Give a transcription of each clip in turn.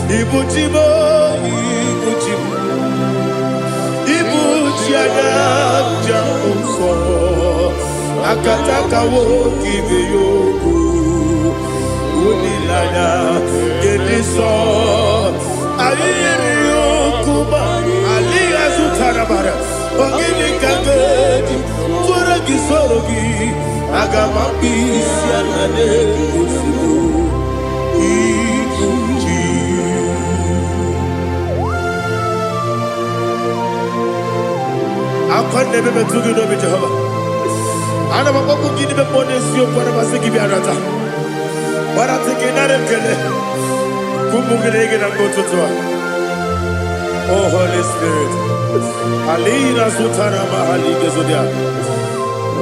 Ibu chi m, ibu chi m, ibu chi anya nja nsọ. Akataka nwoke ibe ya okwu. Olileanya nke ndị nsọ. Anyị yiri ya okwu ma alịghị azụtara mara. Ọ gịnị ka m ga-eji tụọrọ gị soro gị? Aga m akpụ isi ala n'ozugbo. Ibu chi. Akwa na-ebe metụ gị n'obi Jehova. Ana m akpọkwu gị n'ime mmụọ n'eziokwu, ana m asị gị bịa nata. Gbarata gị nara ekele. Ka ụmụ gị na-ege na mgbe ụtụtụ a. Oh Holy Spirit. Alina sutara mahali gezodia.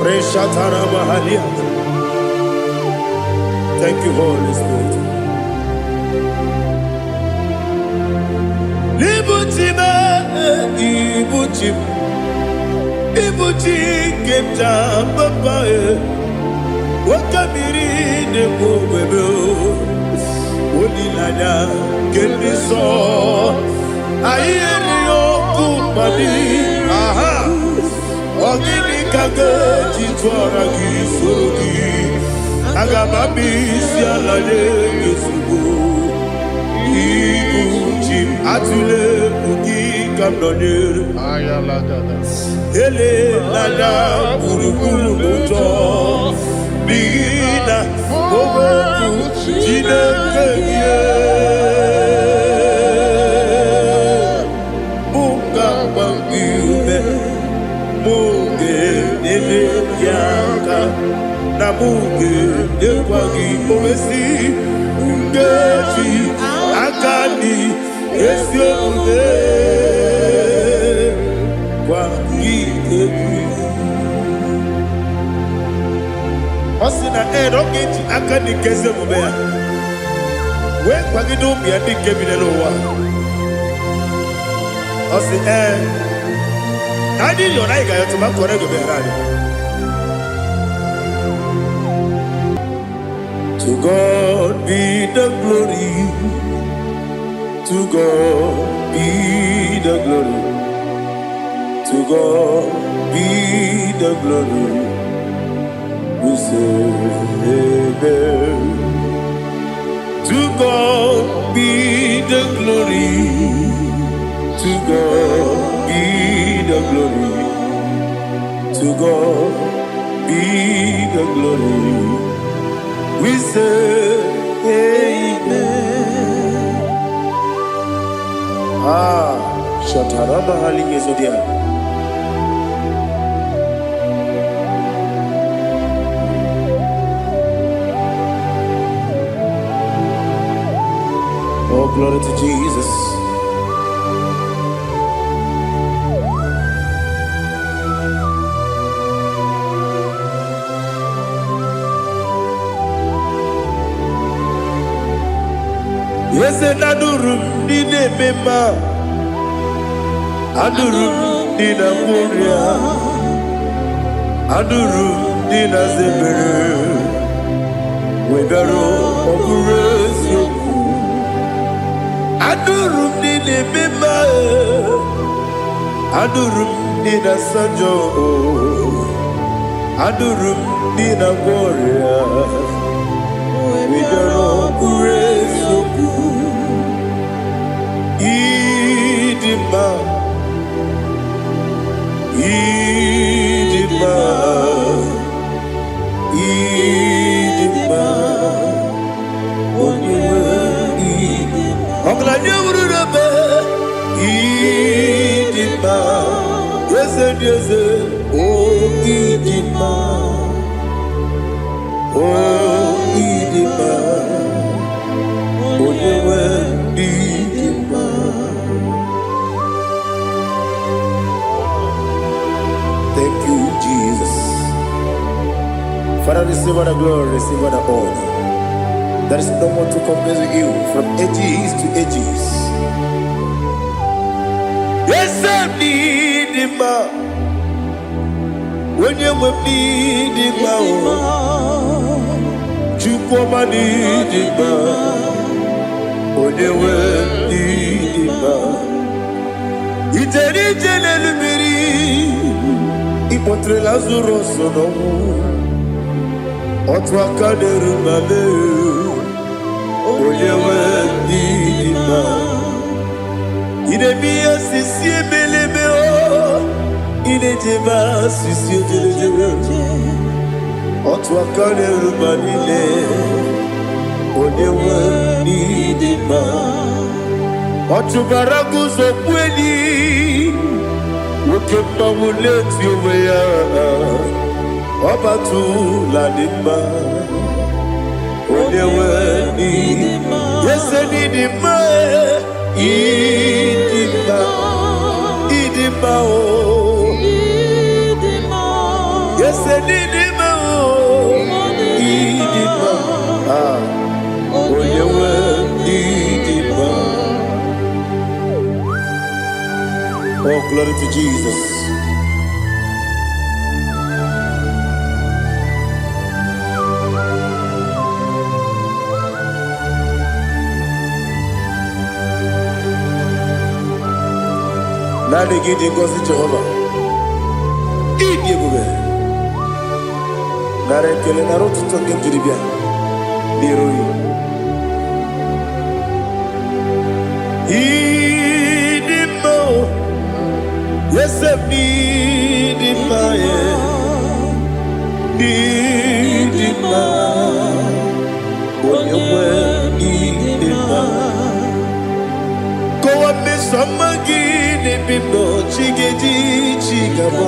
Reshatara mahalia. Thank you, Holy Spirit. Ibu chi m, ibu chi m, ibu chi nke m ji papa e. Oke mmiri na-ekwu ogbebe o. Olileanya nke ndị nsọ. Anyị erighị ọkụ mmadụ. Aha! Ọ gịnị ka m ga-eji tụọra gị soro gị? Aga m akpụ isi ala nye gị ozugbo. Ibu chi m, atụla egwu, gị ka m nọnyere. Ayalagada. Elela gburugburu n'ụjọ, n'ihi na onwe bụ Chineke gị mụ ga-agba gị ume, mụ ga-enyere gị aka, na mụ ga-enyekwa gị owesi nkeji aka dị ezi omume gwa gị egwu. Ọ sị na ee, na ọ ga-eji aka dị nke ezi omume ya wee kwagide ụmụ ya ndị nke bi n'elu ụwa. Ọ sị ee, na anyị yọrọ, anyị ga-ayọtụ ma kọrọ ego meghere anyị. To God be the glory. To God be the glory. To God be the glory. We say amen. To God be the glory. To God be the glory. To God be the glory. We say amen. Ah, Shataraba Hali Yezodia. Oh, glory to Jesus. Eze na-anụrụ m ndị na-eme mma, anụrụ m ndị na-agwọ ọrịa, anụrụ m ndị na-aza ebere, wee bịaruo ọ bụrụ eziokwu. Anụrụ m ndị na-eme mma, anụrụ m ndị na-asa njọ, anụrụ m ndị na-agwọ ọrịa, wee bịaruo ọ bụrụ eziokwu. Ịdị mma, ịdị mma, ịdị mma, onye nwe ịdị. Ọgaranya wuru n'ebe ịdị mma, eze dị eze, o ịdị mma, o ịdị mma, onye nwe ịdị mma. Thank you, Jesus. Father, receive all the glory, receive all the honor. There is no one to compare with you from ages to ages. Yes, I need him. Onye nwe m n'ịdị mma o, Chukwu ọma n'ịdị mma, onye nwe ije n'elu mmiri, ịkpọtere Lazarọs n'ọnwụ. Otu aka na-eru ma mee, onye nwe ndị dị mma. Ị na-eme ihe osisi emeleme o, ị na-ejebe asịsị ojelejele. Otu aka na-eru ma niile, onye nwe ndị dị mma. Ọ chụbara guzo kweli, nwoke mmanwụ na-eti onwe ya. Ọ batụla dị mma, onye nwe ndị ese n'ịdị mma, ịdị mma, ịdị mma o. Ese n'ịdị mma o, ịdị mma. Ah, onye nwe ịdị mma. Oh, glory to Jesus. Naanị gị dị ngọzi, Jehova. Ịdị ebube. Nara ekele, nara otuto nke m jiri bịa n'iru gị. Ịdị mma o, eze m, ịdị mma, e. Ịdị mma, onye nwe, ịdị mma. Kọwa mmeso ọma gị n'ebe m nọ, chi ga-eji chi ga-abọ.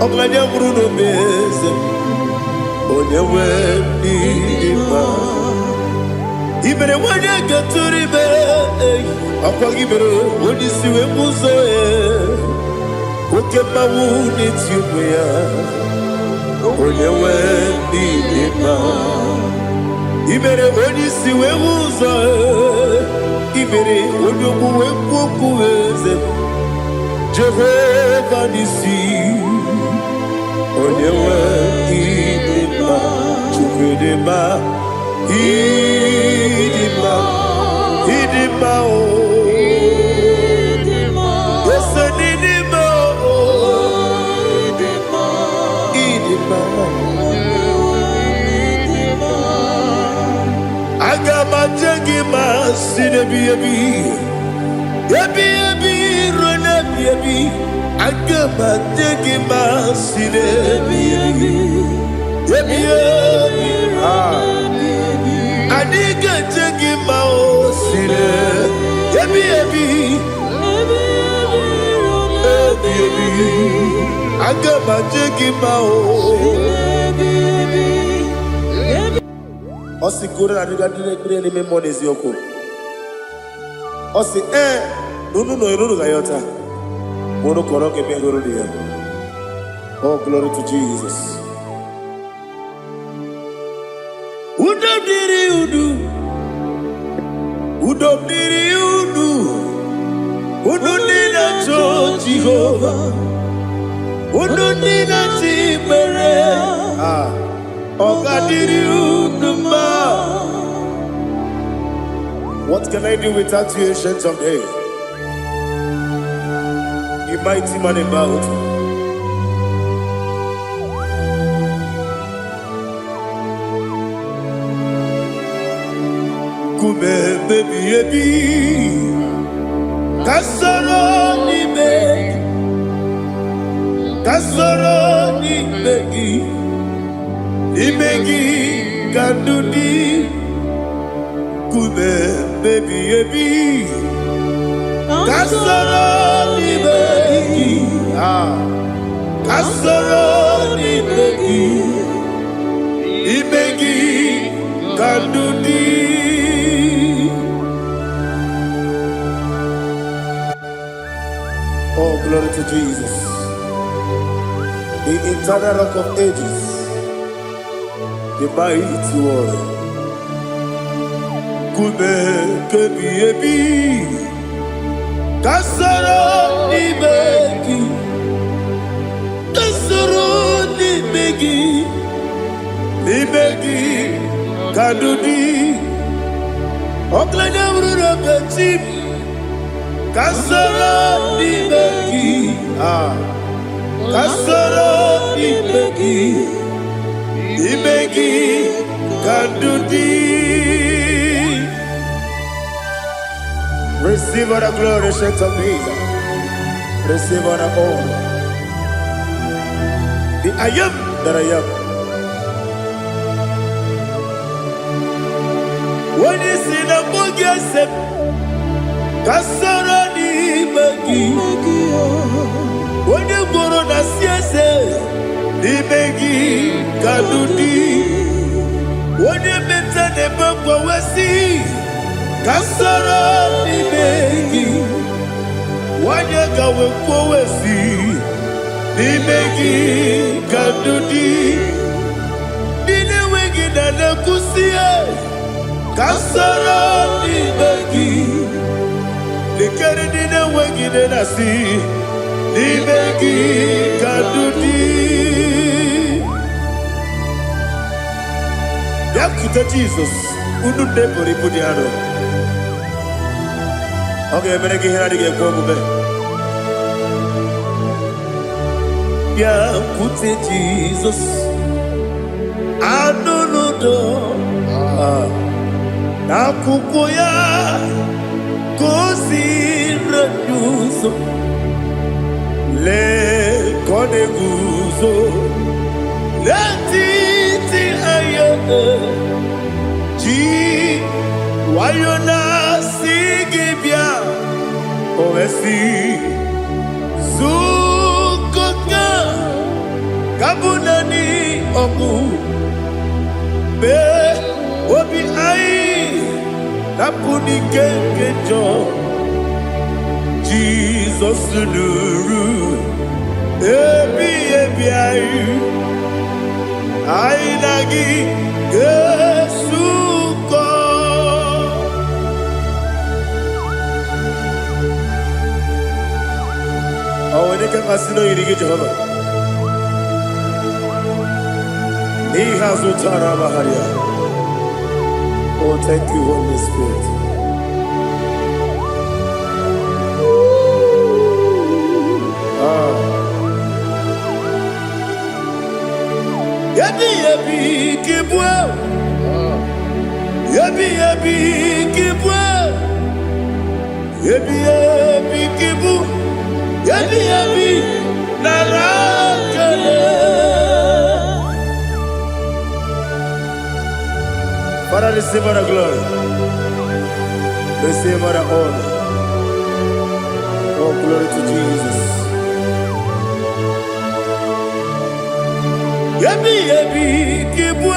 Ọgaranya nwụrụ n'obe, eze m, onye nwe, ịdị mma. I mere nwanyị gatụrụ ime, ọkwa gị mere onye isi wee bụ ụzọ ya. Oke mmanwụ na-eti onwe ya, onye nwe, ịdị mma. I mere onye isi wee hụ ụzọ, i mere onye ogbu wee kwuo okwu, eze m. Jehova n'isi, onye nwe, ịdị mma. Chukwu, ịdị mma, ịdị mma, ịdị mma o. Ese n'ịdị mma o, ịdị mma. Aga m aje gị ma si n'ebi ebi ebi ebi ruo n'ebi ebi. Aga m aje gị ma si n'ebi ebi ebi ebi. Ah. Anyị ga-eje gị ma o si n'ebi ebi ebi ebi. Aga m aje gị ma o. Ọ sị goro na adịga ndị na-ekpere n'ime mmụọ na eziokwu. Ọ sị ee, na unu nọ unu ga-ayọta ma unu kọrọ ga-eme hụrụ ya. Oh, glory to Jesus. Udo dịrị unu, udo dịrị unu, unu ndị na-achọ Jehova, unu ndị na-achọ ikpere. Ah, ọ ga-adịrị unu mma. What can I do without you, Ancient of Days? You mighty man in battle. Nkume ebi ebi, ka soro n'ime gị, ka soro n'ime gị, n'ime gị ka ndụ dị. Nkume ebi ebi, ka soro n'ime gị, ah, ka soro n'ime gị, n'ime gị ka ndụ dị. Oh, glory to Jesus. The eternal Rock of Ages, the mighty warrior. Nkume kebi ebi, ka soro n'ime gị, ka soro n'ime gị, n'ime gị ka ndụ dị. Ọgaranya wuru n'obechi m. Ka soro n'ime gị. Ah, ka soro n'ime gị, n'ime gị ka ndụ dị. Receive all the glory, Ancient of Days. Receive all the honor. The I am that I am. Onye si na mbụ gị ese m, ka soro n'ime gị. Onye gworo na si eze, n'ime gị ka ndụ dị. Onye meta na-ebe mgbanwe, ka soro n'ime gị. Nwanyị ka wee kwuo si, n'ime gị ka ndụ dị. Ndị na-enweghị na na-ekwusi, ka soro n'ime gị. Lekere ndị na-enweghị nne na-asị, n'ime gị ka ndụ dị. Bịakwute Jizọs, unu nne pụrụ ibu dị arọ. Ọ ga-emere gị ihe na-adịghị ekwe omume. Bịakwute Jizọs, anụ n'udo n'akwụkwọ ya ka o si ụzọ. Lee ka ọ na-eguzo n'etiti anya, ji nwayọ na-asị gị bịa. O wee sị, zukọta ka bụ naanị ọgụ mee obi anyị napụ n'ike nke njọ. Jizọs nụrụ ebi ebi anyị, anyị na gị ga-esukọ. Ọ nwere ike mmasị na oyiri gị, Jehova, n'ihe azụ tara amagharịa. Oh, thank you, Holy Spirit. Ah. Ebi ebi ka ịbụ, ebi ebi ka ịbụ, ebi ebi ka ịbụ, ebi ebi nara ekele. Father, receive all the glory. Receive all the honor. Oh, glory to Jesus. Ebi ebi ka ịbụ,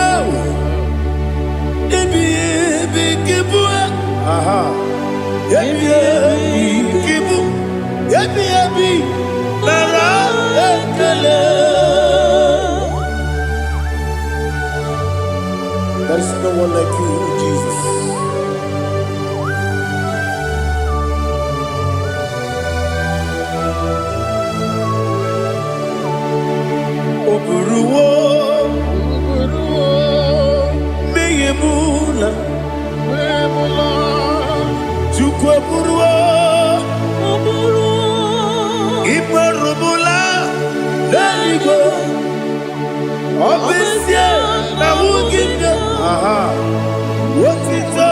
ebi ebi ka ịbụ, aha. Ebi ebi ka ịbụ, ebi ebi nara ekele. There is no one like you, Jesus. O buruwo mmehie m ụla. Chukwu eburuwo ikperumụla n'eluigwe. Ọ bụ ezie na ahụghị m ya. Aha. Otito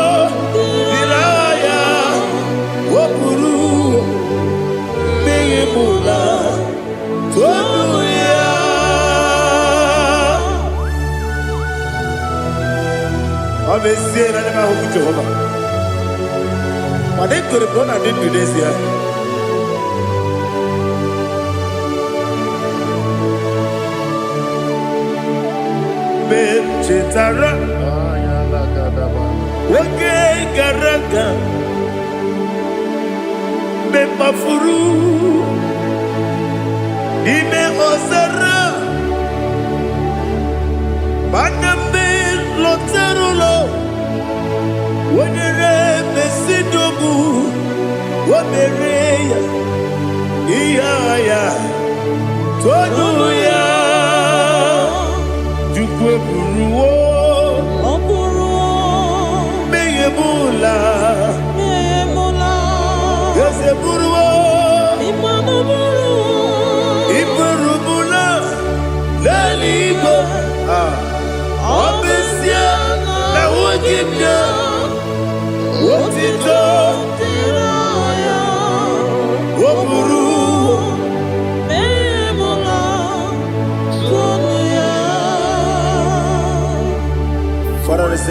dịrị aha ya. O buru mmehie m ụla. Tonu ya. Ọ bụ ezie na anya m ahụghị Jehova, mana ekwere m na ọ na-adị ndụ n'ezie. Mgbe m chetara oge gara aga, mgbe m kpafuru n'ime ọzara, mana mgbe m lọtara ụlọ, o nyere m ezinụlọ, o mere ya ihe agha ya. Tonu ya. Chukwu eburuwo Ọ bụrụ mmehie m ụla. mmehie m ụla. Eze buru.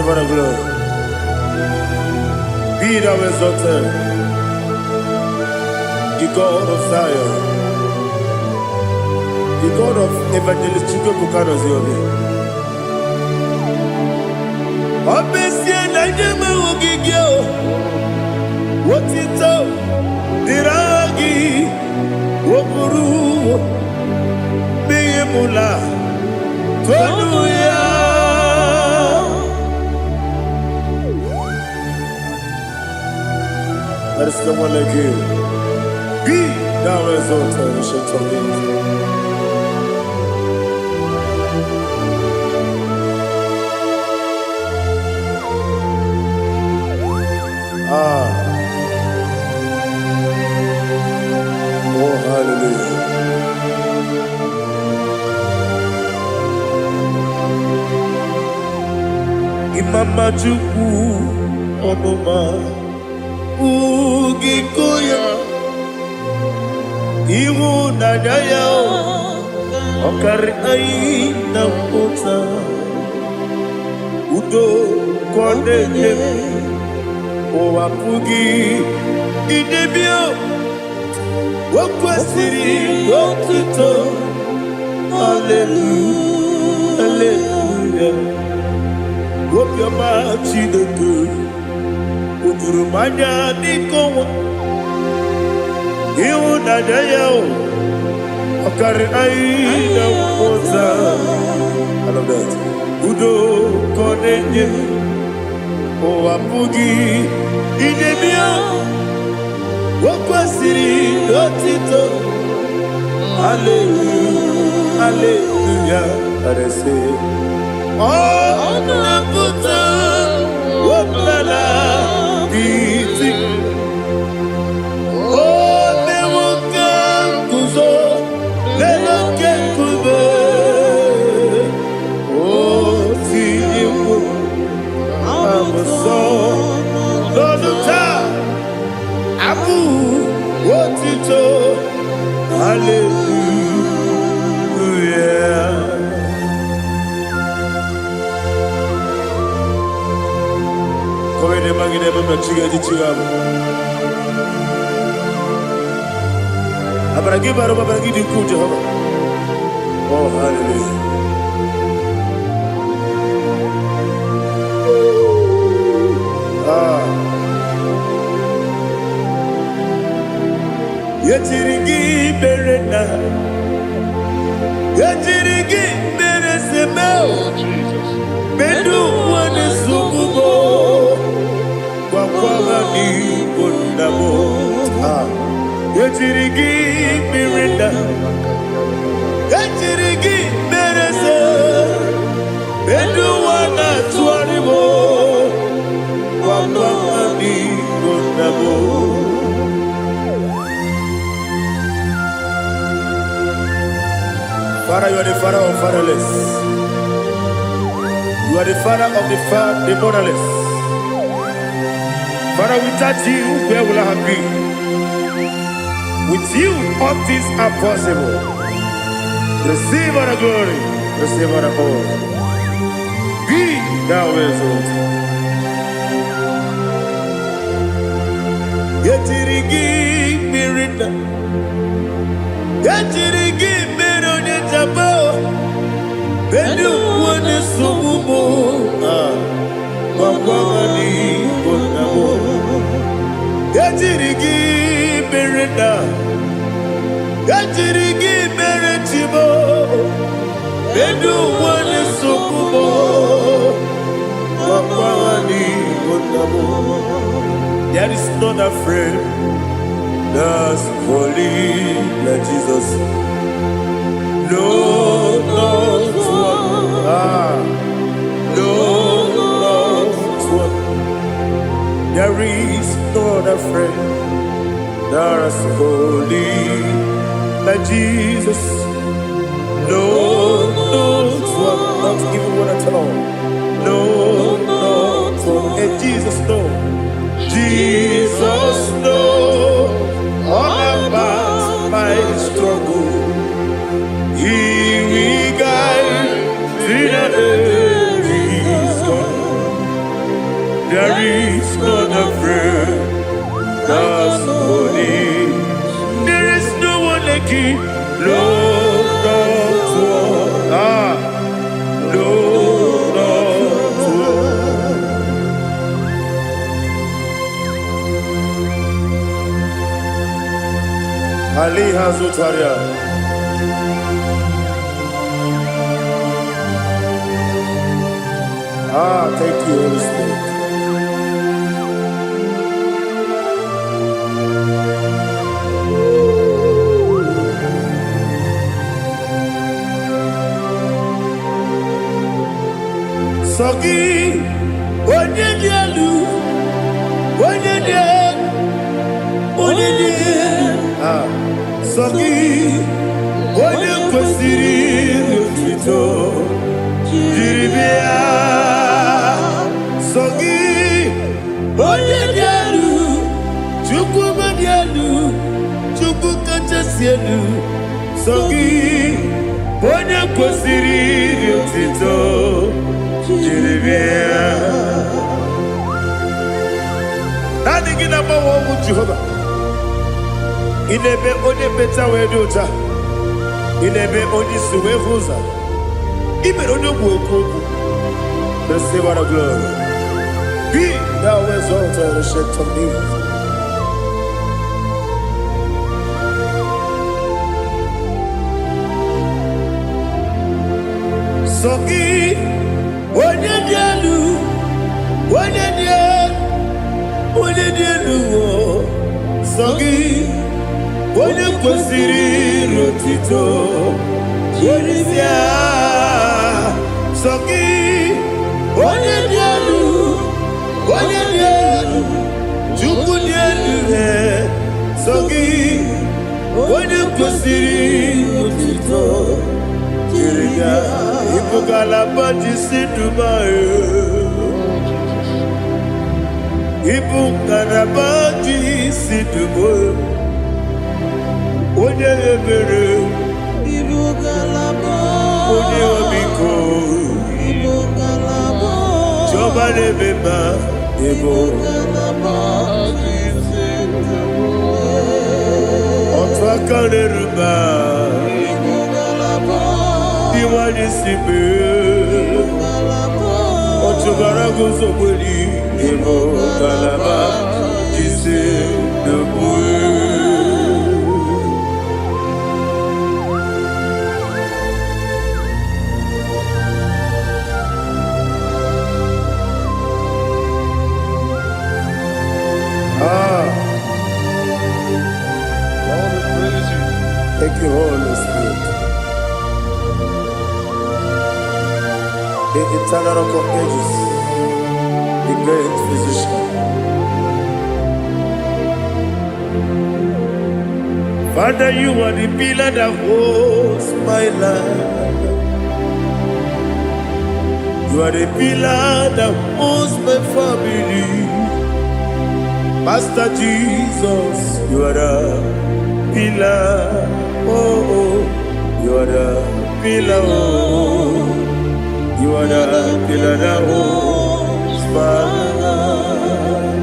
Receive all the glory. Be thou exalted, the God of Zion, the God of Evangelist Chukwuebuka Ziobi. Ọ bụ ezie na nye m ogige o, otito dịrị aha gị, o buru n'ihi mụla tonu ya. There is no one like you. Be thou exalted, Ancient of Days. Ah, oh hallelujah. Imama Chukwu ọnụma ugiko ya, ịhụnanya ya ọkarị anyị na mpụta, udo ka ọ na-enye m, ụwa pụghị idebe o kwesịrị otuto. Hallelujah, hallelujah. Obiọma Chineke o juru m anya n'ike ọnwa, ịhụnanya ya o ọkarị anyị na mmụta. I love that. Udo ka ọ na-enye, ụwa pụghị idebe ya, o kwesịrị otito. Hallelujah, hallelujah. Arese ọ na-apụta ọbụla iti o mewo ka nguzo n'elu oke nkume, o tinyewo abụsọ n'ọnụ taa abụ otito. Hallelujah. Kowede magide mama chiga ji chiga bụ. Amara gị bara ụba, amara gị dị ukwuu, Jehova. Oh, hallelujah. Ah. Ejiri gị mere na ejiri gị mere seme. Oh, Jesus. Medu ụwa na-esogbu m, gwakwa ha n'igbo nna m. Ah. Ejiri gị mere na ejiri gị mere se medu ụwa na-atụgharị m, gwakwa ha n'igbo nna m. Father, you are the father of fatherless. You are the father of the motherless. Father, without you, where will I have been? With you, all things are possible. Receive all the glory, receive all the honor. Be thou exalted. Ejiri gị mmiri na ejiri gị mere onye jaba elu ụwa na-esogbu m. Ah, gwakwa ha n'igbo nna m. Ejiri gị mere na ejiri gị mere chibo elu ụwa na-esogbu m, gwakwa ha n'igbo nna m. There is not a friend that's holy like Jesus. No, not one. Ah, no, not one. There is no other friend that's holy like Jesus. No, not one, not even one at all. No, not one. And Jesus, no. Jesus, no. All about my struggle. He will guide till the day is gone. Aliha Zutaria. Ah, thank you, Holy Spirit. Sọ gị, onye dị elu, onye dị elu, onye dị elu. Ah, sọ gị, onye kwesịrị otuto jiri bịa. Sọ gị, onye dị elu, Chukwu dị elu, Chukwu kachasị elu. Sọ gị, onye kwesịrị otuto jiri bịa. Naanị gị na-agbanwe ọnwụ, Jehova. Ị na-eme onye mmecha wee dị ụcha. Ị na-eme onye isi wee hụ ụzọ. Ị mere onye ogbu okwu okwu. Receive all the glory. Be thou exalted, Ancient of Days. Sọ gị, onye dị elu, onye dị elu, onye dị elu o. Sọ gị, onye kwesịrị otito jiri bịa. Sọ gị, onye dị elu, onye dị elu, Chukwu dị elu he. Sọ gị, onye kwesịrị otito jiri bịa. Ịbụ ngalaba ji si Dubai. Ịbụ ngalaba ji si Dubai. Onye ebere, Ibu ngalaba. Onye ọmịiko, Ibu ngalaba. Chiọma na-eme mma, ịbụ Ngalaba ji otu aka na-eru mba, Ibu ngalaba. Iwanye si mee. Ngalaba. Ọchụbara guzogberi, ịbụ ngalaba ji si Dubai. Ah, Lord, we praise you. Thank you, Holy Spirit. The eternal Rock of Ages, the great physician. Father, you are the pillar that holds my life. You are the pillar that holds my family. Master Jesus, you are the pillar. Oh, you are the pillar. Oh, you are the pillar that holds my life.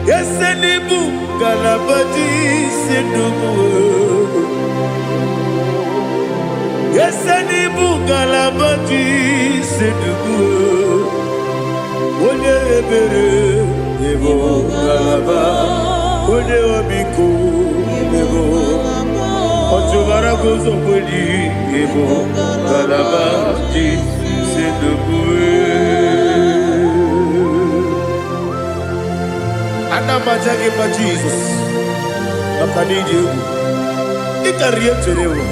Yes, Enibu Galabaji Sindubu. Yes, Enibu Galabaji Sindubu. Onye ebere, ịbụ ngalaba, onye ọmịiko, ịbụ ọchụbara guzogbeli, ịbụ ngalaba ji Sindubu. Ana m aja gị mma, Jizọs, maka na ịdị egwu. Ị karịrị ihe m chere ewu.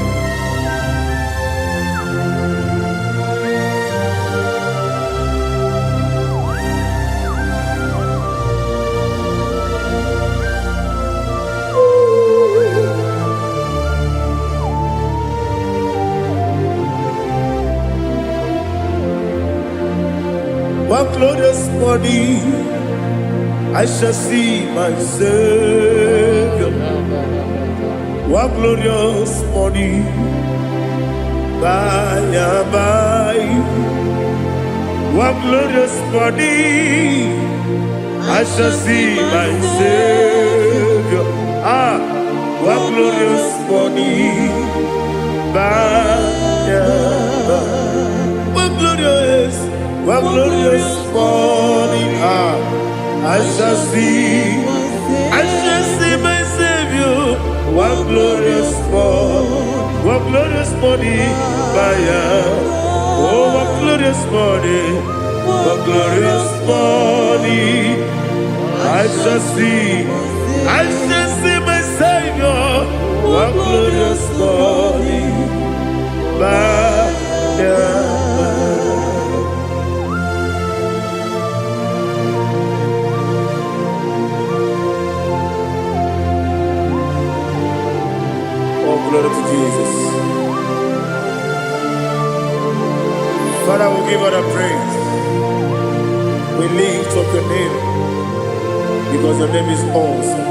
One glorious morning, I shall see my Savior. One glorious morning, by and by. One glorious morning, I shall see my Savior. Ah, one glorious morning, by and by. One glorious, one glorious morning. Ah, I shall see my Savior. What glorious morning, what glorious morning by and. Oh, what glorious morning, what glorious morning. I shall see my Savior. What glorious morning by and. Oh, glory to Jesus. Father, we give all the praise. We lift up your name because your name is awesome.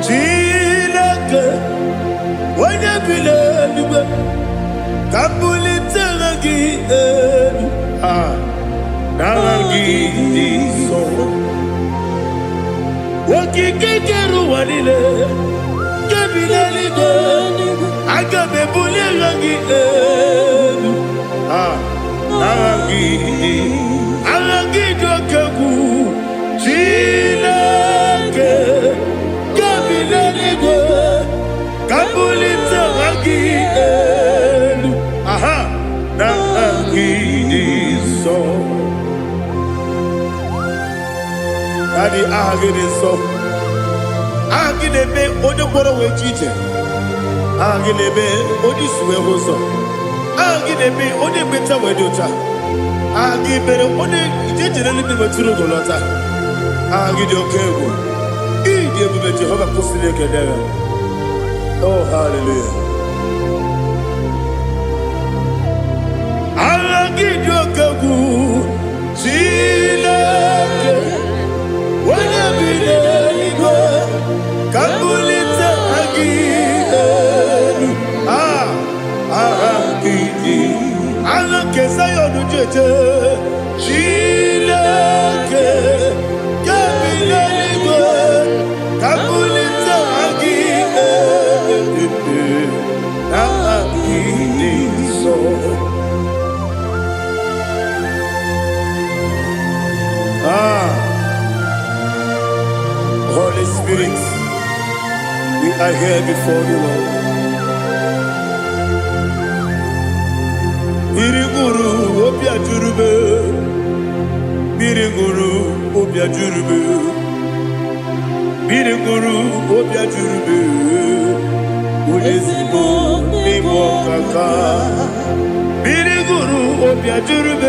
Chineke, onye bi n'eluigwe, ka m bulite aha gị elu. Ah, n'aha gị dị nsọ. Okike kere ụwa niile, nke bi n'eluigwe, aga m ebuli aha gị elu. Ah, aha gị dị, aha gị dị oke egwu. Chineke, nke bi n'eluigwe, ka m bulite aha gị elu. Aha, n'aha gị dị nsọ. Daddy, aha gị dị nsọ. Aha gị na-eme onye ngwọrọ wee ji ije. Aha gị na-eme onye isi wee hụ ụzọ. Aha gị na-eme onye mmecha wee dị ụcha. Aha gị mere onye ije jere eluigwe wetụrụ ugo lọta. Aha gị dị oke egwu. Ịdị ebube Jehova kwụsịrị ekele ya. Oh, hallelujah. Aha gị dị oke egwu. Chineke, onye bi n'eluigwe, ka m bulite aha gị elu. Ah, aha gị dị. Aha nke Zion jeje. Chineke, nke bi n'eluigwe, ka m bulite aha gị elu. Aha gị dị nsọ. Ah, Holy Spirit, we are here before you, Lord. Mmiri ṅụrụ obi ajụrụ m. Mmiri ṅụrụ obi ajụrụ m. Mmiri ṅụrụ obi ajụrụ m. Onye ezigbo n'ịbụ ọkaka. Mmiri ṅụrụ obi ajụrụ m.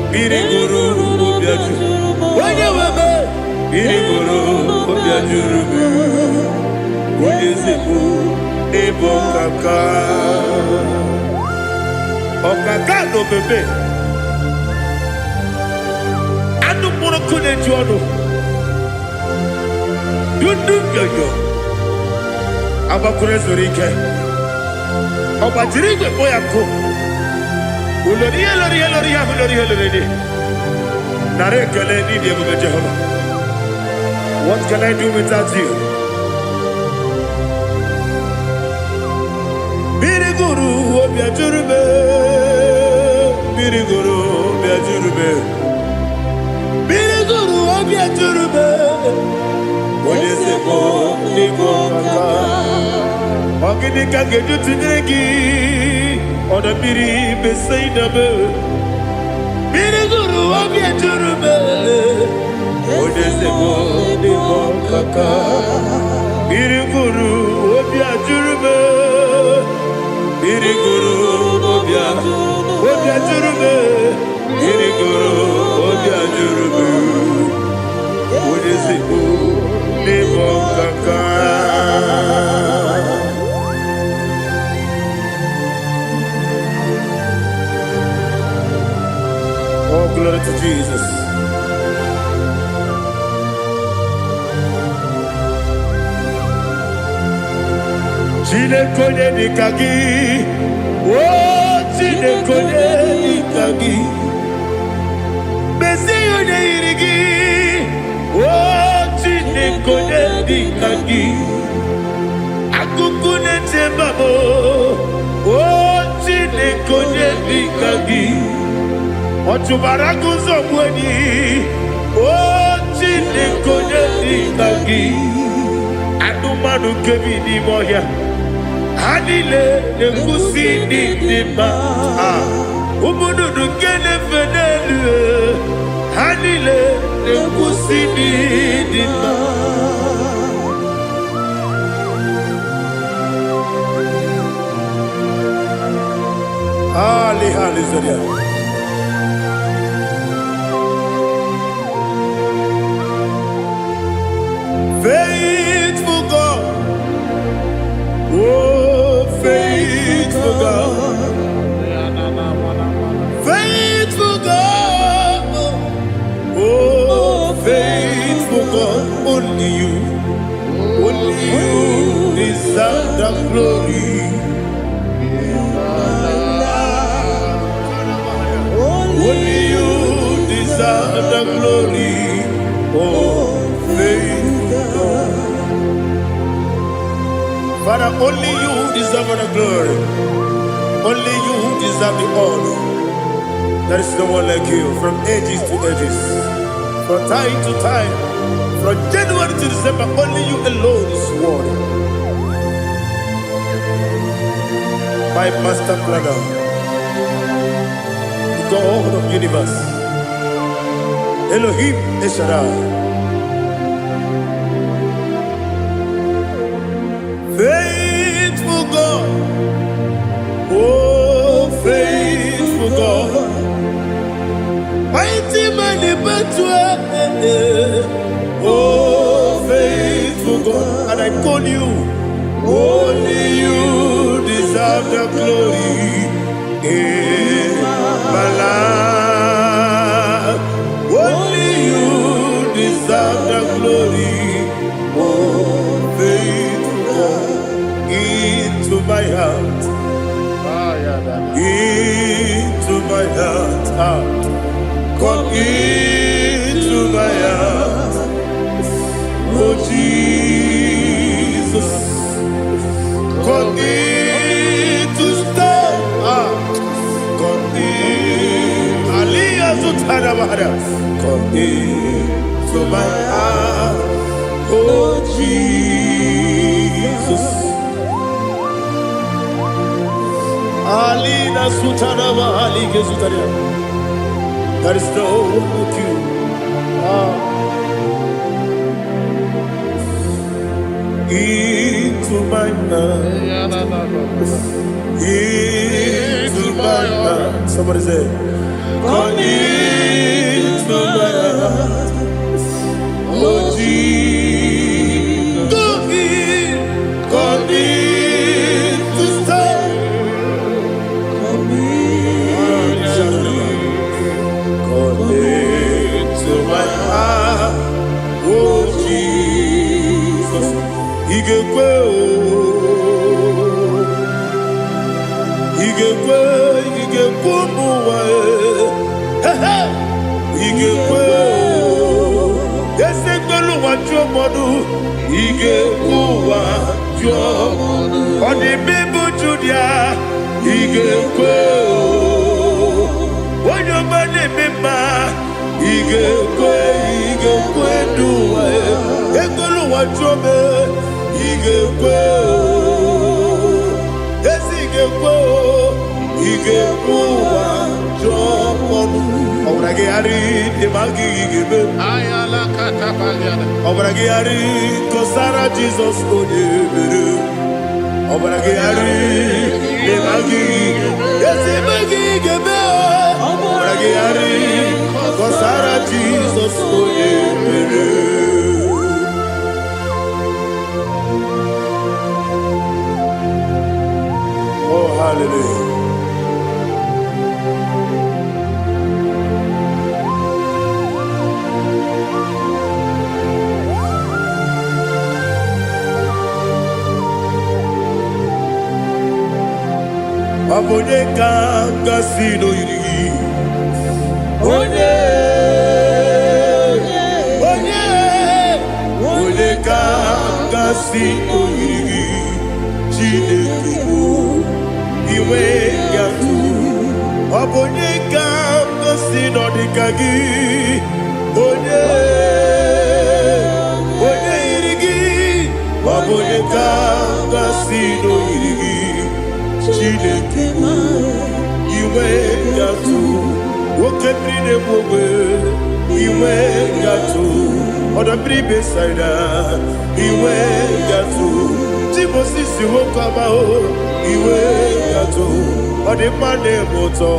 Mmiri ṅụrụ obi ajụrụ. Onye nwe m. Mmiri ṅụrụ obi ajụrụ m. Onye ezigbo n'ịbụ ọkaka. Ọkaka na obebe. Anụ mkpụrụ nkụ na-eju ọnụ. Dundu nyoyo. Agbakwuru ezuru ike. Ọ gbajiri igwe kpọ ya nkụ. Ulori ihe lori ihe lori ihe ahụ lori ihe lori ihe. Nara ekele n'ịdị ebube Jehova. What can I do without you? Mmiri gụrụ obi ajụrụ m. Mmiri gụrụ obi ajụrụ m. Mmiri gụrụ obi ajụrụ m. Onye ezigbo n'ịbụ ọkaka. Ọ gịnị ka m ga-eji tụnyere gị? Ọdọ mmiri Besaida m. Mmiri gụrụ obi ejuru m. Onye ezigbo n'ịbụ ọkaka. Mmiri gụrụ obi ajụrụ m. Mmiri gụrụ obi ajụrụ m. Mmiri gụrụ obi ajụrụ m. Onye ezigbo n'ịbụ ọkaka. Oh, glory to Jesus. Chineke onye dịka gị, o Chineke onye dịka gị, mezie onye yiri gị, o Chineke onye dịka gị, akụkụ na-eche mba m, o Chineke onye dịka gị, ọ chụbara agụ nzọgbu enyi. O Chineke, onye dị ka gị? Anụmanụ nke bi n'ime ọhịa, ha niile na-ekwusi n'ịdị mma. Ah, ụmụ nnụnụ nke na-efe n'elu, ha niile na-ekwusi n'ịdị mma. Ali, hallelujah. Faithful God, oh, faithful God, faithful God, oh, faithful God, only you deserve the glory. Only you deserve the glory. Oh, faithful God. Father, only you deserve the glory. Only you deserve the honor. There is no one like you from ages to ages, from time to time, from January to December. Only you alone is worthy. My master planner, the God of universe, Elohim El Shaddai. Faithful God, oh, faithful God, mighty man in battle, oh, faithful God, and I call you, only you deserve the glory in my life. Only you deserve the glory, oh, faithful God, into my heart, into my heart, ah. Come into my heart, oh Jesus. Come in to stay. Ah, come in. Aliyah Zutara Bahara. Come into my heart, oh Jesus. Alina Sutara Bahali Gezutaria. There is no one like you. Ah. Into my heart, into my heart. Somebody say, come into my heart, oh Jesus. Come in to stay. Come in. Come into my heart, oh Jesus. Ị ga-ekwe o, ị ga-ekwe, ị ga-ekwe ụmụ ụwa e. He, ị ga-ekwe o, eze mgbelu ụwa jụọ mmadụ, ị ga-ekwe ụwa jụọ. Ọ dị mmịbụ Judia, ị ga-ekwe o. Onye ọma na-eme mma, ị ga-ekwe, ị ga-ekwe n'ụwa e. Ekwela ụwa jụọ m, ị ga-ekwe o. Ezi ị ga-ekwe o, ị ga-ekwe ụwa jụọ ọnụ. Ọbara gị ghara ịdị ma gị ga-eme. Ọbara gị ghara kọsara Jizọs onye mere. Ọbara gị ghara ịdị ma gị ezi ma gị ga-eme. Ọbara gị ghara kọsara Jizọs onye mere. Oh, hallelujah. Ọ bụ onye ka gasị n'oyiri gị? Onye, onye, onye ka gasị n'oyiri gị? Chineke bụ iwe gatụ. Ọ bụ onye ka gasị n'ọdịka gị? Onye, onye yiri gị? Ọ bụ onye ka gasị n'oyiri gị? Chineke, inwe gatụ oke mmiri na-egbu ogbe, inwe gatụ ọdọ mmiri Besaida, inwe gatụ Timosisi nwoke ọma o, inwe gatụ ọdịmma na-eme ụtọ,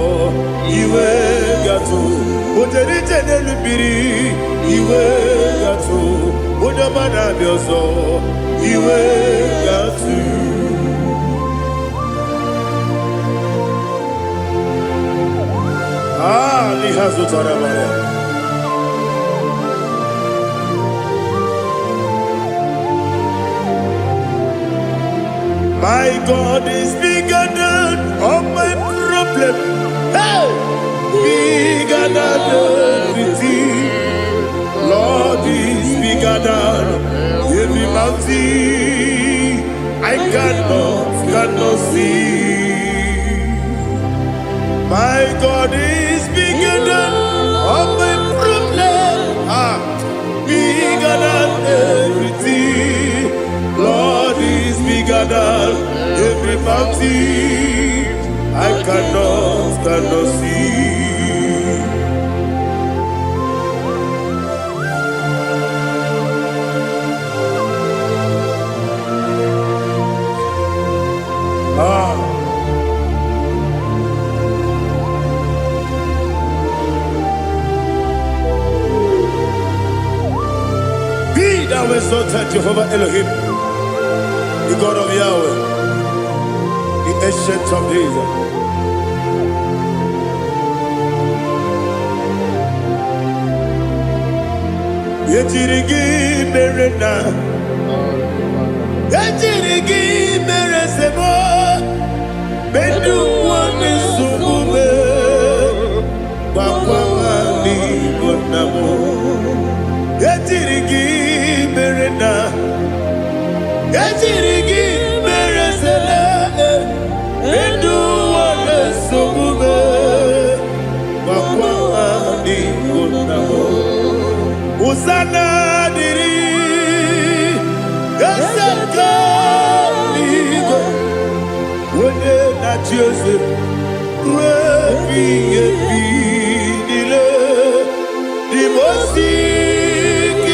inwe gatụ o jere ije n'elu mmiri, inwe gatụ onye ọma na-abịa ọzọ, inwe gatụ. Ah, liha zụtara mara. My God is bigger than all my problem. Hey! Bigger than everything. Lord is bigger than every mountain I cannot see. My God is bigger than all my problem. Ah, bigger than everything. Lord is bigger than every mountain I cannot see. Ah, be thou exalted, Jehovah Elohim, the God of Yahweh, the Ancient of Days. Ejiri gị mere na ejiri gị mere sebo mendu nwanne nsogbu me gbakwa n'igbo nna m. Ejiri gị mere na ejiri gị mere sele mendu nwanne nsogbu me gbakwa n'igbo nna m. Hosanna dịrị eze nke eluigwe, onye na-achị eze ruo ebighị ebi niile. Dị osi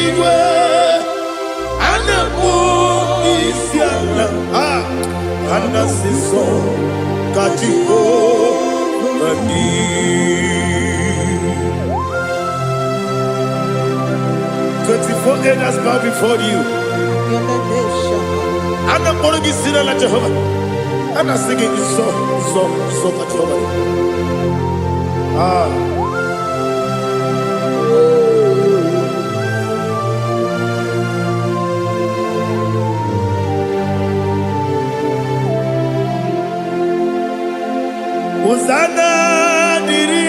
igwe a na-akpọ isi ala, a na-asị nsọ ka Jehova dị. 24 elders bow before you. A na-akpọrọ gị si n'ala Jehova. A na-asị gị nsọ, nsọ, nsọ ka Jehova dị. Ah. Hosanna dịrị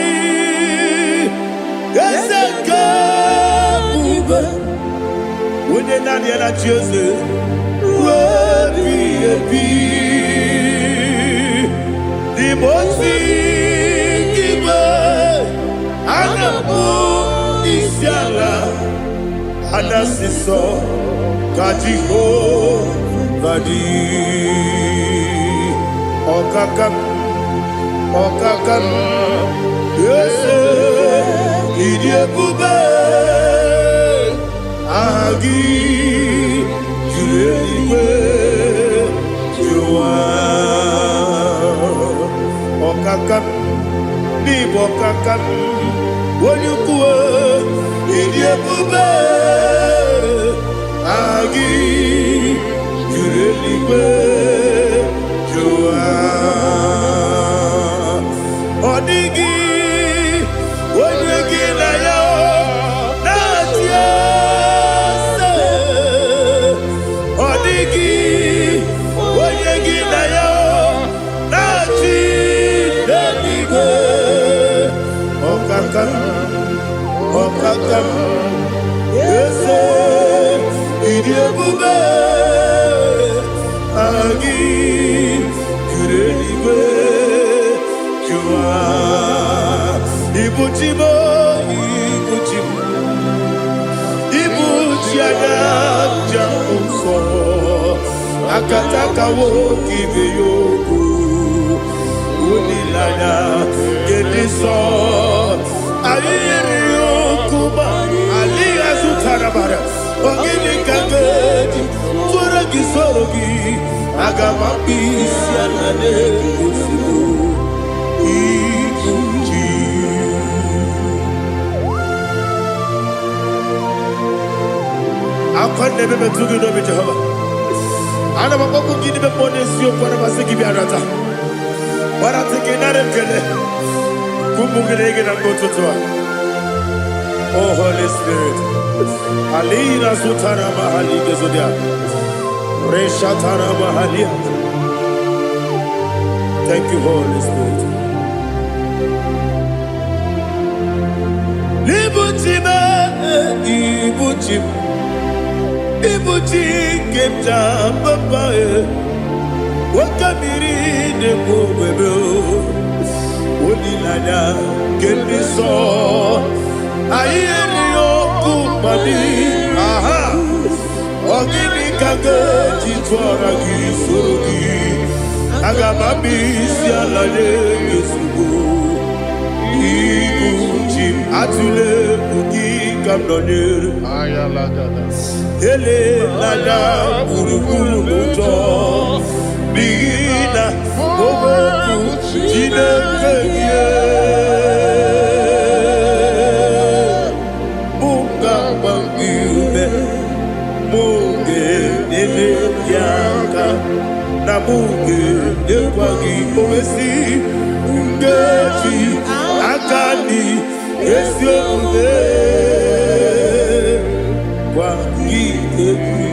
eze nke ebube, onye naanị ya na-achị eze ruo ebighị ebi. N'ime ozi igwe a na-akpọ isi ala, a na-asị nsọ ka Jehova dị. Ọkaka m, ọkaka m, eze, ịdị ebube, aha gị juru eluigwe juru ụwa. Ọkaka m, n'ịbụ ọkaka m, onye ukwu, ịdị ebube, aha gị juru eluigwe juru ụwa. Ọ dịghị onye gị na ya na-achị eze. Ọ dịghị onye gị na ya na-achị n'eluigwe. Ọkaka m, ọkaka m, eze, ịdị ebube, aha gị juru eluigwe jụwa. Ibu chi m, ibu chi m. Ibuchi anya ji ahụ nsọ, akataka nwoke ibe ya okwu, olileanya nke dị nsọ. Anyị yiri okwu ma alịghị azụtara bara. Ọ gịnị ka m ga-eji tụọrọ gị, soro gị? Aga m akpụ isi ala na-ozugbo ibuchi. Akwa na-ebe metụ gị n'obi, Jehova. Ana m akpọkwu gị n'ime mmụọ n'eziokwu. Ana m asị gị bịa nata gbarata gị, nara ekele ụmụ gị na gị na mgbe ụtụtụ a. Oh Holy Spirit, alina zutara mahali gezodia reshatara mahalia. Thank you, Holy Spirit. Ibuchi m, ibuchi m, ibuchi nke m ji papa e, nwoke mmiri na-ekwu ogbebe, olileanya nke ndị nsọ. Anyị erighị ọkụ mmadụ aha. Ọ gịnị ka m ga-eji tụọra gị, soro gị? Aga m abịa isi ala nye gị ozugbo. Ibu chi m, atụla egwu, gị ka m nọnyere. Elela gburugburu n'ụjọ, n'ihi na okwu Chineke gị mụ ga-agba gị ume, mụ ga-enyere gị aka, na mụ ga-enyekwa gị owesi nkeji aka dị ezi omume gwa gị egwu.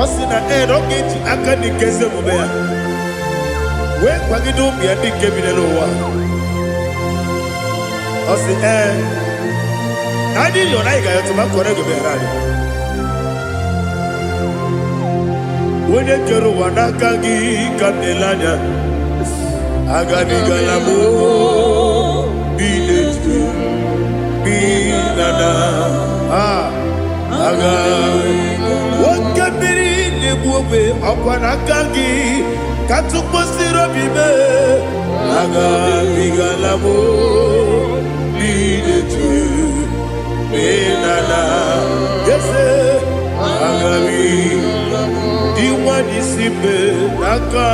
Ọ sị na ee, na ọ ga-eji aka dị nke ezi omume ya wee kwagide ụmụ ya ndị nke bi n'ụwa. Ọ sị ee, na anyị yọrọ, anyị ga-ayọtụ ma kọrọ ego bịara anyị. Onye kere ụwa, n'aka gị ka m na-ele anya. Agabigala m bi n'etu bi na na a aga. Oke mmiri na-egbu ogbe, ọkwa n'aka gị ka tụkpọsiri obi mee. Agabigala m bi n'etu bi na na eze agabi dị nwanyị si mbe, n'aka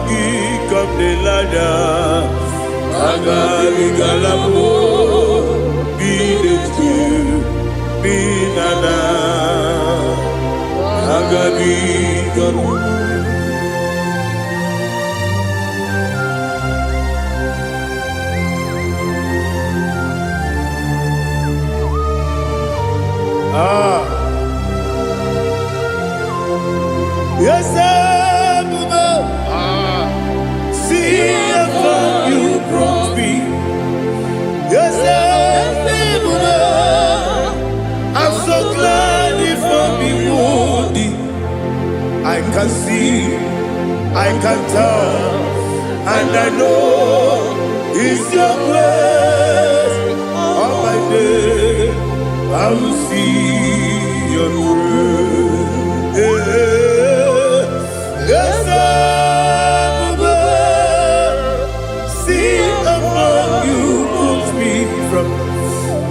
gị ka m na-ele anya. Agabigala m bi n'etu bi na na agabigala. Ah. Yes, Ebube, see how far you brought me. Yes, Ebube, I'm so glad you found me worthy. I can see, I can tell, and I know it's your grace. All my day, I will see your grace. Yes, Ebube, see how far you put me from.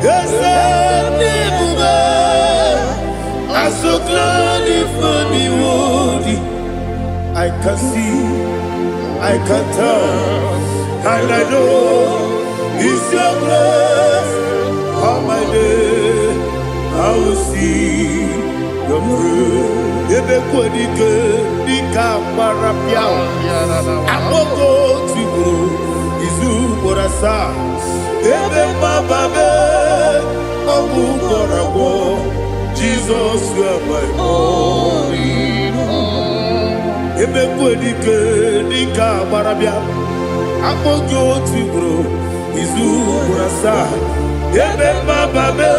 Yes, Ebube, I'm so glad you found me worthy. I can see, I can tell, and I know it's your grace. All my day, I will see your grace. Ebe kwadike dịka gbara pịa akpọkọ tigburu izu ugboro asaa, ebe mgbaba ọgwụ gwọrọ agwọ. Jizọs, you are my all. Ebe dike dịka agbara bịa akpọ gị otu ugboro izu ugboro asaa, ebe mgbaba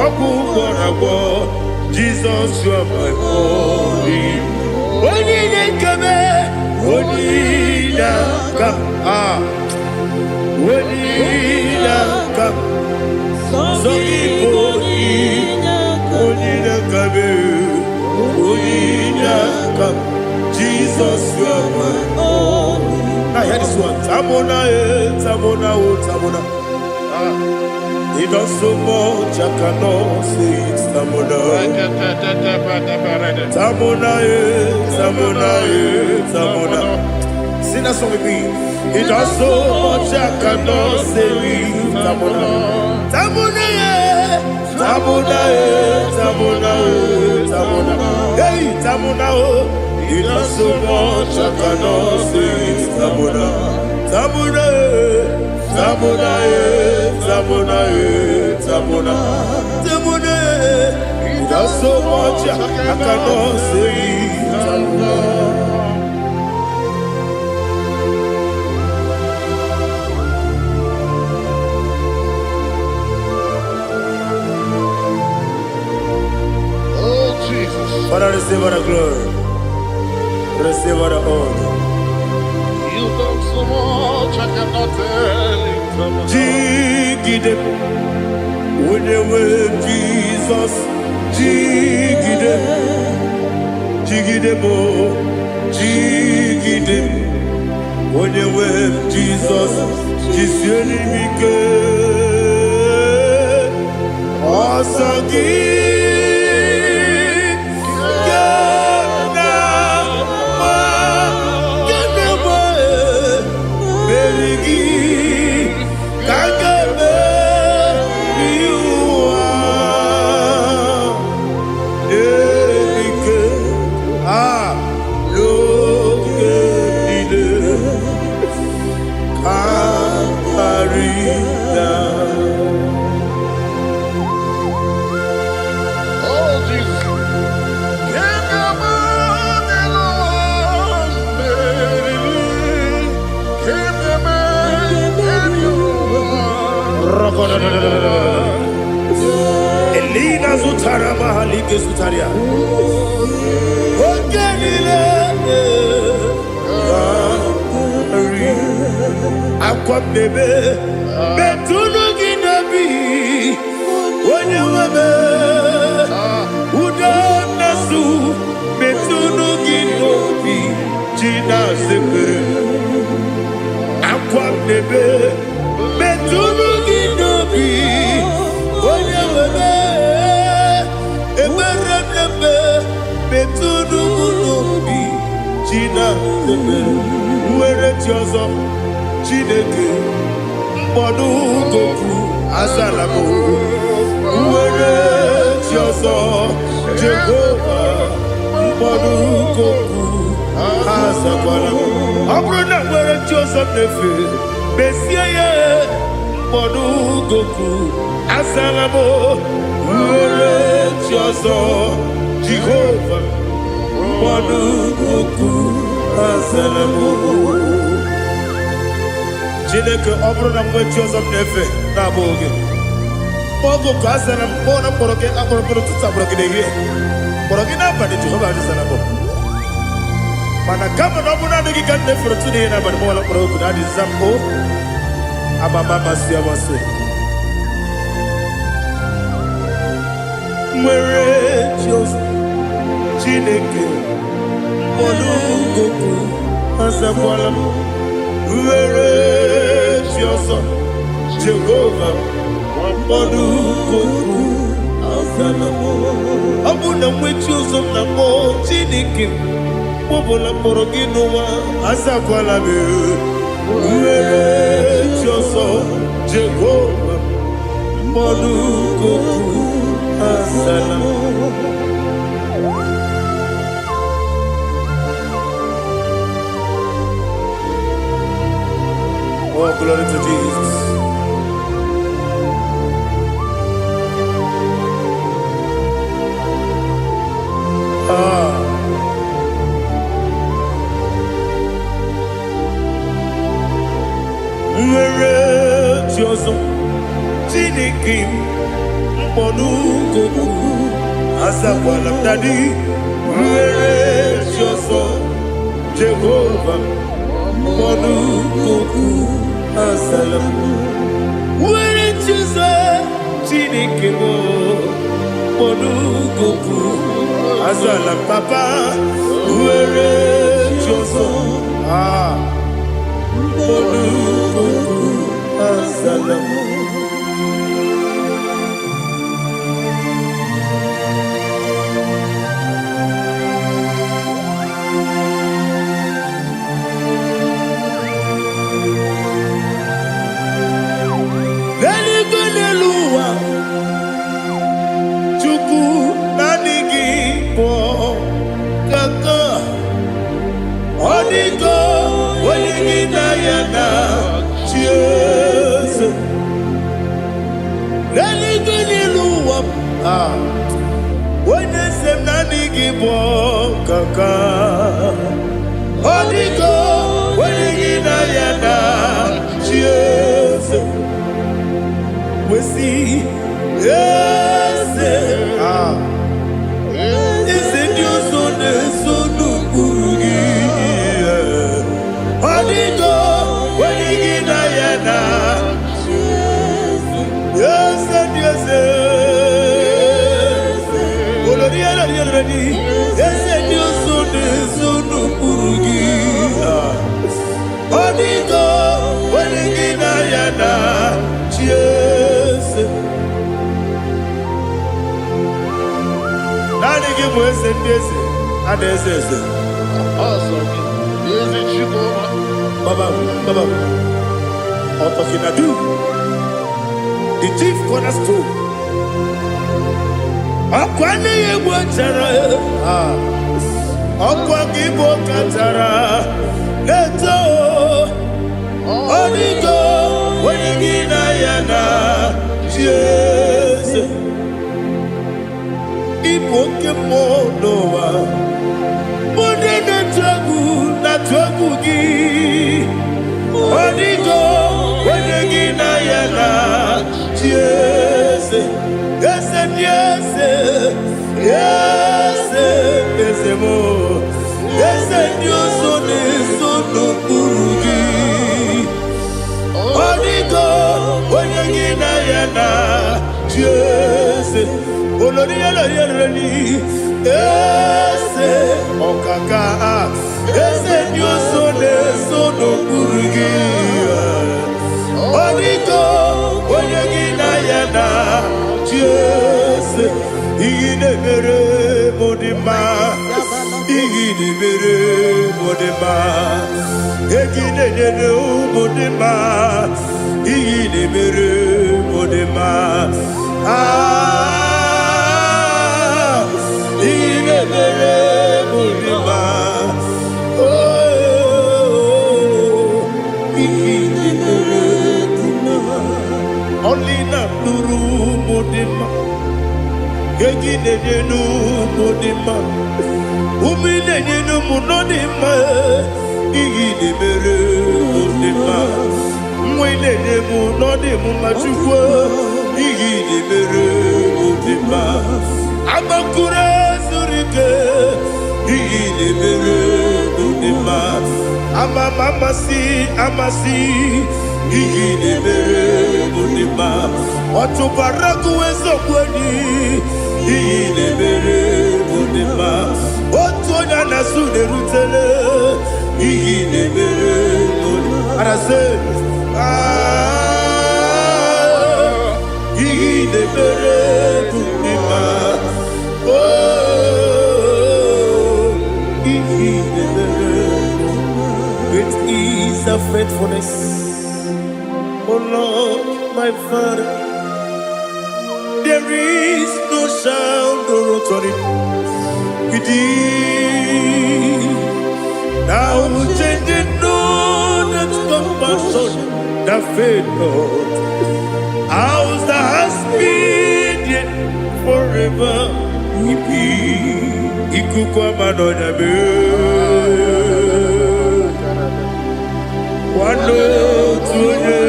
ọgwụ gwọrọ agwọ. Jizọs, you are my all. Onye na-ekeme, onye na-aka a, onye na-aka sọ gị bụ. Jesus, you are my All in Now hear this one. Tamona, eh, Tamona, oh, Tamona. Ah. He does so much, I cannot say it. Tamona. Tamona, eh, Tamona, eh, Tamona. Sing that song with me. He does so much, I cannot say it. Tamona. Tamona, eh, Tamona, eh, Tamona, eh, Tamona. Hey, Tamona, oh. He does so much, I cannot say it. Tamona. Tamona, eh, Tamona, eh, Tamona, eh, Tamona. Tamona, eh. He does so much, I cannot say it. Tamona. Oh, Jesus. Father, receive all the glory. Receive all the honor. You've done so much, I cannot tell it. Jigide, onye Jesus, jigide, jigide mo, jigide, onye nwe Jesus, jisie m ike, ọsọ gị ka m na-agba, ka m na-agba, mmeri gị ka m ga-emeri ụwa n'ike a n'oge niile ka karịa. Oh, Jesus. Can you imagine? Can you imagine? Elina zutara mahalike zutaria. Oge niile karị akwa m na-ebe metụnụ gị n'obi onye nwe m udo na-asụ metụnụ gị n'obi ji na-azepere akwa m na-ebe metụnụ gị n'obi onye nwe m ekpere m na-ebe metụnụ m n'obi ji na-azepere nwere chi ọzọ Chineke mkpọdụ goku azala m nwere chi ọzọ Jehova mkpọdụ goku azakwala m ọ bụrụ na nwere chi ọzọ m na-efe mezie ya mkpọdụ goku azala m nwere chi ọzọ Jehova mkpọdụ goku azala m. Chineke, ọ bụrụ na mgbe chi ọzọ m na-efe na-abụghị gị oge ka a zara m kpọọ na mkpọrọ gị akpọrọ gị n'ụtụtụ, akpọrọ gị n'ehihie, kpọrọ gị n'abalị, Jehova azara m. Mana kama na ọ bụrụ naanị gị ka m na-efere ụtụtụ n'ehihie n'abalị, mọla mkpọrọ oku na adịza m o amama amasị amasị nwere chi ọzọ Chineke mkpọrọ goku azakwala m nwere chi ọzọ Jehova mkpọrọ goku azala m. Ọ bụ na nwe chi ọzọ m na-akpọ Chineke mkpọbụla mkpọrọ gị n'ụwa azakwala m nwere chi ọzọ Jehova mkpọrọ goku azala m. Oh, glory to Jesus. Ah. Nwere chi ọzọ Chineke m mkpọnụgoku azakwala m daddy nwere chi ọzọ Jehova mkpọnụgoku azala m nwere chi ọzọ Chineke m mkpọnụgoku azala m papa nwere chi ọzọ. Ah, Olukuku azala m. N'eluigwe, n'elu ụwa, Chukwu, naanị gị bụ kaka. Ọ dịgo onye gị na ya na chi eze. N'eluigwe, n'elu ụwa, ah, onye eze m, naanị gị bụ kaka. Ọ dịgo onye gị na ya na chi eze. Wesi eze, ah, eze ndị ọzọ na-eso n'ụkpụrụ gị. Ọ dịgo onye gị na ya na eze ndị eze. Olori elori elori, eze ndị ọzọ na-eso n'ụkpụrụ gị. Ọ dịgo onye gị na ya na chi eze. Naanị gị bụ eze ndị eze a na-eze eze. Ọsọ gị, ezi Chukwu. Baba, Baba, Otokinadu, the chief cornerstone. Ọkwa n'ihi egwu chara, ọkwa gị bụ kachara na-eto. Ọdịgo onye gị na ya na chi eze. Ịbụ oke mmụọ n'ụwa. Ndị na-etu egwu na-atụ egwu gị. Ọdịgo onye gị na ya na chi eze. Eze ndị eze, eze, eze m, eze ndị ọzọ na-eso n'okpuru gị. Ọdịgo onye gị na ya na chi eze. Olori olori olori, eze ọkaka, eze ndị ọzọ na-eso n'okpuru gị. Ọdịgo onye gị na ya na chi eze. Ihe na-emere m dị mma, ihe na-emere m dị mma, ego ị na-enyere ụmụ dị mma, ihe na-emere m dị mma. Ah, ihe na-emere m dị mma. Oh, ihe na-emere dị mma. Ọlị na-alụrụ ụmụ dị mma, ego ị na-enye n'ụmụ dị mma, ụmụ ị na-enye n'ụmụ nọ dị mma. Ihe ị na-emere mụ dị mma, nwa ị na-enye m nọ dị m mma. Chukwu, ihe ị na-emere mụ dị mma. Agbakụrụ zuru ike, ihe ị na-emere mụ dị mma. Ama m amasị amasị, ihe ị na-emere mụ dị mma. Ọtụbara gụwa eziokwu enyi, ihe ị na-emere mụ dị mma. Otu onye a na-asụ na-erutele, ihe ị na-emere mụ dị mma. Arasị, ah, ihe ị na-emere mụ dị mma. Oh, ihe ị na-emere. Great is thy faithfulness, O Lord, my Father. There is no shadow of turning with thee. Thou changest not thy compassions, they fail not. As thou hast been, yet forever we be. Ikuku ama n'ọnya mee. Nwanne otu onye,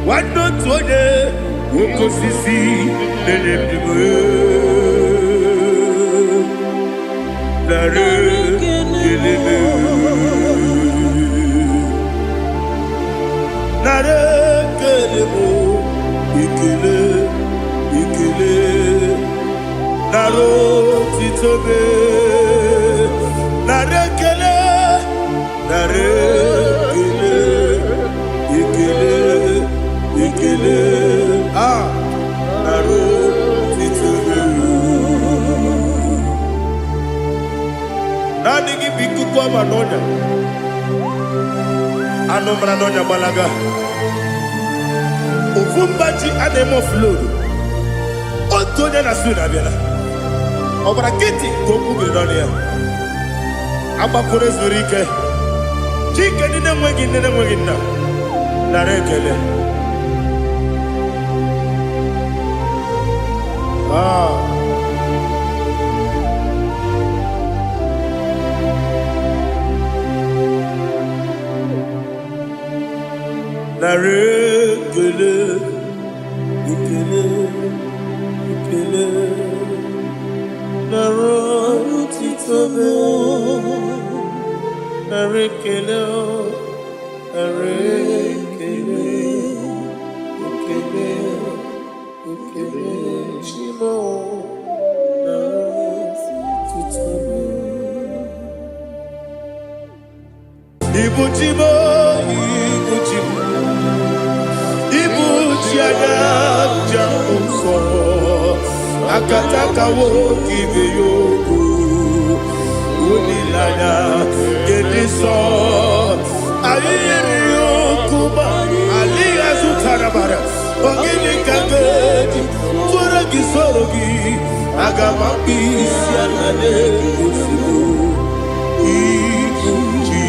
nwanne otu onye, oke osisi na-enye ndụ m. Narị ekele m. Narị ekele m, ekele, ekele. Narị otito m. Ekele a nara otito. Naanị gị bụ ikuku ọma n'ọnya. Anụ mara n'ọnya gbalaga. Ofu mba ji a na-eme offload. Otu onye na su na-abịala. Ọ gbara nkịtị ka okwu biri n'ọnụ ya. Agbakwuru zuru ike. Chike ndị na-enweghị nne na-enweghị nna. Nara ekele. Ah. Nara ekele, ekele, ekele. Nara otito m. Nara ekele, nara ekele, ekele, ekele. Chi m o, nara otito m. Ibu chi m, ibu chi m, ibu chi anya nja nsọ, akataka nwoke ibe ya okwu, olileanya nke dị nsọ. Anyị yiri okwu ma alịghị azụtara bara. Ọ gịnị ka m ga-eji tụọrọ gị soro gị? Aga m akpụ isi ala n'ozugbo ibu chi.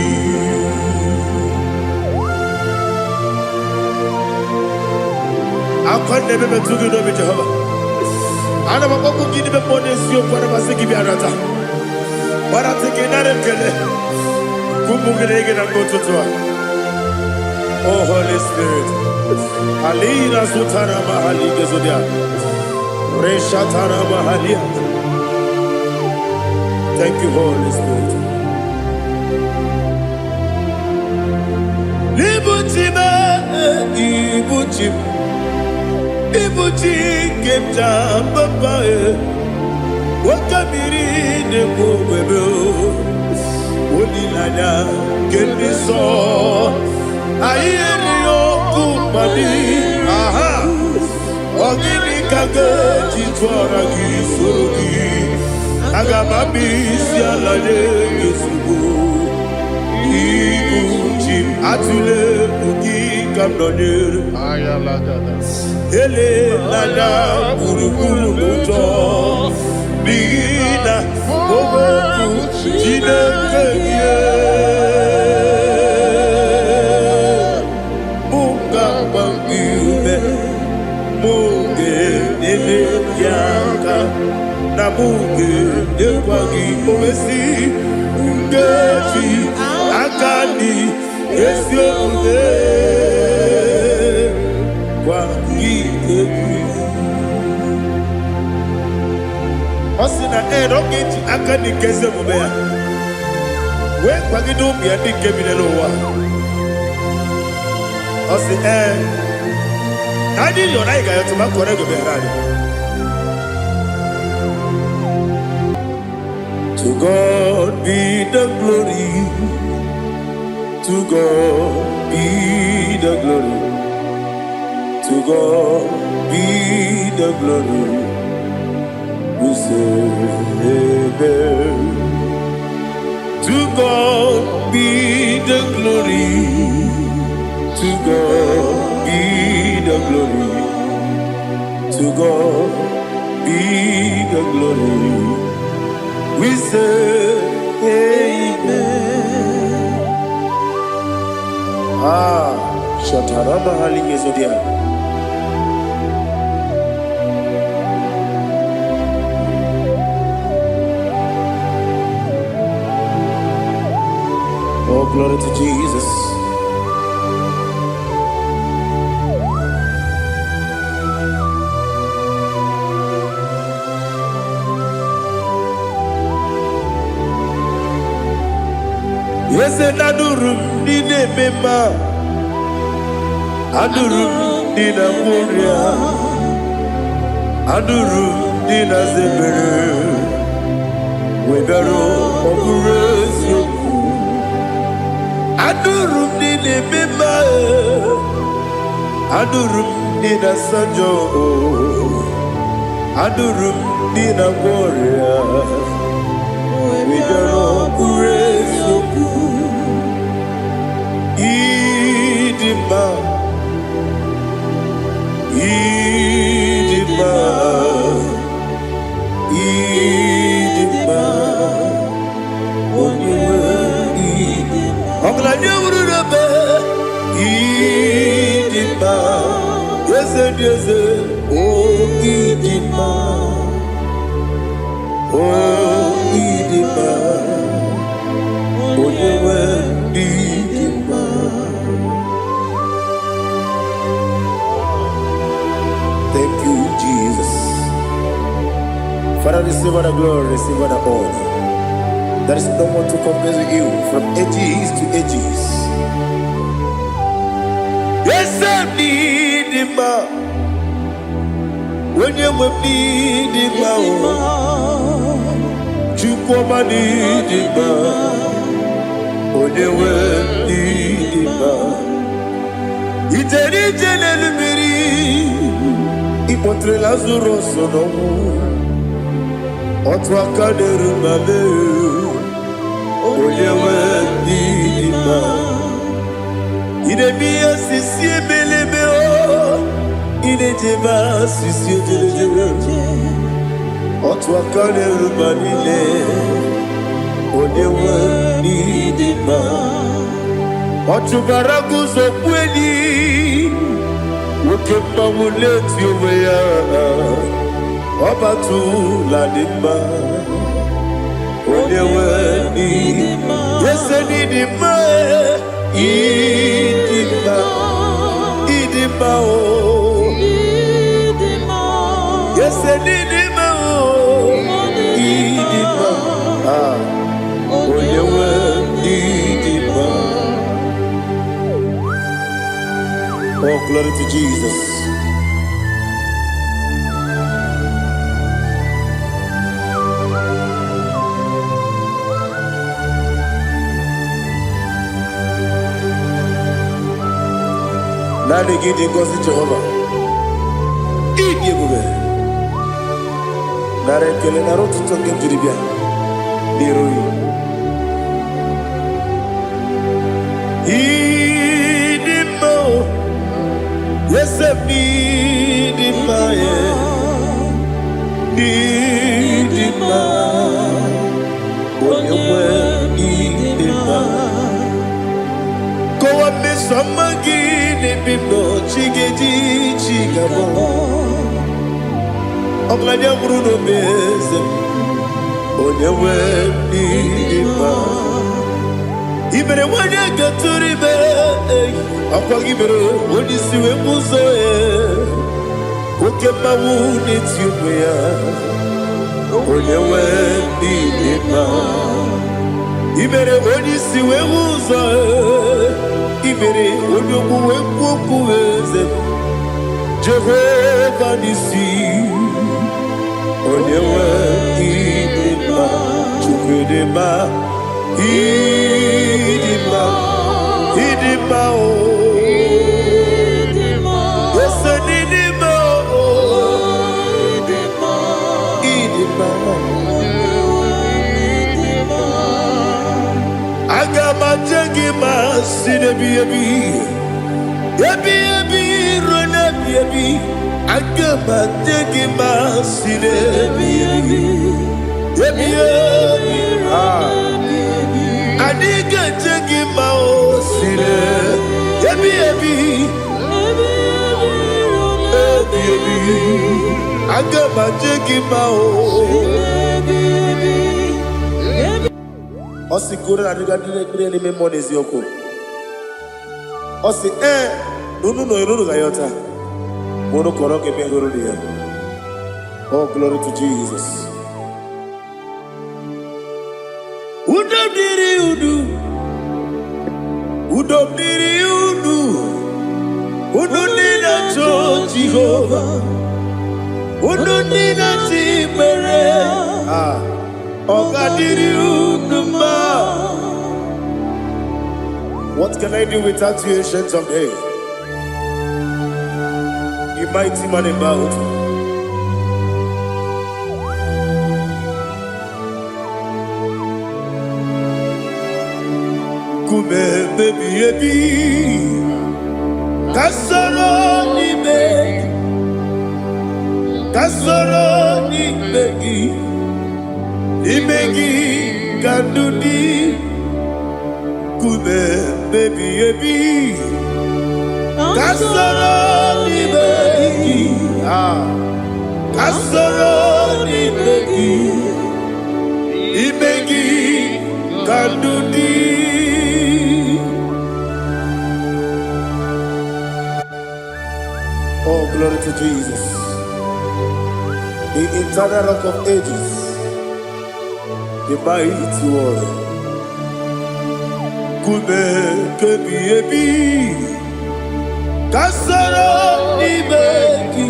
Akwa na-eme metụ gị n'obi, Jehova. Ana m akpọkwu gị n'ime mmụọ n'eziokwu. Ana m asị gị bịa nata gbarata gị nara ekele ka ụmụ gị na-ege na mgbe ụtụtụ a. Oh, Holy Spirit. Alina zutara mahali gezodia. Reshatara mahalia. Thank you, Holy Spirit. Ibuchi m, ibuchi m, ibuchi nke m ji papa e. Nwoke mmiri na-ekwu ogbebe o. Olileanya nke ndị nsọ. Anyị erighị okwu mmadụ. Aha. Ọ gịnị ka m ga-eji tụọrọ gị soro gị? Aga m abịa isi ala nye gị ozugbo. Ibu chi m, atụla egwu gị ka m nọnyere. Ayalagada. Elela gburugburu n'ụjọ n'ihi na okwu Chineke gị mụ ga-agba gị ume, mụ ga-enyere gị aka na mụ ga-enyekwa gị owesi nkeji aka dị ezi omume gwa gị egwu. Ọ sị na ee, na ọ ga-eji aka dị nke ezi omume ya wee kwagide ụmụ ya ndị nke bi n'ụwa. Ọ sị ee, na anyị yọrọ, anyị ga-ayọtụ ma kọrọ ego bịara anyị. To God be the glory. To God be the glory. To God be the glory. We say amen. To God be the glory. To God be the glory. To God be the glory. We say amen. Ah, Shatarama hali Yezodia. Oh, glory to Jesus. Eze na-anụrụ m ndị na-eme mma, anụrụ m ndị na-agwọ ọrịa, anụrụ m ndị na-aza ekpere, wee bịaruo ọ bụrụ eziokwu. Anụrụ m ndị na-eme mma. Anụrụ m ndị na-asa njọ, anụrụ m ndị na-agwọ ọrịa, wee bịara ọkwụrụ eziokwu. Ịdị mma, ịdị mma, ịdị mma, onye nwe ịdị. Ọgaranya wuru n'ebe ịdị mma, eze dị eze, o ịdị mma, o ịdị mma, onye nwe ịdị mma. Thank you, Jesus. Father, receive all the glory, receive all the honor. There is no one to compare with you from ages to ages. Yes, I need him. Onye nwe m n'ịdị mma o, Chukwuma n'ịdị mma, onye nwe m n'ịdị mma. Ijere ije n'elu mmiri, ịkpọtere Lazarus n'ọnwụ, otu aka na-eru ma mee, onye nwe m n'ịdị mma. Ị na-eme ihe sisi emeleme o, ị na-ejebe asịsị ojelejele, otu aka na-eru ma niile, onye nwe n'ịdị mma. Ọ chụbara guzo enyi, nwoke mmanwụ na-eti onwe ya, ọ batụla dị mma, onye nwe n'ịdị ese n'ịdị mma, ịdị mma, ịdị mma o, ese n'ịdị mma o, ịdị mma, ah, onye nwe n'ịdị mma. Oh, glory to Jesus. Naanị gị dị ngọzi, Jehova. Ịdị ebube. Nara ekele, nara otuto nke m jiri bịa n'iru gị. Ịdị mma o, eze m n'ịdị mma ya, n'ịdị mma, onye nwe ịdị mma. Kọwa mmeso ọma gị n'ebe m nọ, chi ga-eji chi ga-abọ. Ọgaranya nwụrụ n'obe, eze m, onye nwe ịdị mma. I mere nwanyị gatụrụ ime, ọkwa gị mere onye isi wee bụ ụzọ ya, oke mmanwụ na-eti onwe ya, onye nwe ịdị mma. I mere onye isi wee hụ ụzọ, i mere onye okwu wee kwuo okwu, eze m, Jehova n'isi, onye nwe ịdị mma. Chukwu dị mma, ịdị mma, ịdị mma o, ese n'ịdị mma o, ịdị mma. Aga m aje gị ma si n'ebi ebi ebi ebi ruo n'ebi ebi. Aga m aje gị ma si n'ebi ebi ebi ebi. Ah. Anyị ga-eje gị ma o si n'ebi ebi ebi ebi. Aga m aje gị ma o. Ọ sị ka unu na-adịga ndị na-ekpere n'ime mmụọ na eziokwu. Ọ sị ee na unu nọnyere unu ga-ayọta ma unu kọrọ ga-eme hụrụ ya. Oh, glory to Jesus. Udo dịrị unu, udo dịrị unu, unu ndị na-achọ Jehova, unu ndị na-achọ ikpere. Ah, ọ ga-adịrị unu mma. What can I do without you, Ancient of Days? Mighty man in battle. Nkume ebi ebi ka soro n'ime gị, ka soro n'ime gị, n'ime gị ka ndụ dị. Nkume ebi ebi ka soro n'ime gị, ah, ka soro n'ime gị, n'ime gị ka ndụ dị. Oh, glory to Jesus, the eternal Rock of Ages, the mighty warrior. Nkume kebi ebi ka soro n'ime gị,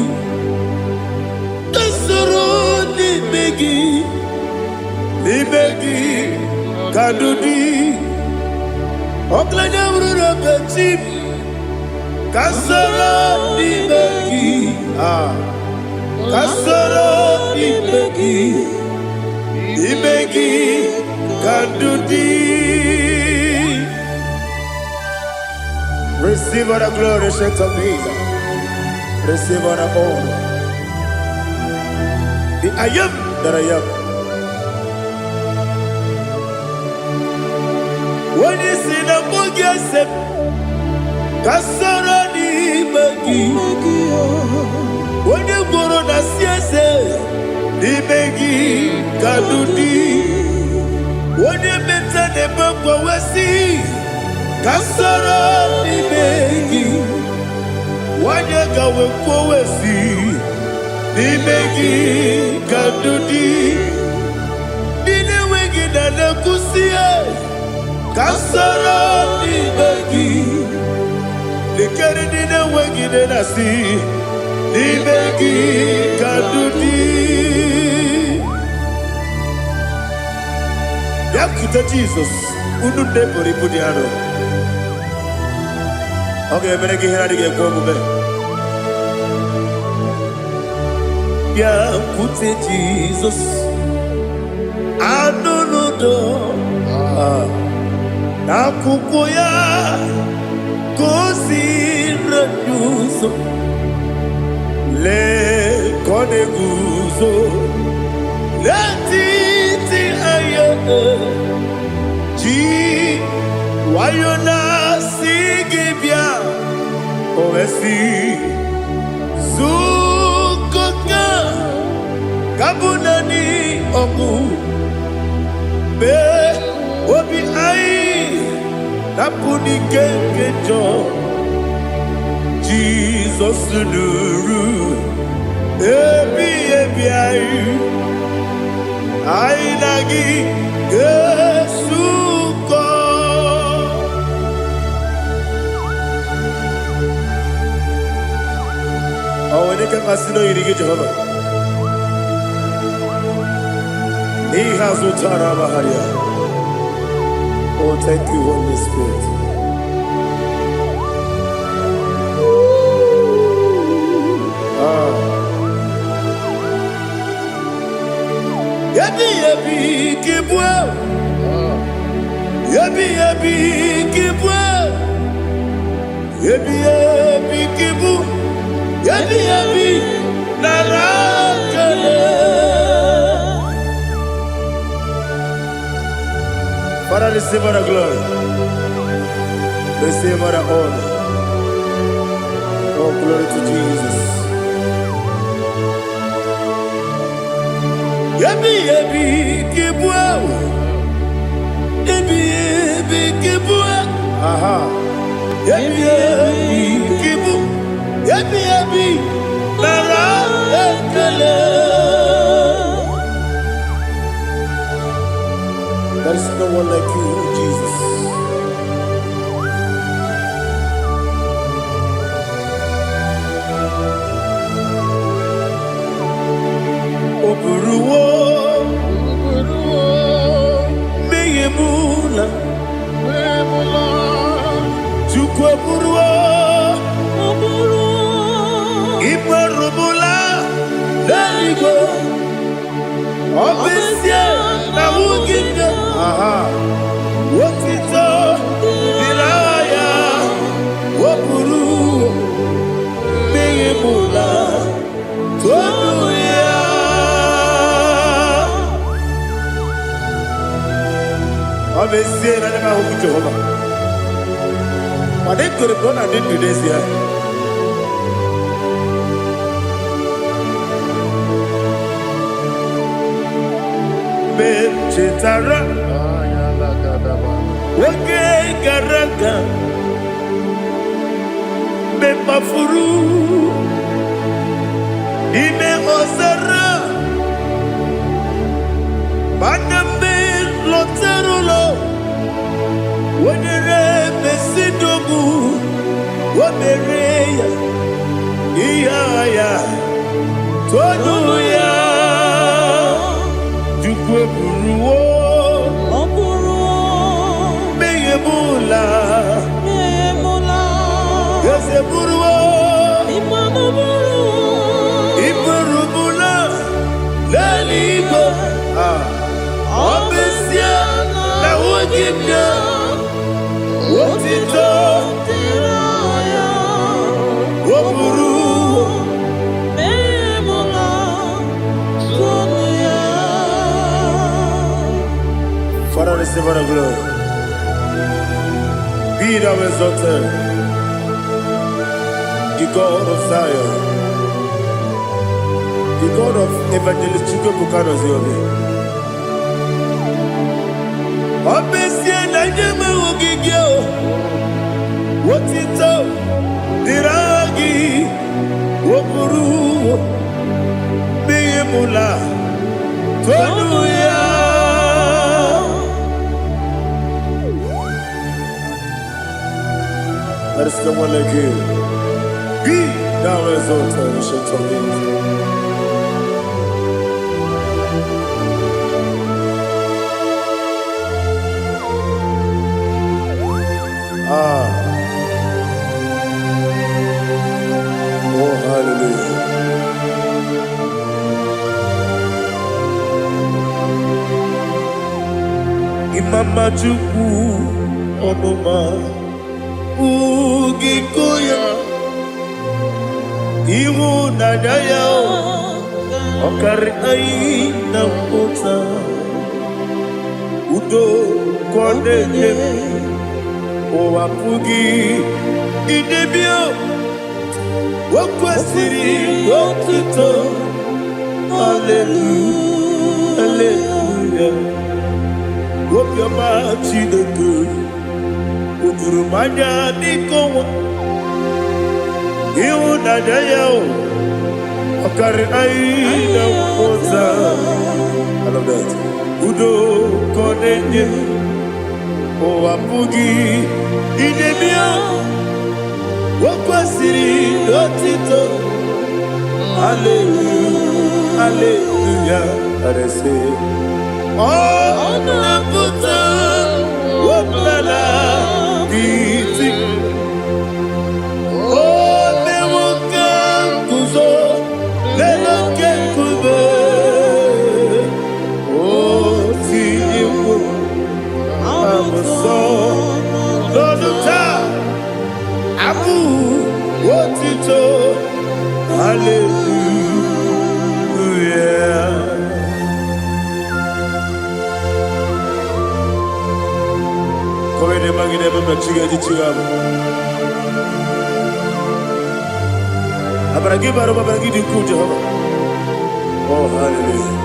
ka soro n'ime gị, n'ime gị ka ndụ dị. Ọkụlanya bụrụ na chi m ka soro n'ime gị, ah, ka soro n'ime gị, n'ime gị ka ndụ dị. Receive all the glory, Saint of Days. Receive all the honor. The I Am that I Am. Onye si na mbụ gị ese m, ka soro n'ime gị. Onye gworo na si eze, n'ime gị ka ndụ dị. Onye mete na-eme mgbanwe si, ka soro n'ime gị. Onye gawe kwuo si, n'ime gị ka ndụ dị. Ndị na-enweghị na na-ekwusi ka soro n'ime gị. Lekere ndị na-enweghị nne na-asị, n'ime gị ka ndụ dị. Bịakwute Jizọs, unu nne buru ibu dị arọ. Ọ ga-emere gị ihe na-adịghị ekwe omume. Bịakwute Jizọs, anụ n'udo n'akwụkwọ ya ka o ziri anyị ụzọ. Lee ka ọ na-eguzo n'etiti anyị, ji nwayọ na-asị gị bịa. O wee sị, zukọta ka bụ naanị ọgwụ mee obi anyị napụ n'ike nke njọ. Jizọs nụrụ ebi ebi anyị, anyị na gị ga-esukọ. Ọ nwere ike mmasị na oyiri gị, Jehova, n'ihe azụ tara amagharị. Oh, thank you, Holy Spirit. Ah. Ebi ebi kibwe, ebi ebi kibwe, ebi ebi kibu, ebi ebi nara kele. Father, receive all the glory. Receive all the honor. Oh, glory to Jesus. Ebi ebi kibwe, ebi ebi kibwe, aha. Ebi ebi kibu, ebi ebi nara ekele. There is no one like you, Jesus. N'eluigwe, ọ bụ ezie na ahụghị m ya. Aha. Otito dịrị aha ya, o buru mmehie m ụla, tonu ya. Ọ bụ ezie na anya m ahụghị Jehova, mana ekwere m na ọ na-adị ndụ n'ezie. Mgbe m chetara oge gara aga, mgbe m kpafuru n'ime ọzara, mana mgbe lọtara ụlọ, o nyere m ezinụlọ, o mere ya ihe agha ya, tonu ya. Chukwu eburuwo Ọ bụrụ mmehie m ụla, emula, eze buruwo ịmanụ bụrụ iburu m ụla n'eluigwe. Ah, ọ bụ ezie na ahụghị m ya, otito dịrị ya, o buru emula, tonu ya. Father, receive all the glory. Be thou exalted, the God of Zion, the God of Evangelist Chukwuebuka Ozioma. Ọ bụ ezie na nye m ahụghị gị o, otito dịrị aha gị, o buru mmehie m ụla, tonu ya. There is no one like you. Be thou exalted, ancient of days. Ah, oh hallelujah. Imama Chukwu ọnụma ugiko ya, ịhụnanya ya ọ karị anyị na mpụta, udo ka ọ na-enye m, ụwa pụghị idebe o. O kwesịrị otuto, haleluya, haleluya. Obiọma Chineke o juru m anya n'ike ọnwa, ịhụnanya ya o ọ karị anyị na mpụta. I love that. Udo ka ọ na-enye, ụwa pụghị idebe o. O kwesịrị otito, haleluya, haleluya. Arese ọ na-apụta ọbụla iti, o mewo ka nguzo n'elu oke nkume, o tinyewo abụsọ n'ọnụ taa abụ otito, haleluya. Kowede magide baba chiga ji chiga bu. Abaragi baro abaragi di ku Jehovah. Oh hallelujah.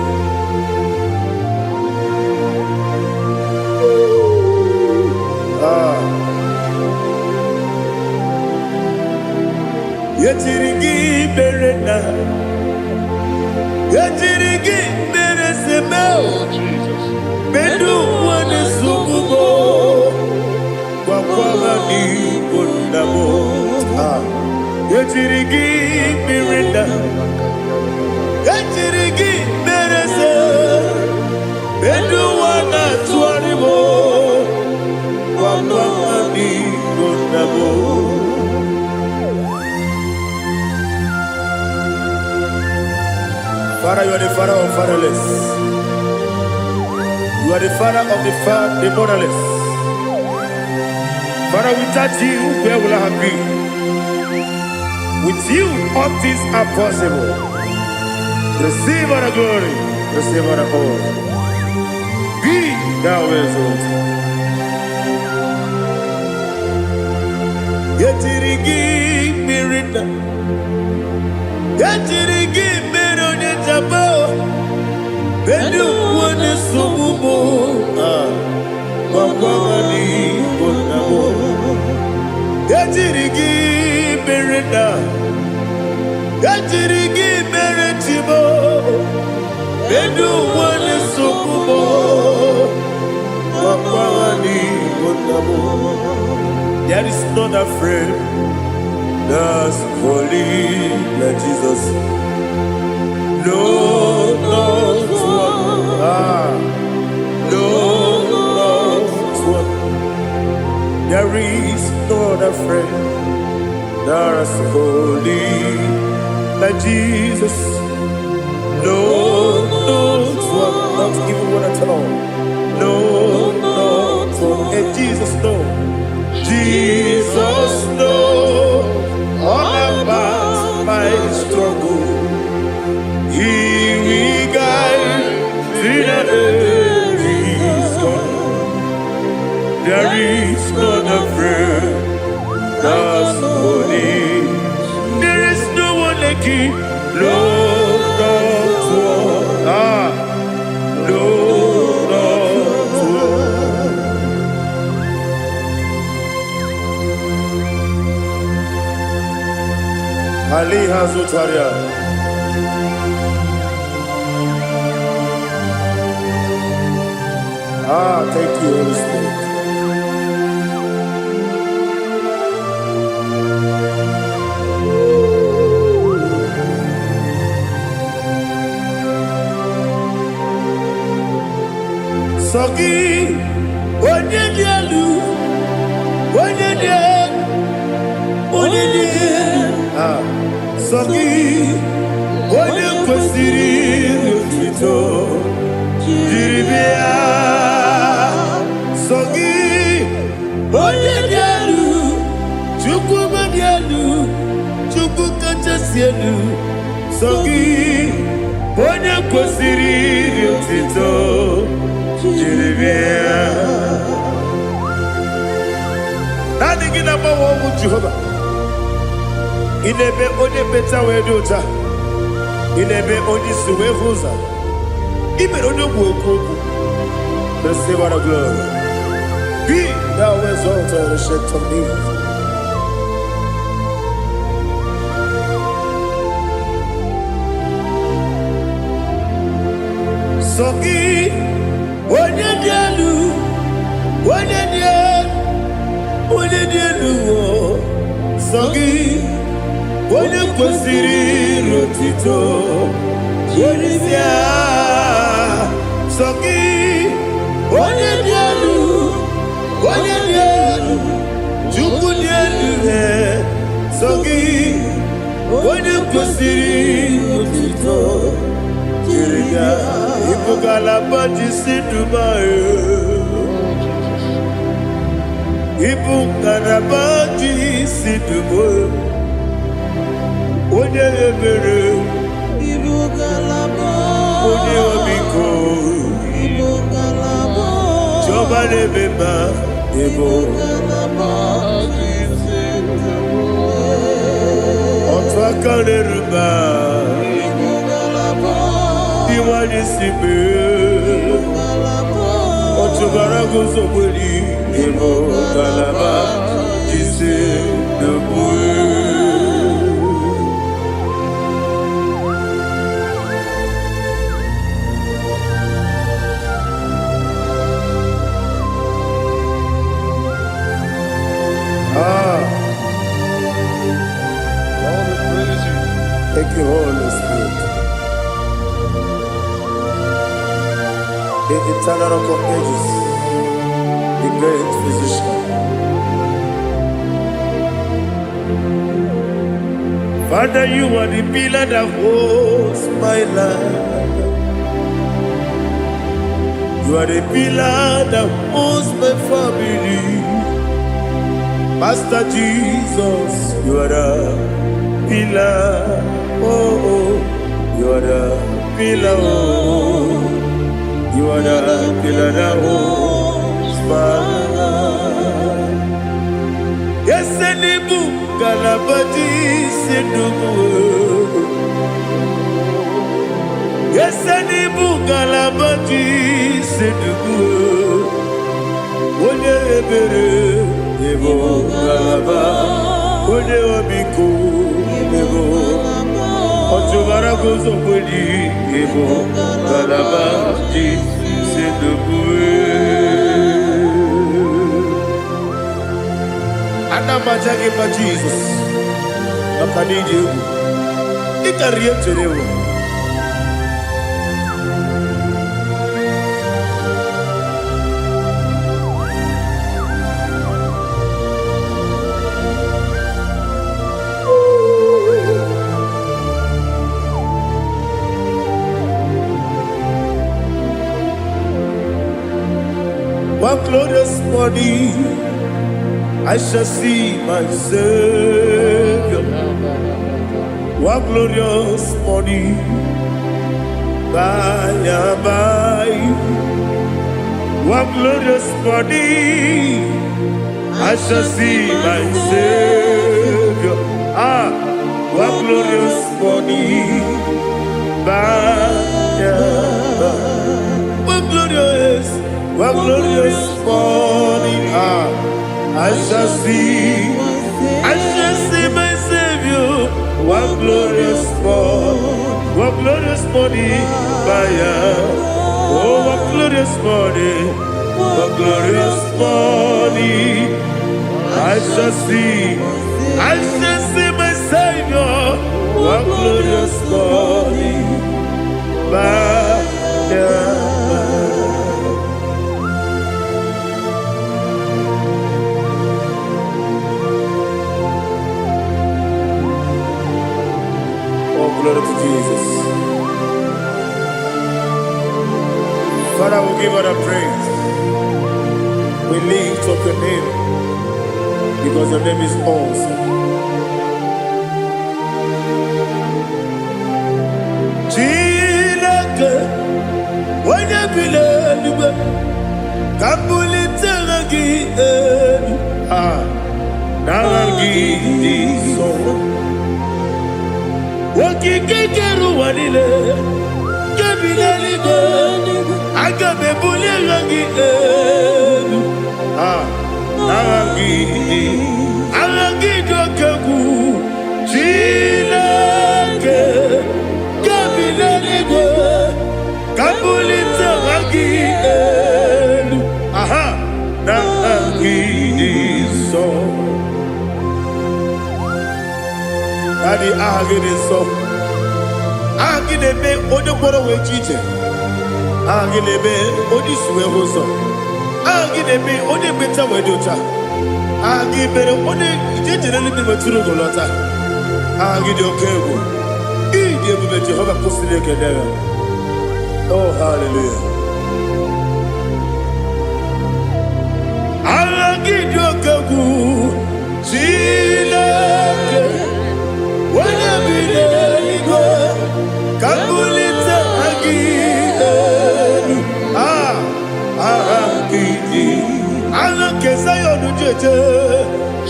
Ah. Yetiri gi mere na. Yetiri gi mere seme o. Oh, Jesus. Medu wane sukubo. Kwa kwa ni unamo. Ah. Yetiri gi mere na. Ejiri gị mere se, elu ụwa na-atụgharị m, gwakwa m n'igbo nna m. Father, you are the father of fatherless. You are the father of the motherless. Father, without you, where will I have been? With you, all things are possible. Receive our glory. Receive our honor. Be thou exalted. Yetiri gị mmiri nna. Yetiri gị mmiri onye jaba. Bedu onye nsogbu mụ. Ah, gwagwa n'igbo nna mụ. Yetiri gị mmiri nna. Yetiri gị mmiri timo. Bedu onye nsogbu mụ. Gwagwa n'igbo nna mụ. There is not a friend that's holy like Jesus. No, not one. Ah, no, not one. There is not a friend that's holy like Jesus. No, not one. Not even one at all. No, not one. And Jesus, no. Jesus, no. All about my struggle. He will guide till the day is gone. There is none afraid that's holy. There is no one like you. No, not one. Ah, no, not one. Ali Hazutaria. Ah, thank you, Holy Spirit. Sọ gị, onye dị elu, onye dị elu, onye dị elu. Ah, sọ gị, onye kwesịrị otuto jiri bịa. Sọ gị, onye dị elu, Chukwu dị elu, Chukwu kachasị elu. Sọ gị, onye kwesịrị otuto jiri bịa. Naanị gị na-agbanwe ọnwụ Jehova. Ị na-eme onye mkpeta wee dị ụta. Ị na-eme onye isi wee hụ ụzọ. Ị mere onye ogbu okwu okwu. Receive all the glory. Be thou exalted, ancient of days. Sọ gị, onye dị elu, onye dị elu, onye dị elu, o. Sọ gị, onye kwesịrị otito jiri bịa. Sọ gị, onye dị elu, onye dị elu, Chukwu dị elu, eh. Sọ gị, onye kwesịrị otito jiri bịa. Ịbụ ngalaba ji si Dubai. Oh, Jesus. Ịbụ ngalaba ji si Dubai. Onye ebere, Ibu ngalaba. Onye ọmịiko, Ibu ngalaba. Chiọma na-eme mma, ịbụ Ngalaba. otu aka na-eru mba, Ibu ngalaba. Iwanye si mee. Ngalaba. Ọchụbara guzogbeli, ịbụ ngalaba ji si Dubai. Ah, Lord, we praise you. Thank you, Holy Spirit. The eternal rock of ages, the great physician. Father, you are the pillar that holds my life. You are the pillar that holds my family. Master Jesus, you are the pillar. Oh, oh, you are the pillar. Oh, you are the pillar that holds my life. Yes, n'ịbụ ngalaba ji isi ndụ m. Yes, n'ịbụ ngalaba ji isi ndụ m. Onye ebere, ịbụ ngalaba. Onye ọmịiko, ịbụ ọchụmara guzo kweli, ịbụ ngalaba ji isi ndụ m. Ana m aja gị mma, Jizọs, maka na ịdị egwu. Ị karịrị ihe m chere ewu. One glorious morning, I shall see my Savior. One glorious morning, by and by. One glorious morning, I shall see my Savior. Ah, one glorious morning, by and by. One glorious morning, ah, I shall see my Savior. One glorious morning, one glorious morning, by and oh, one glorious morning, one glorious morning, I shall see my Savior. One glorious morning, by and by. Oh, glory to Jesus. Father, we give all the praise. We lift up your name because your name is awesome. Chineke, onye bi n'eluigwe, ka m bulite aha gị elu. Ah, n'aha gị dị nsọ. Okike kere ụwa niile, nke bi n'eluigwe, aga m ebuli aha gị elu. Ah, aha gị dị, aha gị dị oke egwu. Chineke, nke bi n'eluigwe, ka m bulite aha gị elu. Aha, n'aha gị dị nsọ. Daddy, aha gị dị nsọ. Aha gị na-eme onye mkpọrọ wee ji ije. Aha gị na-eme onye isi wee hụ ụzọ. Aha gị na-eme onye mmecha wee dị ụcha. Aha gị mere onye ije jere eluigwe metụrụ ugo lọta. Aha gị dị oke egwu. Ịdị ebube Jehova kwụsịrị ekele ya. Oh, hallelujah. Aha gị dị oke egwu. Chineke, onye bi n'eluigwe, ka m bulite aha gị elu. Ah, aha gị dị. Aha nke Zayọn jeje.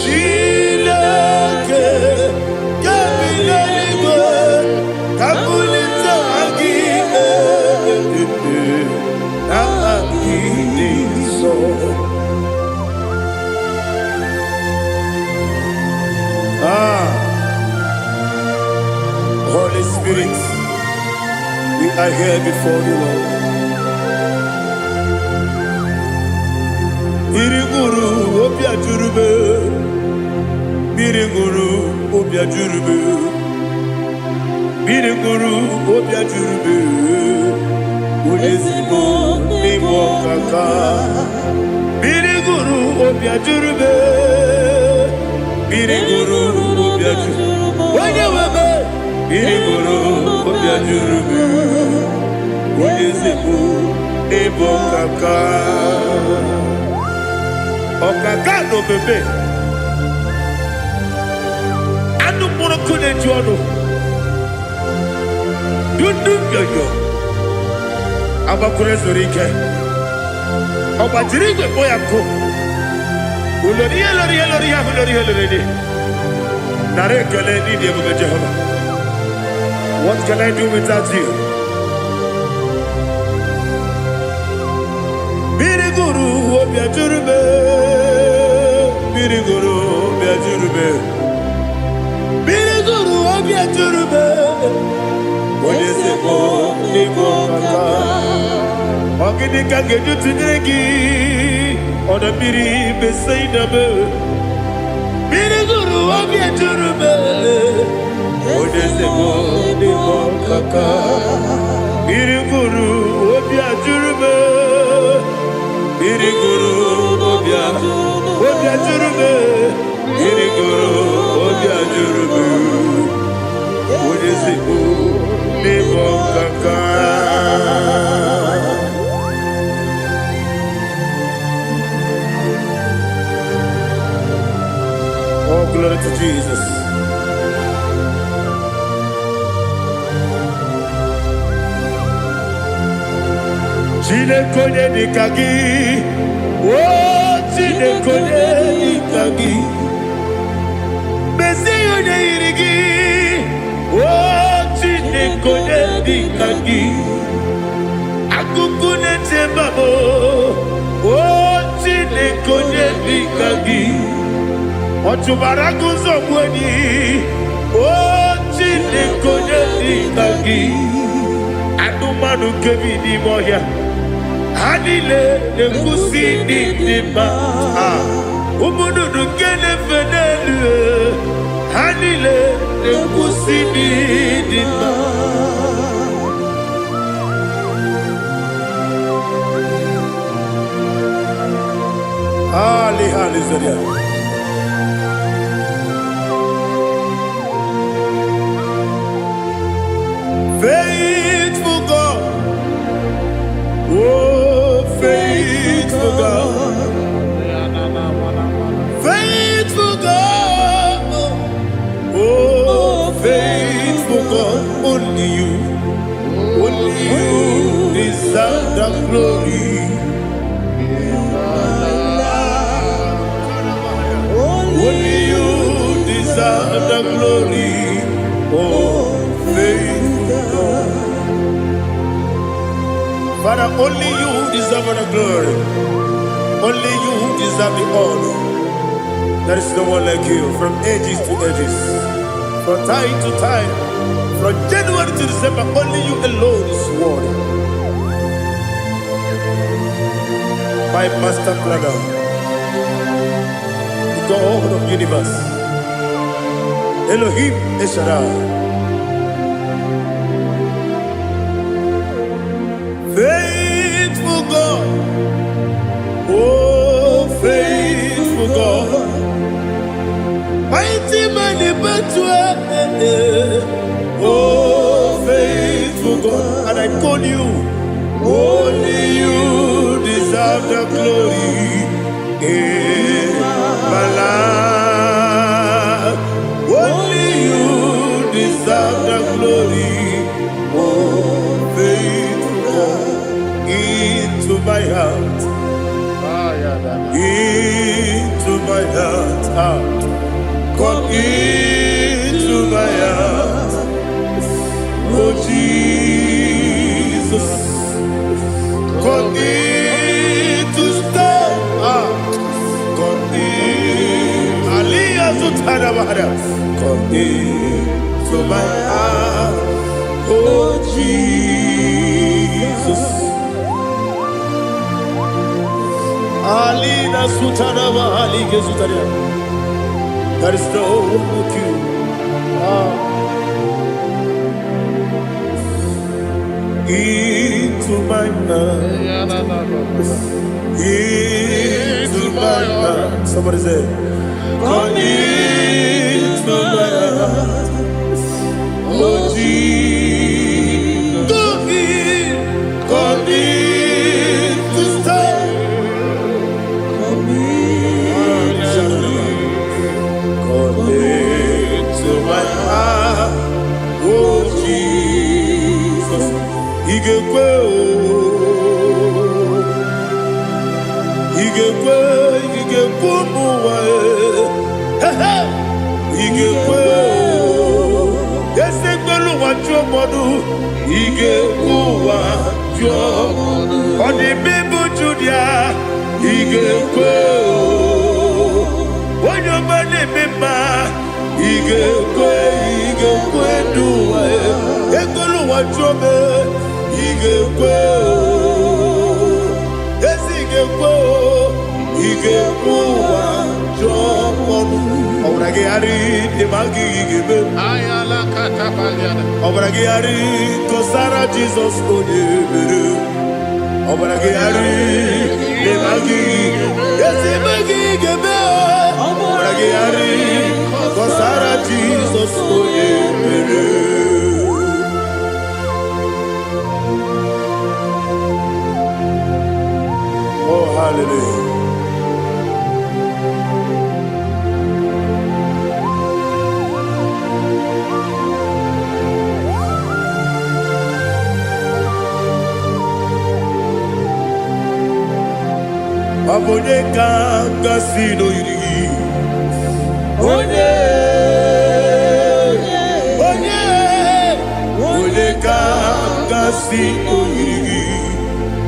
Chineke, nke bi n'eluigwe, ka m bulite aha gị elu. Aha gị dị nsọ. Ah, Holy Spirit, we are here before you, Lord. Mmiri ṅụrụ obi ajụrụ m. Mmiri ṅụrụ obi ajụrụ m. Mmiri ṅụrụ obi ajụrụ m. Onye ezigbo n'ịbụ ọkaka. Mmiri ṅụrụ obi ajụrụ m. Mmiri ṅụrụ obi ajụrụ. Onye nwe m. Mmiri gụrụ obi ajụrụ m. Onye eze bụ ịbụ ọkaka. Ọkaka na obebe. Anụ mkpụrụ nkụ na-eju ọnụ. Dundu nyonyo. Agbakwuru zuru ike. Ọ gbajiri igwe kpọ ya nkụ. Ulori ihe lori ihe lori ihe ahụ lori ihe lori dị. Nara ekele n'ịdị ebube Jehova. What can I do without you? Mmiri gụrụ obi ajụrụ m. Mmiri gụrụ obi ajụrụ m. Mmiri gụrụ obi ajụrụ m. Onye eze bụ n'ịbụ ọkaka. Ọ gịnị ka m ga-eji tụnyere gị? Ọdọ mmiri Besaida m. Mmiri gụrụ obi ajụrụ m. Onye eze bụ n'ịbụ ọkaka. Mmiri gụrụ obi ajụrụ m. Mmiri gụrụ obi ajụrụ m. Mmiri gụrụ obi ajụrụ m. Onye eze bụ n'ịbụ ọkaka. Oh, glory to Jesus. Chineke onye dịka gị, o Chineke onye dịka gị, mezie onye yiri gị, o Chineke onye dịka gị, akụkụ na-eche mba m, o Chineke onye dịka gị, ọ chụbara gị ụzọ gbuo enyi, o Chineke onye dịka gị, anụmanụ nke bi n'ime ọhịa, ha niile na-ekwusi n'ịdị mma. Ah, ụmụ nnụnụ nke na-efe n'elu, ha niile na-ekwusi n'ịdị mma. Ali, hallelujah. Faithful God, oh, faithful God, faithful God, oh, faithful God, only you deserve the glory. Only you deserve the glory. Oh, faithful God. Father, only you deserve the glory. Only you deserve the honor. There is no one like you from ages to ages, from time to time, from January to December. Only you alone is worthy. My master planner, the God of universe, Elohim El Shaddai. Faithful God, oh faithful God, mighty man in battle, oh faithful God, and I call you, only you deserve the glory in my life. Only you deserve the glory, oh faithful God, into my heart, into my heart, ah. Come into my heart, oh Jesus. Come in to stay, ah. Come in, Aliyah Zutana Bahara. Come into my heart, oh Jesus. Alina Sutana Bahali Gezutaria. There is no one like you. Ah. Into my heart, into my heart. Somebody say, come into my heart, oh O Jizọs, ị ga-ekwe o, ị ga-ekwe, ị ga-ekwe ụmụ ụwa e. He, he! Ị ga-ekwe o, eze mgbelu ụwa jụọ mmadụ, ị ga-ekwe ụwa jụọ. Ọ dị mmemme Judia, ị ga-ekwe o. Onye ọma na-eme mma, ị ga-ekwe, ị ga-ekwe ndụ ụwa e. Ekwela ụwa jụọ m, ị ga-ekwe o. Ezi ị ga-ekwe o, ị ga-ekwe ụwa jụọ ọnụ. Ọbara gị gharị dị ma gị ga-eme. Ayala katapaliana. Ọbara gị gharị kọsara Jizọs onye mere. Ọbara gị gharị dị ma gị ezi eme gị ga-eme. Ọbara gị gharị kọsara Jizọs onye mere. Oh, hallelujah. Ọ bụ onye ka gasị n'oyiri gị? Onye, onye, onye ka gasị n'oyiri gị?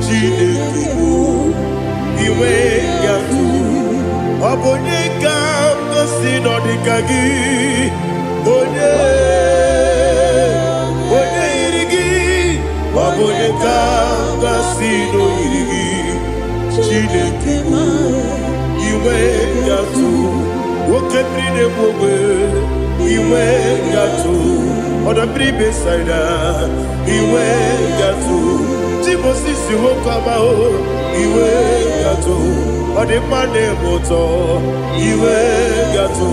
Chineke bụ inwe ya tụ. Ọ bụ onye ka gasị n'ọdịka gị? Onye, onye yiri gị? Ọ bụ onye ka gasị n'oyiri gị? Chineke bụ inwe gatụ, nwoke mmiri na-egbu ogbe, inwe gatụ, ọdọ mmiri Besaida, inwe gatụ, Timosisi nwoke ọma o, inwe gatụ, ọ dị mma na-eme ụtọ, inwe gatụ,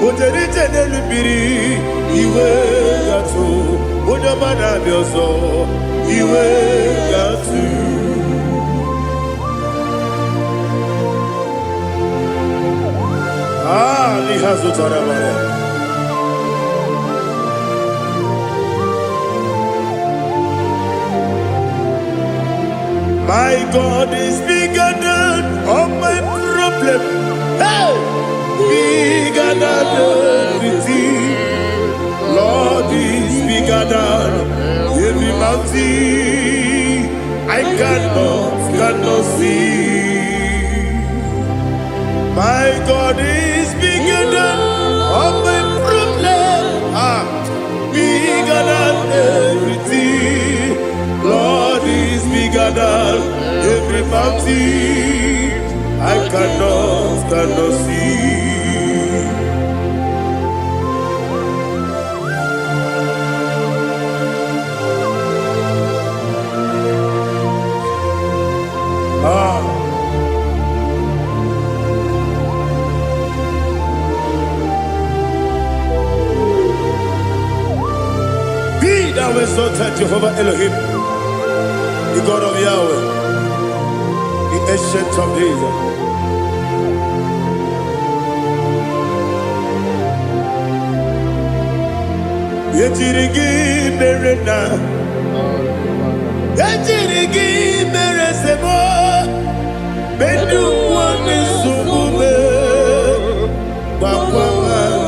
o jere ije n'elu mmiri, inwe gatụ, onye ọma na-abịa ọzọ, inwe gatụ. Ah, liha zụtara mara. My God is bigger than all my problem. Hey! Bigger than everything. Lord is bigger than every mountain. I cannot see. My God is bigger than all my problem. Ah, bigger than everything. Lord is bigger than every mountain. I cannot see. Ah. Be thou exalted, Jehovah Elohim, the God of Yahweh, the Ancient of Days. Ejiri gị mere na ejiri gị mere sebo medu nwanne nsogbu me gbakwa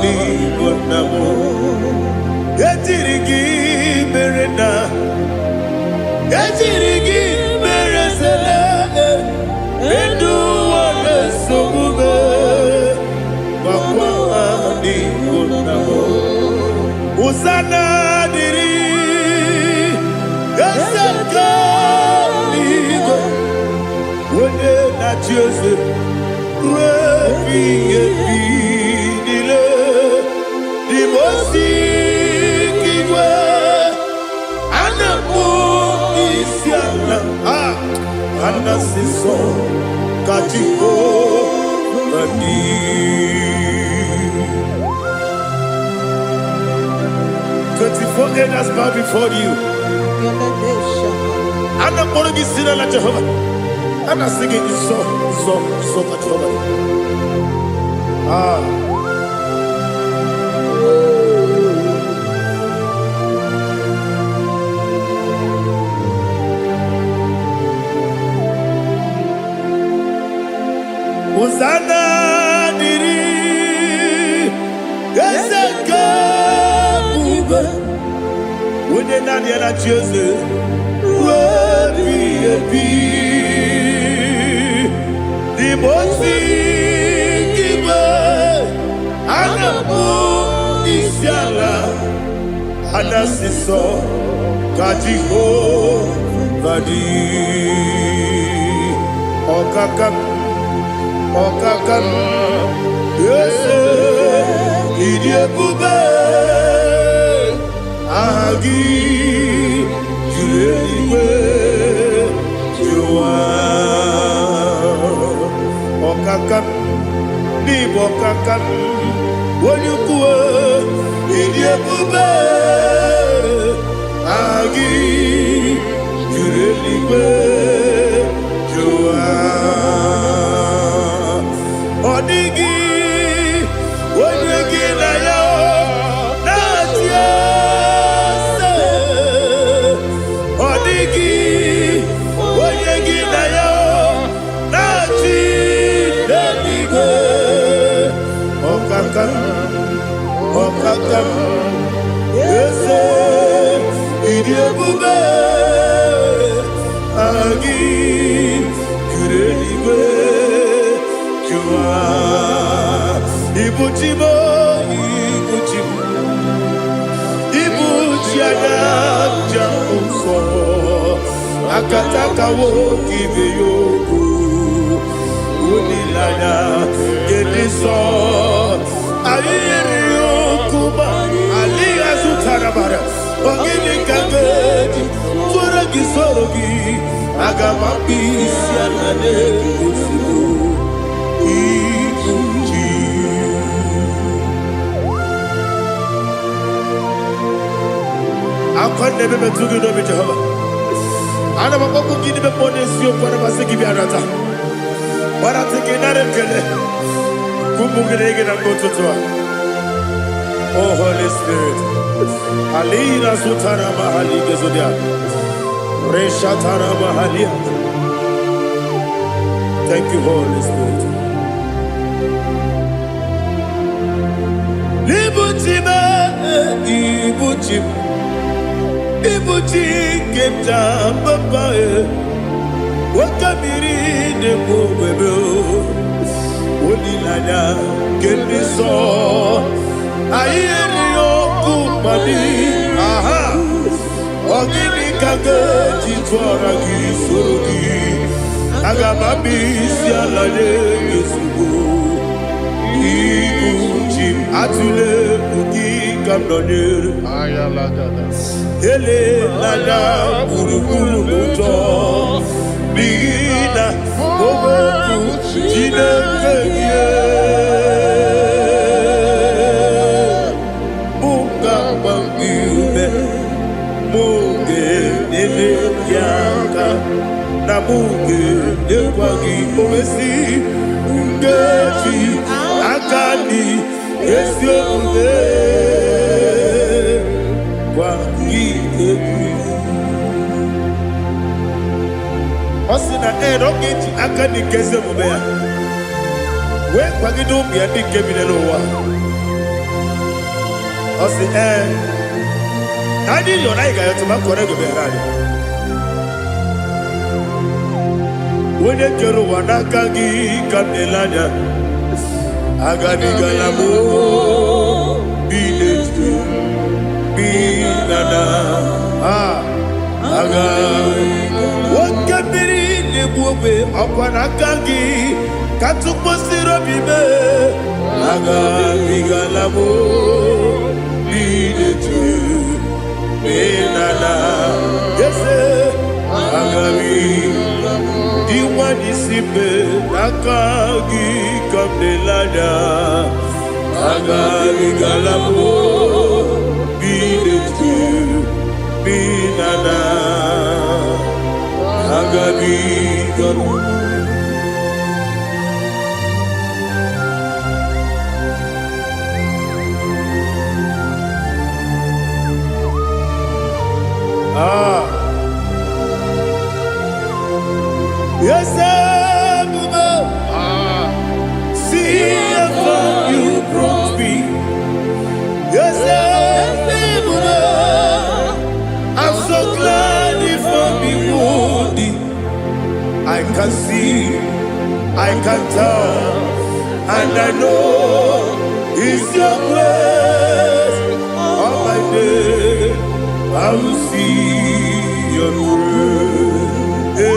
n'igbo nna m. Ejiri gị mere na ejiri gị mere sele medu nwanne nsogbu me gbakwa n'igbo nna m. Hosanna dịrị eze nke eluigwe, onye na-achị eze ruo ebighị ebi niile. Dị m ozi nke igwe, a na-akpọ isi ala, a a na-asị nsọ ka Jehova dị. 24 elders bow before you. A na-akpọrọ gị si n'ala Jehova. A na-asị gị nsọ, nsọ, nsọ ka Jehova dị. Ah. Naanị ya na-achị eze ruo ebighị ebi. N'ime ozi nke igwe, a na-akpọ isi ala, a na-asị sọ ka Jehova dị. Ọkaka m, ọkaka m, eze, ịdị ebube, aha gị juru eluigwe, juru ụwa. Ọkaka m, n'ịbụ ọkaka m, onye ukwu, ịdị ebube, aha gị juru eluigwe, juru ụwa. Ọ dịghị onye gị na ya na-achị eze. Ọ dịghị onye gị na ya na-achị n'eluigwe. Ọkaka m, ọkaka m, eze, ịdị ebube, aha gị juru eluigwe, juru ụwa. Ibuchi m, ibuchi m, ibuchi anya nja ụzọ akataka nwoke ibe ya okwu olileanya nke nsọ anyị yiri okwu ma alịghị azụtara mara. Ọ gịnị ka m ga-eji tụrụ gị, soro gị? Aga m akpụ isi ala na-egosigo ibuchi. Akwa na-ebe metụ gị n'obi, Jehova. Ana m akpọkwu gị n'ime mmụọ n'eziokwu. Ana m asị gị bịa nata gbarata gị, nara ekele ka ụmụ gị na gị na mgbe ụtụtụ a. Oh Holy Spirit, alina zutara mahali gezodia reshatara mahalia. Thank you, Holy Spirit. Ibuchi m, ibuchi m, ibuchi nke m ji papa e. Oke mmiri na-ekwu ogbebe, olileanya nke ndị nsọ anyị erighị ọkụ mmadụ. Aha, ọ gịnị ka m ga-eji tụọra gị, soro gị? Aga m abịa isi ala nye gị ozugbo. Ibu chi m, atụle egwu, gị ka m nọnyere. Elela gburugburu n'ụjọ, n'ihi na okwu Chineke gị mụ ga-agba gị ume, mụ ga-enyere gị aka, na mụ ga-enyekwa gị owesi nkeji aka dị ezi omume gwa gị egwu. Ọ sị na ee, na ọ ga-eji aka dị nke ezi omume ya wee kwagide ụmụ ya ndị nke bi n'elu ụwa. Ọ sị ee, na anyị yọrọ, anyị ga-ayọtụ ma kọrọ ego bịara anyị. Onye kere ụwa, n'aka gị ka m na-ele anya. Agabigala m bi n'etu bi na na aga oke mmiri na-egbu ogbe, ọkwa n'aka gị ka tụkpọsiri obi mee. Agabigala m bi n'etu bi na na eze agabi dị nwanyị si mbe, n'aka gị ka m na-ele anya. Agabigala m bi n'etu bi na na agabigala. Ah. Yes, ebube, see how far you brought me. Yes, ebube, I've I can see, I can tell, and I know it's your grace. All my day, I will see your grace.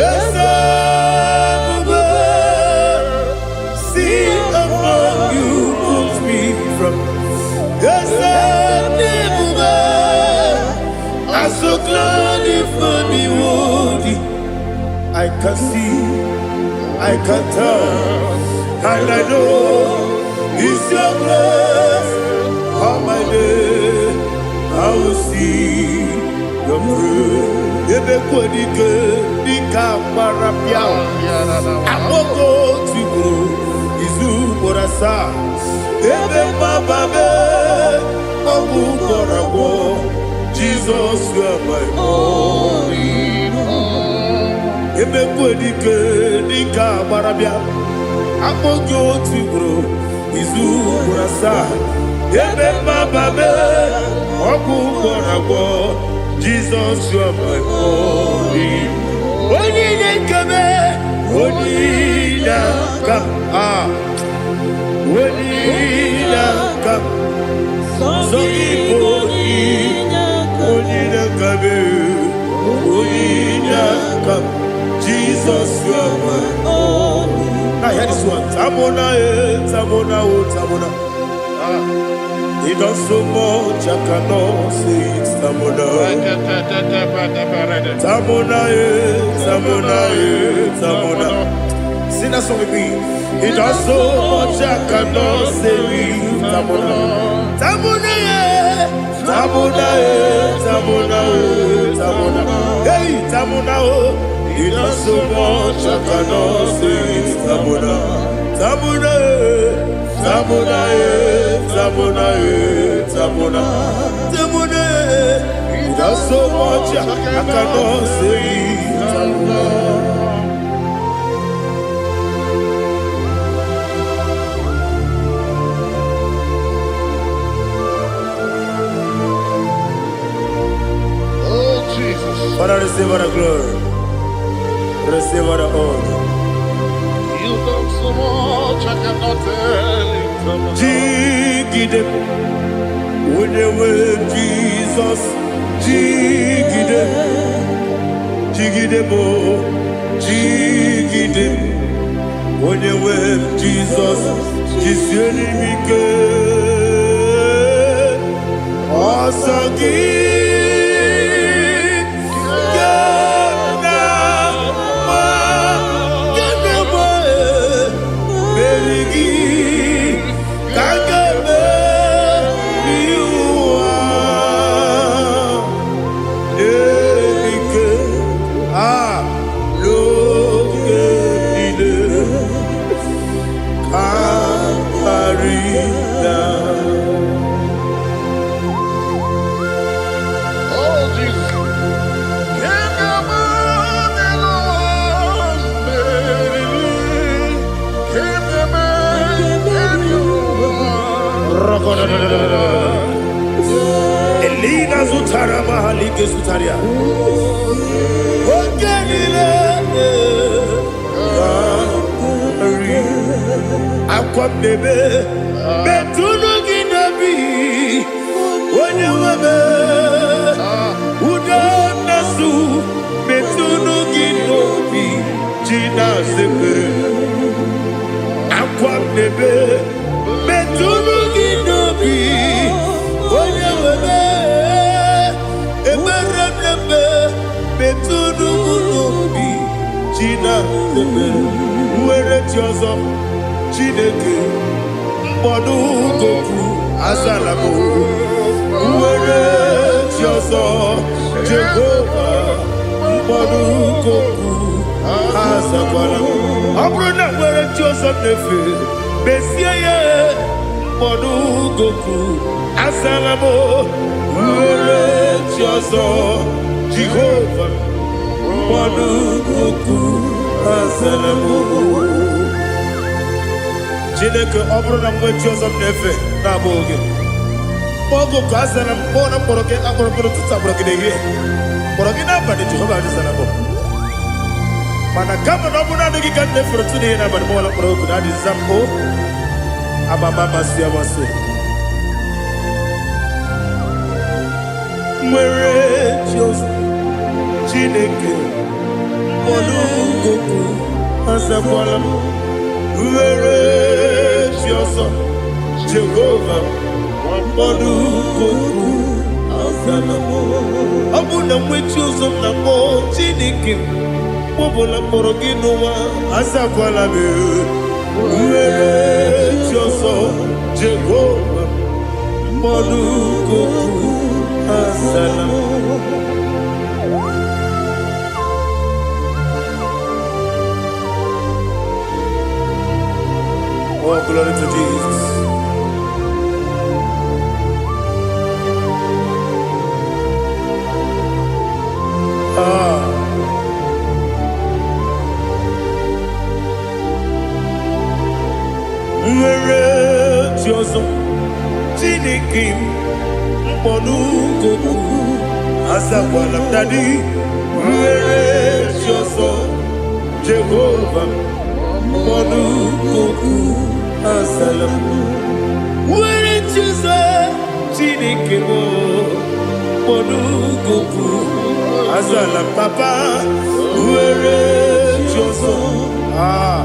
Yes, I'm see among you put me from. Yes, I'm I'm so glad if me worthy. I can see, I can tell, and I know it's your grace. All my day, I will see your grace. Ebe kwadike dịka agbara bịa akpọgo tigburu izu ugboro asaa ebe mgbaba be ọgwụ gwọrọ agwọ. Jizọs, you are my all. Emekwe dike dịka agbara bịa akpọ gị otu ugboro izu ugboro asaa ebe mgbaba be ọgwụ gwọrọ agwọ. Jizọs, you are my all. Onye na-ekeme, onye na-aka a, onye na-aka sọ gị bụ onye na-akabe, onye na-aka. Jesus, you are my. Now hear this one. Tamona, eh, Tamona, oh, Tamona. He does so much, I cannot say it. Tamona. Tamona, eh, Tamona, eh, Tamona. Sing that song with me. He does so much, I cannot say it. Tamona. Tamona, eh, Tamona, eh, Tamona, eh, Tamona. Hey, Tamona, oh. He does so much, I cannot say it. Tamona. Tamona, eh, Tamona, eh, Tamona, eh, Tamona. Tamona, eh. He does so much, I cannot say it. Tamona. Oh, Jesus. Father, receive all the glory. Receive all the honor. You've done so much, I cannot tell it. Jigide, onye nwe Jizọs, jigide, jigide m, jigide, onye nwe Jizọs, jisie m ike. Ọsọ gị ga na-agba, ga na-agba, meri gị ka m ga-emeri ụwa. Ike a n'oge niile ka karịa. Oh, Jesus. Can you Can you Elina zụtara mahalike zụtara ya. Oge niile karị akwa m na-ebe metụnụ gị n'obi onye nwe m udo na-asụ metụnụ gị n'obi ji na-asepere akwa m na-ebe metụnụ gị n'obi onye nwe m ekpere m na-eme metụnụ m n'obi ji na-asepere nwere chi ọzọ. Chineke mkpọdụ goku azala m nwere chi ọzọ. Jehova mkpọdụ goku azakwala m. Ọ bụrụ na nwere chi ọzọ m na-efe mezie ya mkpọdụ goku azala m nwere chi ọzọ. Jehova mkpọdụ goku azala m. Chineke, ọ bụrụ na m nwee chi ọzọ m na-efe na-abụghị gị, oge oku azara m. Kpọọ na mkpọrọ gị akpọrọ mkpọrọ ụtụtụ, akpọrọ gị n'ehihie, kpọrọ gị n'abalị, Jehova azara m. Mana kama na ọ bụ naanị gị ka m na-efere otu n'ihe n'abalị m ọla kpọrọ oku na adị nza m o amama amasị amasị nwere chi ọzọ Chineke mkpọrọ azakwala m nwere chi ọzọ Jehova mkpọrọ azala m. Ọ bụ na nwe chi ọzọ m na-akpọ Chineke m, mgbe ọbụla m kpọrọ gị n'ụwa azakwala m. Nwere chi ọzọ Jehova mkpọrọ azala m. Oh, glory to Jesus. Ah. Nwere chi ọzọ Chineke m mkpọnụkokwu azakwala m. Daddy, nwere chi ọzọ Jehova mkpọnụkokwu azala m. Nwere chi ọzọ Chineke m mkpọnụkokwu azala m. Papa, nwere chi ọzọ, ah,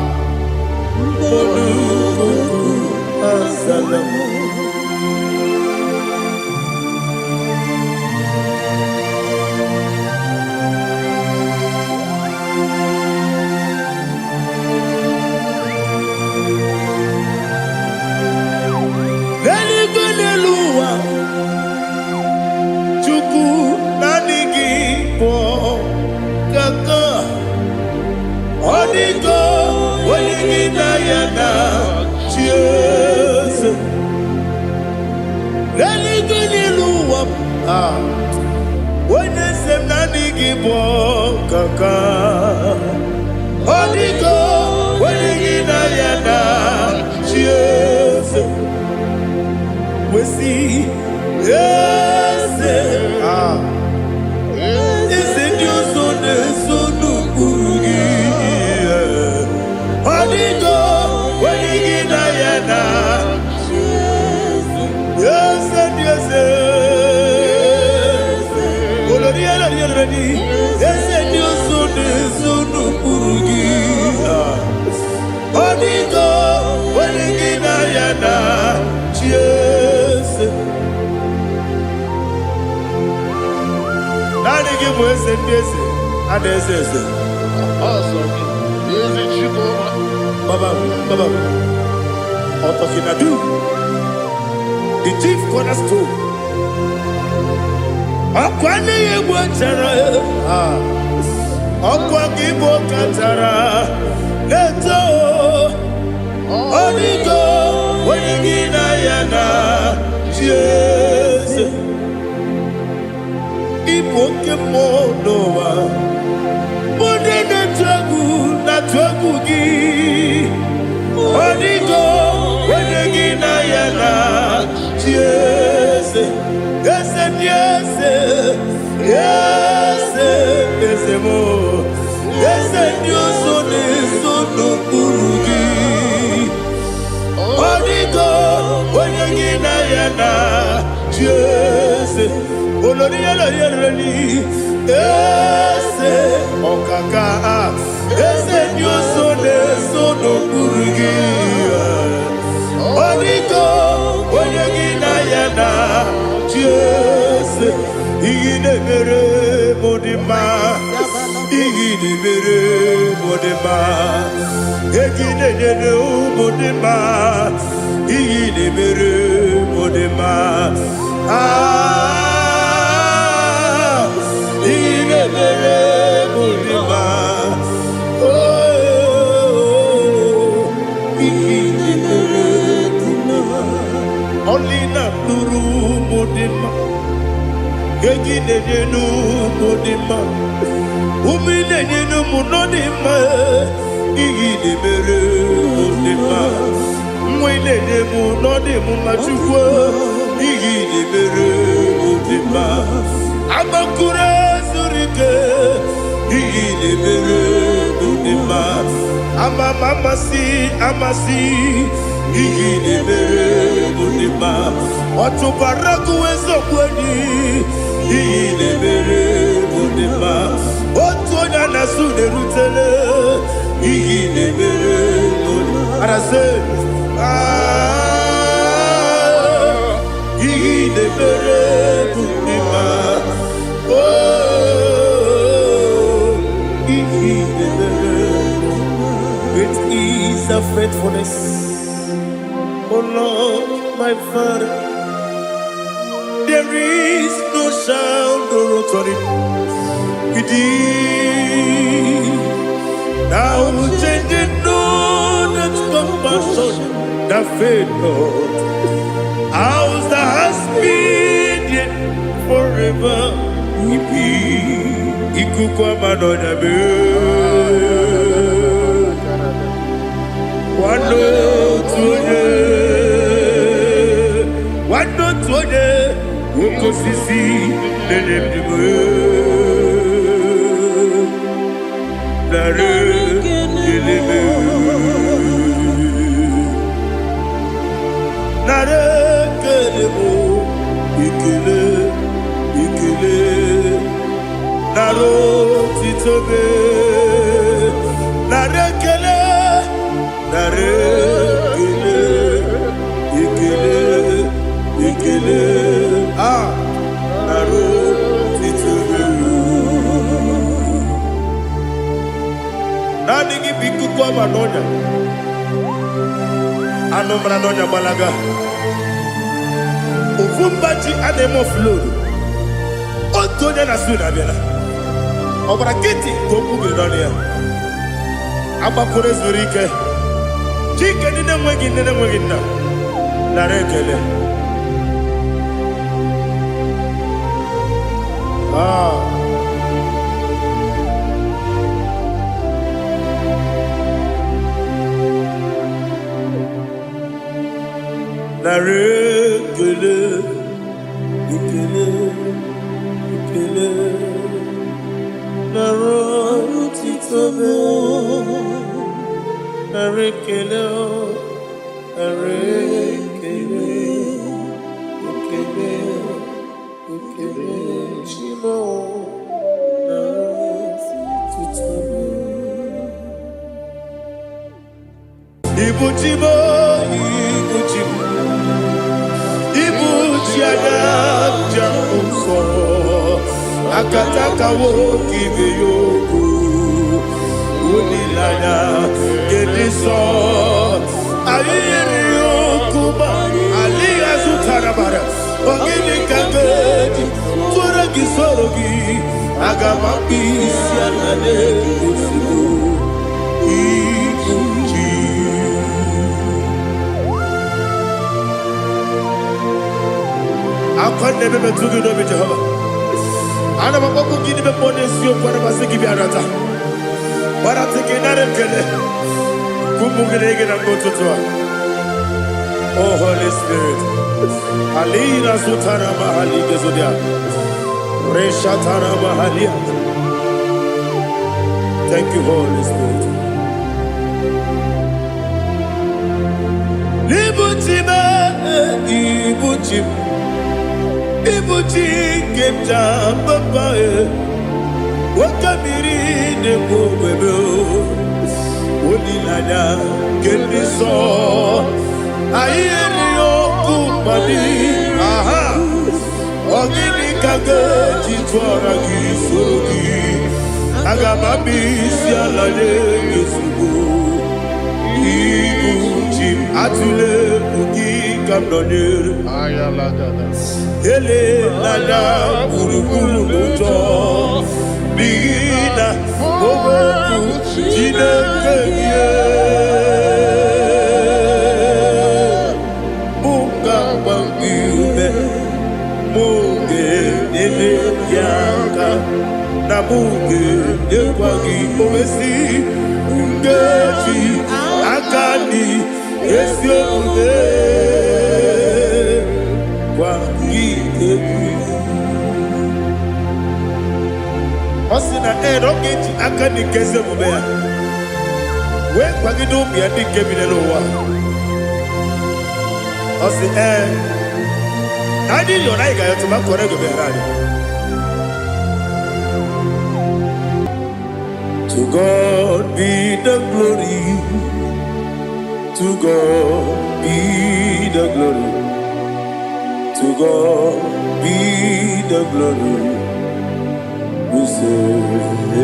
mkpọnụkokwu azala m. N'eluigwe, n'elu ụwa, Chukwu, naanị gị bụ kaka. Ọ dịgo onye gị na ya na chi eze. N'eluigwe, n'elu ụwa, ah, onye eze m, naanị gị bụ kaka. Ọ dịgo onye gị na ya na chi eze. Wesi eze, ah, eze ndị ọzọ na-eso n'ụkpụrụ gị. Ọ dịgo onye gị na ya na eze ndị eze. Olori elori elori, eze ndị ọzọ na-eso n'ụkpụrụ gị. Ah. Ọ dịgo onye gị na ya na chi eze. Naanị gị bụ eze ndị eze a na-eze eze. Ọsọ gị, ezi Chukwu. Baba, Baba, Otokinadu, the chief cornerstone. Ọkwa n'ihe egwu chara, ah, ọkwa gị bụ kachara na-eto. Ọ dịgo onye gị na ya na chi eze. Ịbụ oke mmụọ n'ụwa, ndị na-atụ egwu na-atụ egwu gị. Ọ dịgo onye gị na ya na chi eze. Eze ndị eze, eze eze m, eze ndị ọzọ na-eso n'okpuru gị. Ọ dịgo onye gị na ya na chi eze. Olori elori elori, eze ọkaka, eze ndị ọzọ na-eso n'okpuru gị. Ọ dịgo onye gị na ya na chi eze. Ihe na-emere m dị mma, ihe na-emere m dị mma, ego na-enyere ụmụ dị mma, ihe na-emere m dị mma. Ah, ihe na-emere m dị mma. Oh, ihe na-emere dị mma. Ọlị na-atụrụ ụmụ dị mma, ego na-enye n'ụmụ dị mma, ume na-enye n'ụmụ nọ dị mma. Ihe na-emere m dị mma, nwa ị na-enye m nọ dị m mma. Chukwu, ihe na-emere m dị mma. Agbakụrụ zuru ike, ihe na-emere m. Ama m amasị amasị ihe ị na-emere bụ dị mma. Ọ tụbara gụ eziokwu enyi, ihe ị na-emere bụ dị mma. Otu onye a na-asụ na-erutele, ihe ị na-emere bụ dị mma. Arasị, ah, ihe ị na-emere bụ dị mma. Oh, ihe ị na-emere. Great is the faithfulness, O Lord, my Father. There is no sound or authority. Indeed, thou changest not that compassion that fail not. House that has been there forever will be. Ikuku ama n'ọnya mee. Nwanne otu onye, nwanne otu onye, oke osisi na-enye ndụ. Narị ekele m. Narị ekele m, ekele, ekele, narị otito m. Narị ekele, narị ekele, ekele, ekele, ah, narị otito m. Naanị gị bụ ikuku ọma n'ọnya. Anụ mara n'ọnya gbalaga. Ofu mba ji a na-eme offload. Otu onye na-asụ na abịala. Ọ gwara nkịtị ka okwu gị n'ọnụ ya. Agbakwuru zuru ike. Chike ndị na-enweghị nne na-enweghị nna. Nara ekele. Ah. Nara ekele, ekele, ekele, nara otito m. Nara ekele, nara ekele, ekele, ekele, Chimo, nara otito m. Ibu Chimo, Ibu Chimo, Ibu chi anya ja nsọ, akataka nwoke ibe ya okwu, olileanya nke nsọ. Anyị yiri okwu ma alịghị azụtara mara. Ọ gịnị ka m ga-eji tụrụ gị soro gị? Aga m akpụ isi ala n'ozugbo. Ibu chi. Akwa na-eme metụ gị n'obi Jehova. Ana m akpọkwu gị n'ime mmụọ n'eziokwu, ana m asị gị bịa nata. Gbarata gị nara ekele. Ka ụmụ gị na-ege na mgbe ụtụtụ a. Oh Holy Spirit. Alina zutara mahali gezodia. Reshatara mahalia. Thank you, Holy Spirit. Ibuchi m, Ibuchi m, Ibuchi nke m ji papa e. Oke mmiri na-ekwu ogbebe o. Olileanya nke ndị nsọ. Anyị erighị okwu mmadụ. Aha. Ọ gịnị ka m ga-eji tụọra gị soro gị? Aga m abịa isi ala nye gị ozugbo. Ibu chi m, atụla egwu, gị ka m nọnyere. Elela gburugburu n'ụjọ, n'ihi na okwu Chineke gị mụ ga-agba gị ume, mụ ga-enyere gị aka, na mụ ga-enyekwa gị owesi nkeji aka dị ezi omume gwa gị egwu. Ọ sị na ee, na ọ ga-eji aka dị nke ezi omume ya. Wee kwagide ụmụ ya ndị nke bi n'ụwa. Ọ sị ee, na anyị yọrọ anyị ga-ayọtụ ma kọrọ ego bịara anyị. To God be the glory. To God be the glory. To God be the glory. We say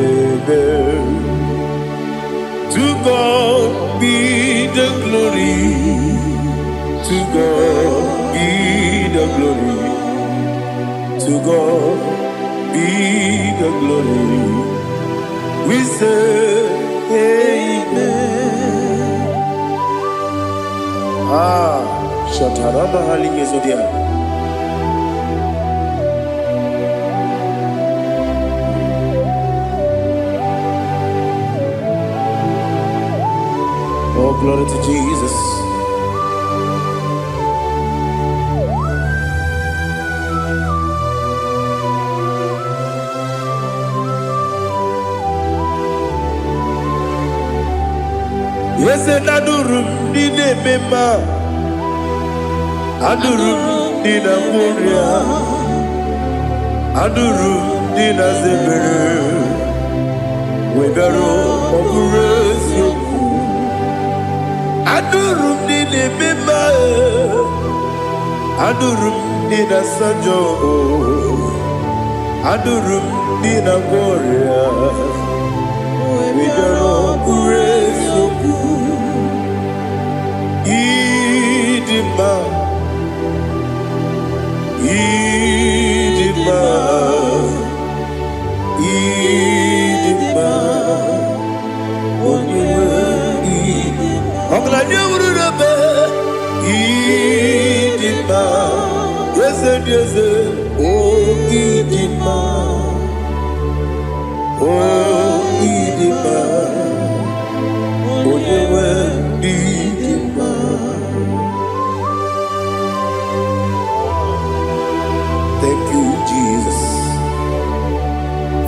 amen. To God be the glory. To God be the glory. To God be the glory. We say amen. Ah, Shatarama Halingezodia. Oh, glory to Jesus. Eze na-adụrụ m ndị na-eme mma, adụrụ m ndị na-agwọ ọrịa, adụrụ m ndị na-aza ebere, webịara ọ bụrụ eziokwu. Adụrụ m ndị na-eme mma, adụrụ m ndị na-asa njọ, adụrụ m ndị na-agwọ ọrịa, webịara ọ bụrụ eziokwu. Ịdị mma, ịdị mma, ịdị mma, onye nwe ọgaranya wuru n'ebe. Ịdị mma, eze dị eze, o ịdị mma, o ịdị mma, onye nwe ịdị mma. Thank you, Jesus.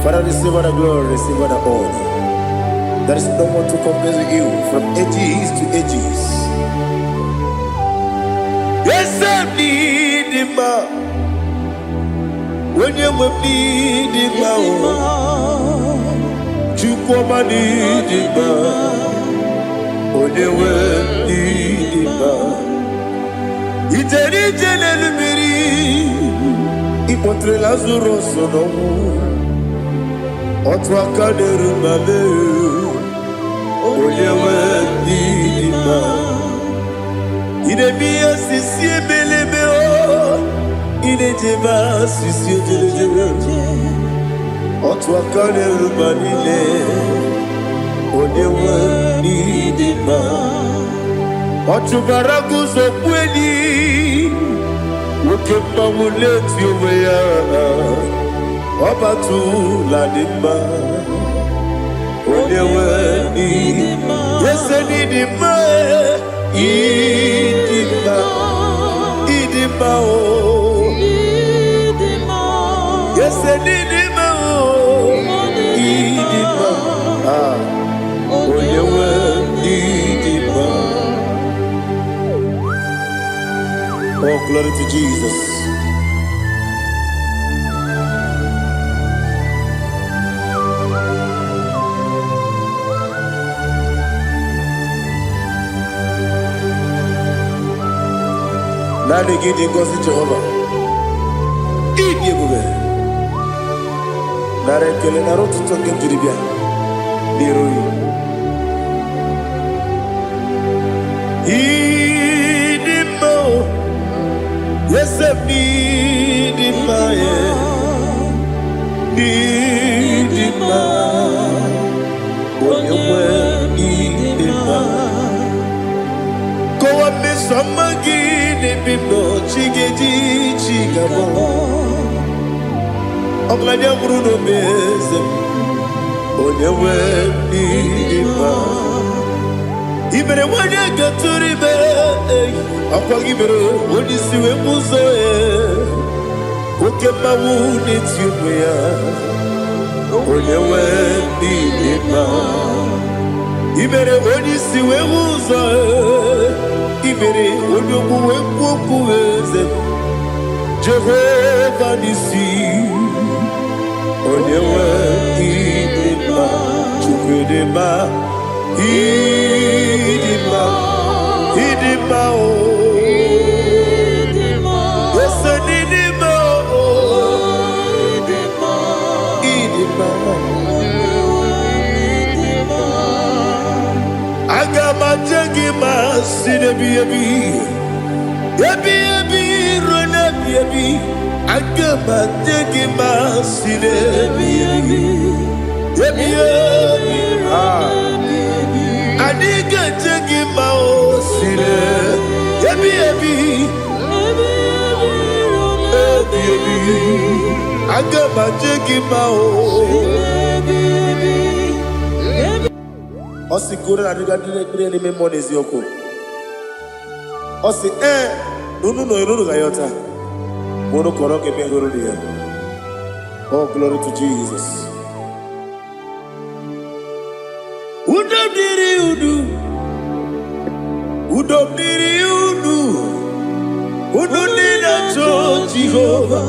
Father, receive all the glory, receive all the honor. There is no one to compare with you from ages to ages. Yes, I need him. Onye nwe m n'ịdị mma o, Chukwuma n'ịdị mma, onye nwe m n'ịdị mma. Ijere ije n'elu mmiri, ịkpọtere Lazarus n'ọnwụ, otu aka na-eru ma mee, onye nwe m n'ịdị mma. Ị na-eme ihe osisi ebelebe o, ị na-ejebe asịsị ojelejele, otu aka na-eru ma niile, onye nwe n'ịdị mma. Ọ chụbara gị ụzọ kpuo enyi, nwoke mmanwụ na-eti onwe ya, ọbatụla dị mma, onye nwe n'ịdị ese n'ịdị mma, ịdị mma, ịdị mma o, ese n'ịdị mma o, ịdị mma, ah, onye nwe n'ịdị mma. Oh, glory to Jesus. Naanị gị dị ngọzi, Jehova. Ịdị ebube. Nara ekele, nara otuto nke m jiri bịa n'iru gị. Ịdị mma o, eze m n'ịdị mma ya, n'ịdị mma, onye nwe ịdị mma. Kọwa mmeso ọma gị n'ebe m nọ, chi ga-eji chi ga-abọ. Ọgaranya nwụrụ n'obe, eze m, onye nwe ịdị mma. I mere nwanyị gatụrụ ime, ọkwa gị mere onye isi wee bụ ụzọ ya, oke mmanwụ na-eti onwe ya, onye nwe ịdị mma. I mere onye isi wee hụ ụzọ. I mere onye ogbu wee kwuo okwu, eze Jehova n'isi. Onye nwe, ịdị mma. Chukwu dị mma, ịdị mma, ịdị mma o. Ese n'ịdị mma o, ịdị mma. Aga m aje gị ma si n'ebi ebi ebi ebi ruo n'ebi ebi. Aga m aje gị ma si n'ebi ebi ebi ebi. Ah. Anyị ga-eje gị ma o si n'ebi ebi ebi ebi. Aga m aje gị ma o. Ọ sị koro na adịga ndị na-ekpere n'ime mmụọ na eziokwu. Ọ sị ee na unu nọ unu ga-ayọta ma unu kọrọ ga-eme hụrụ ya. Oh, glory to Jesus. Udo dịrị unu, udo dịrị unu, unu ndị na-achọ Jehova,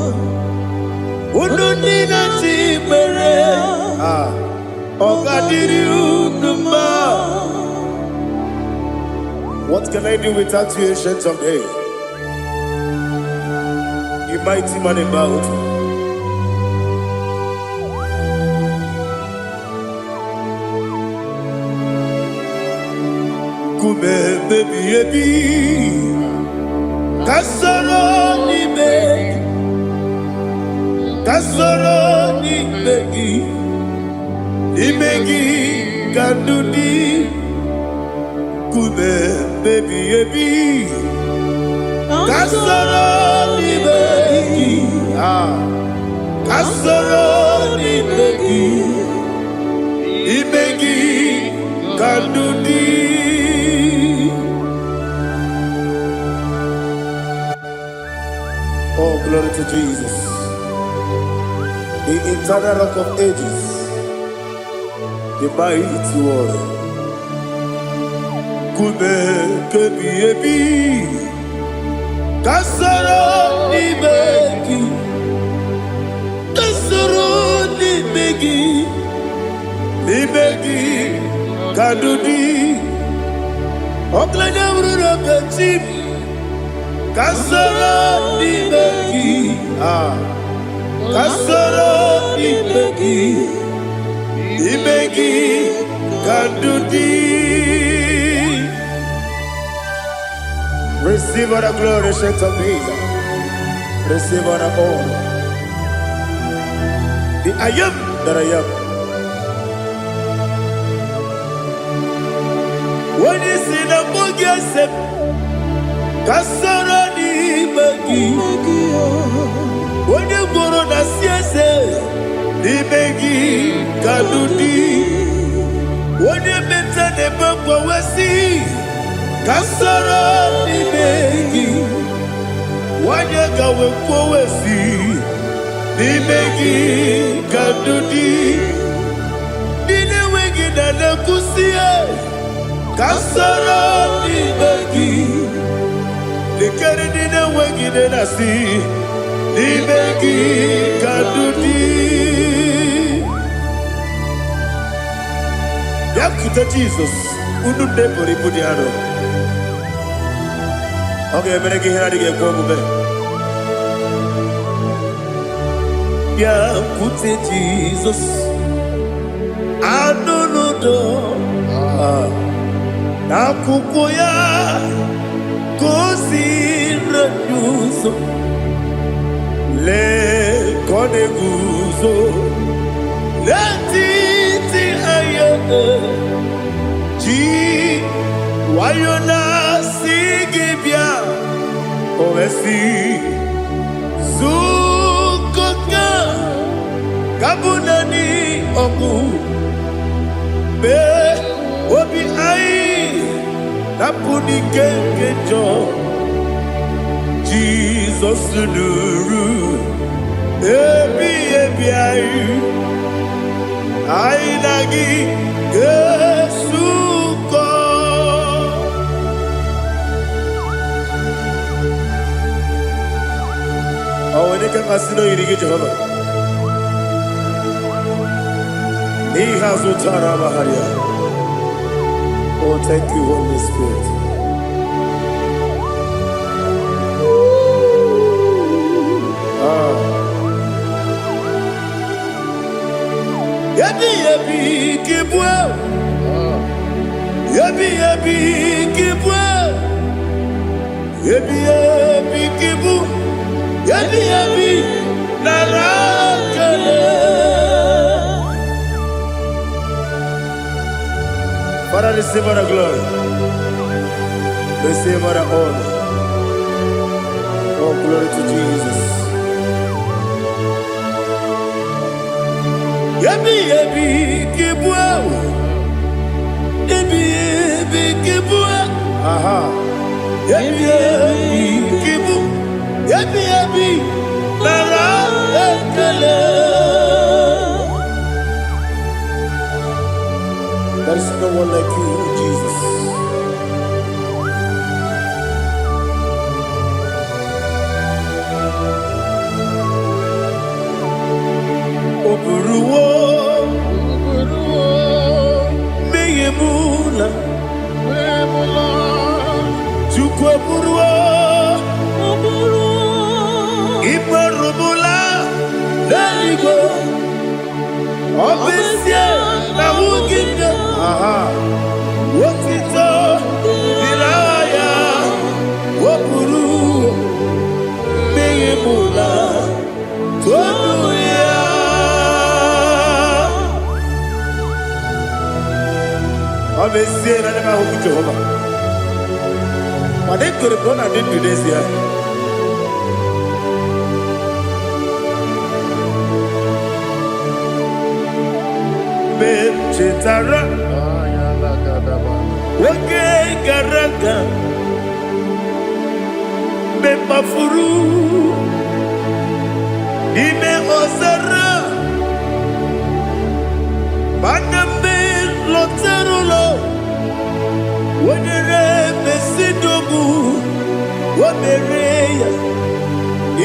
unu ndị na-achọ ikpere. Ah, ọ ga-adịrị unu mma. What can I do without you, Ancient of Days? You mighty man in battle. Nkume ebi ebi, ka soro n'ime gị, ka soro n'ime gị, n'ime gị ka ndụ dị. Nkume ebi ebi, ka soro n'ime gị, ah, ka soro n'ime gị, n'ime gị ka ndụ dị. Oh, glory to Jesus, the eternal Rock of Ages, the mighty warrior. Nkume kebi ebi, ka soro n'ime gị, ka soro n'ime gị, n'ime gị ka ndụ dị. Ọkụlanya bụrụ na chi m, ka soro n'ime gị, ah, ka soro n'ime gị, n'ime gị ka ndụ dị. Receive all the glory, Ancient of Days. Receive all the honor. The I Am that I Am. Onye si na mbụ gị ese m, ka soro n'ime gị. Onye gworo na si eze, n'ime gị ka ndụ dị. Onye meta na-ebe mgbanwesị, ka soro n'ime gị. Nwanyị gawe kwowesi, n'ime gị ka ndụ dị. Ndị na-enweghị na na-ekwusi, ka soro n'ime gị. Lekere ndị na-enweghị nne na-asị, n'ime gị ka ndụ dị. Bịakwute Jizọs, unu nne buru ibu dị arọ. Ọ ga-emere gị ihe na-adịghị ekwe omume. Bịakwute Jizọs, anụ n'udo n'akwụkwọ ya ka o si anyị ụzọ. Lee ka ọ na-eguzo n'etiti anyị, ji nwayọ na-asị gị bịa. O wee sị zukọta ka bụ naanị ọgwụ mee obi anyị napụ n'ike nke njọ. Jizọs nụrụ ebi ebi anyị, anyị na gị ga-esu. Nke masị na oyiri gị, Jehova. N'ihe azụ tara amagharịa. Oh, thank you, Holy Spirit. Ah. Ebi ebi ka ịbụ. Ebi ebi ka ịbụ. Ebi ebi ka ịbụ. Ebi ebi nara ekele. Father, receive all the glory. Receive all the honor. Oh, glory to Jesus. Ebi ebi ka ịbụ. Ebi ebi ka ịbụ. Aha. Ebi ebi ka ịbụ. Ebi ebi nara ekele. There is no one like you, Jesus. O buruwo mmehie m la. Chukwu eburuwo ikperumula n'eluigwe. Ọ bụ ezie na nwunye nne. Aha. Otito dịrị aha ya. O buru mmehie m la. Toonu ya. Ọ bụ ezie na ndị m ahụghị Jehova, mana ekwere m na ọ na-adị ndụ n'ezie. Mgbe m chetara oge gara aga, mgbe m kpafuru n'ime ọzara, mana mgbe m lọtara ụlọ, o nyere m ezinụlọ, o mere ya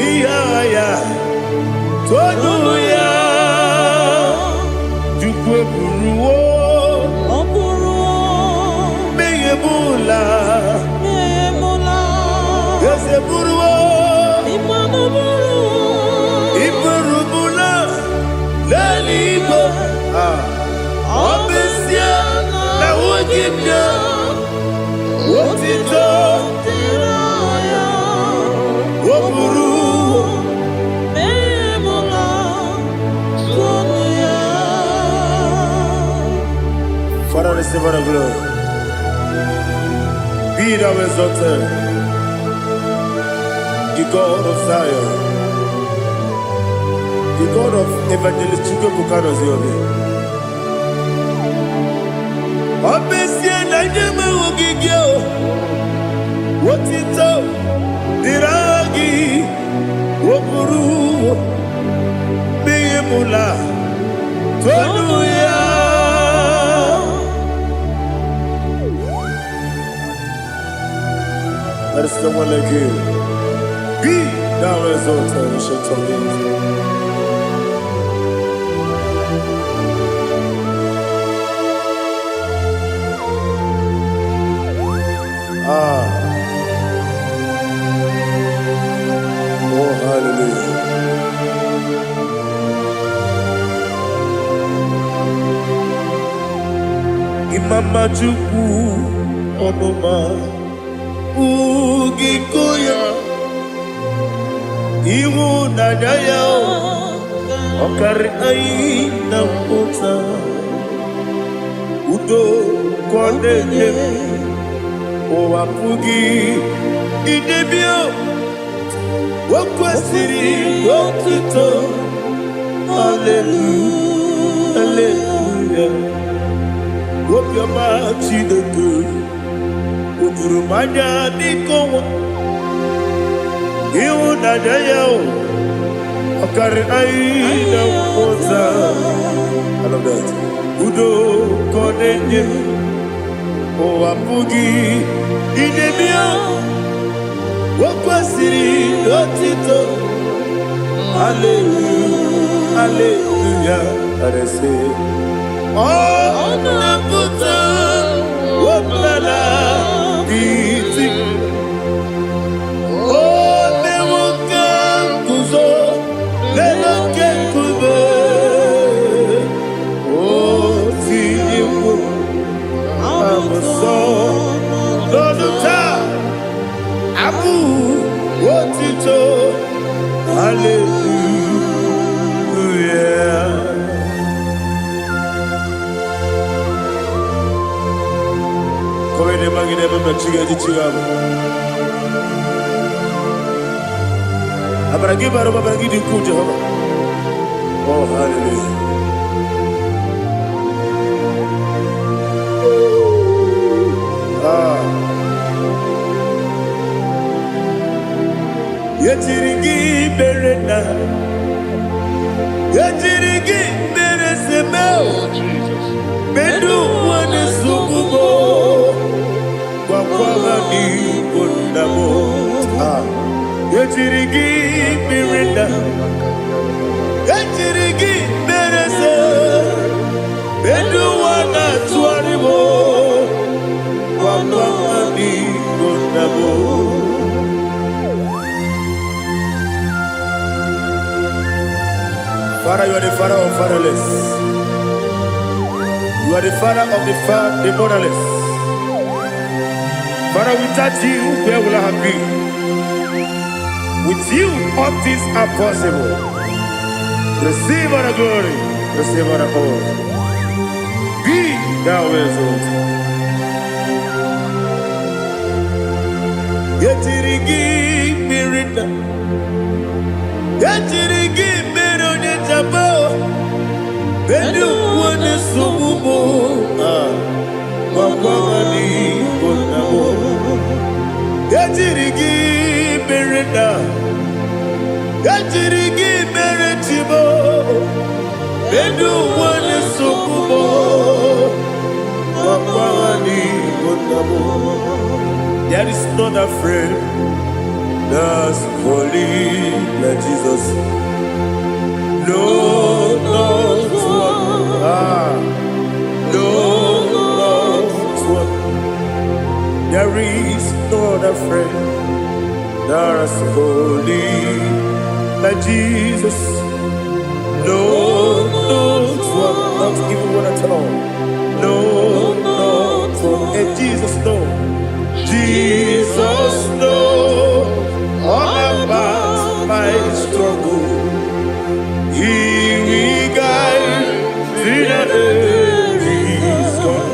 ihe agha ya. Toonu ya. Chukwu eburuwo Ọ bụrụ mmehie m la. emụla. Eze buruwo Ịmanụ bụrụ iburumula n'eluigwe. Ah, ọ bụ ezie na nwunye m ya otito dịrị ya. O buru Emụla, tụnụ ya. Father, receive all the glory. Be thou exalted, the God of Zion, the God of Evangelist Chukwuebuka Ziobi. Ọ bụ ezie na ndị enweghị gị o, otito dịrị aha gị. O buru mmehie m la. Toonu ya. There is no one like you. Be thou exalted, Ancient of Days. Ah, oh, hallelujah. Imama Chukwu, ọmụma ugiko ya, ịhụnanya ya ọ karị anyị na mpụta. Udo ka ọ na-enye m, ụwa apụghị idebe. O kwesịrị otuto. Hallelujah, hallelujah. Obiọma Chineke o juru m anya n'ike ọnwa. Ịhụnanya ya o ọ karị anyị na mmụta. I love that. Udo ka ọ na-enye, ụwa apụghị idebe ya. O kwesịrị otito. Hallelujah, hallelujah. And I say, ọ na-apụta ọbụla iti. O mewo ka m guzo n'elu oke nkume. O tinyewo abụsọ n'ọnụ taa abụ otito. Hallelujah. Kọwede magide ebe m chi ga-eji chi ga-abụ. Amara gị bara ụba, amara gị dị ukwuu, Jehova. Oh, hallelujah. Ah. Yetiri gị mere na yetiri gị mere seme. Oh, Jesus. Medu ụwa na-esogbu m, gwakwa ha n'igbo nna m. Ah. Ejiri gị mere nna, ejiri gị mere eze, medu ụwa na-atụgharị m, gwakwa ha n'igbo nna m. Father, you are the father of fatherless. You are the father of the motherless. Father, without you, where will I have been? With you, all things are possible. Receive all the glory, receive all the honor. Be thou exalted. Yetiri gị mmiri nna, yetiri gị mmiri onye jaba, bedu ụwa na-esogbu m, ah, gwakwa ha n'igbo nna m. Ejiri gị mere nna, ejiri gị mere chibo, bedu ụwa na-esogbu m, gwakwa ha n'igbo nna m. There is not a friend that's holy like Jesus. No, not one. Ah, no, not one. There is no other friend that's holy like Jesus. No, not one, not even one at all. No, not one. And Jesus, no. Jesus, no. All about my struggle. He will guide till the day is gone.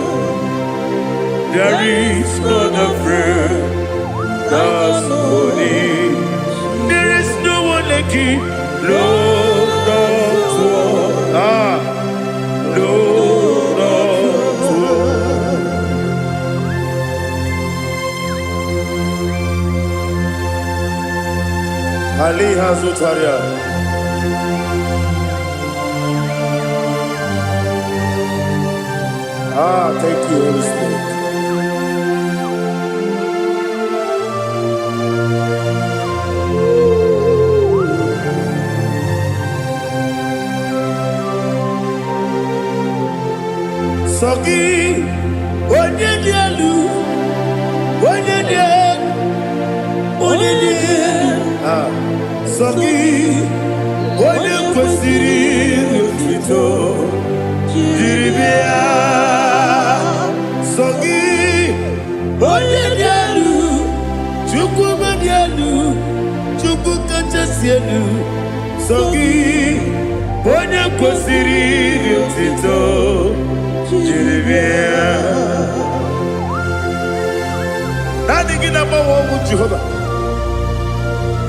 There is no other friend that's holy. There is no one like you. No, not one. Ah, no, not one. Ali Hazutaria. Ah, thank you, Holy Spirit. Sọ gị, onye dị elu, onye dị elu, onye dị elu. Ah, sọ gị, onye kwesịrị otuto jiri bịa. Sọ gị, onye dị elu, Chukwu dị elu, Chukwu kachasị elu. Sọ gị, onye kwesịrị otuto jiri bịa. Naanị gị na-agbanwe ọnwụ, Jehova.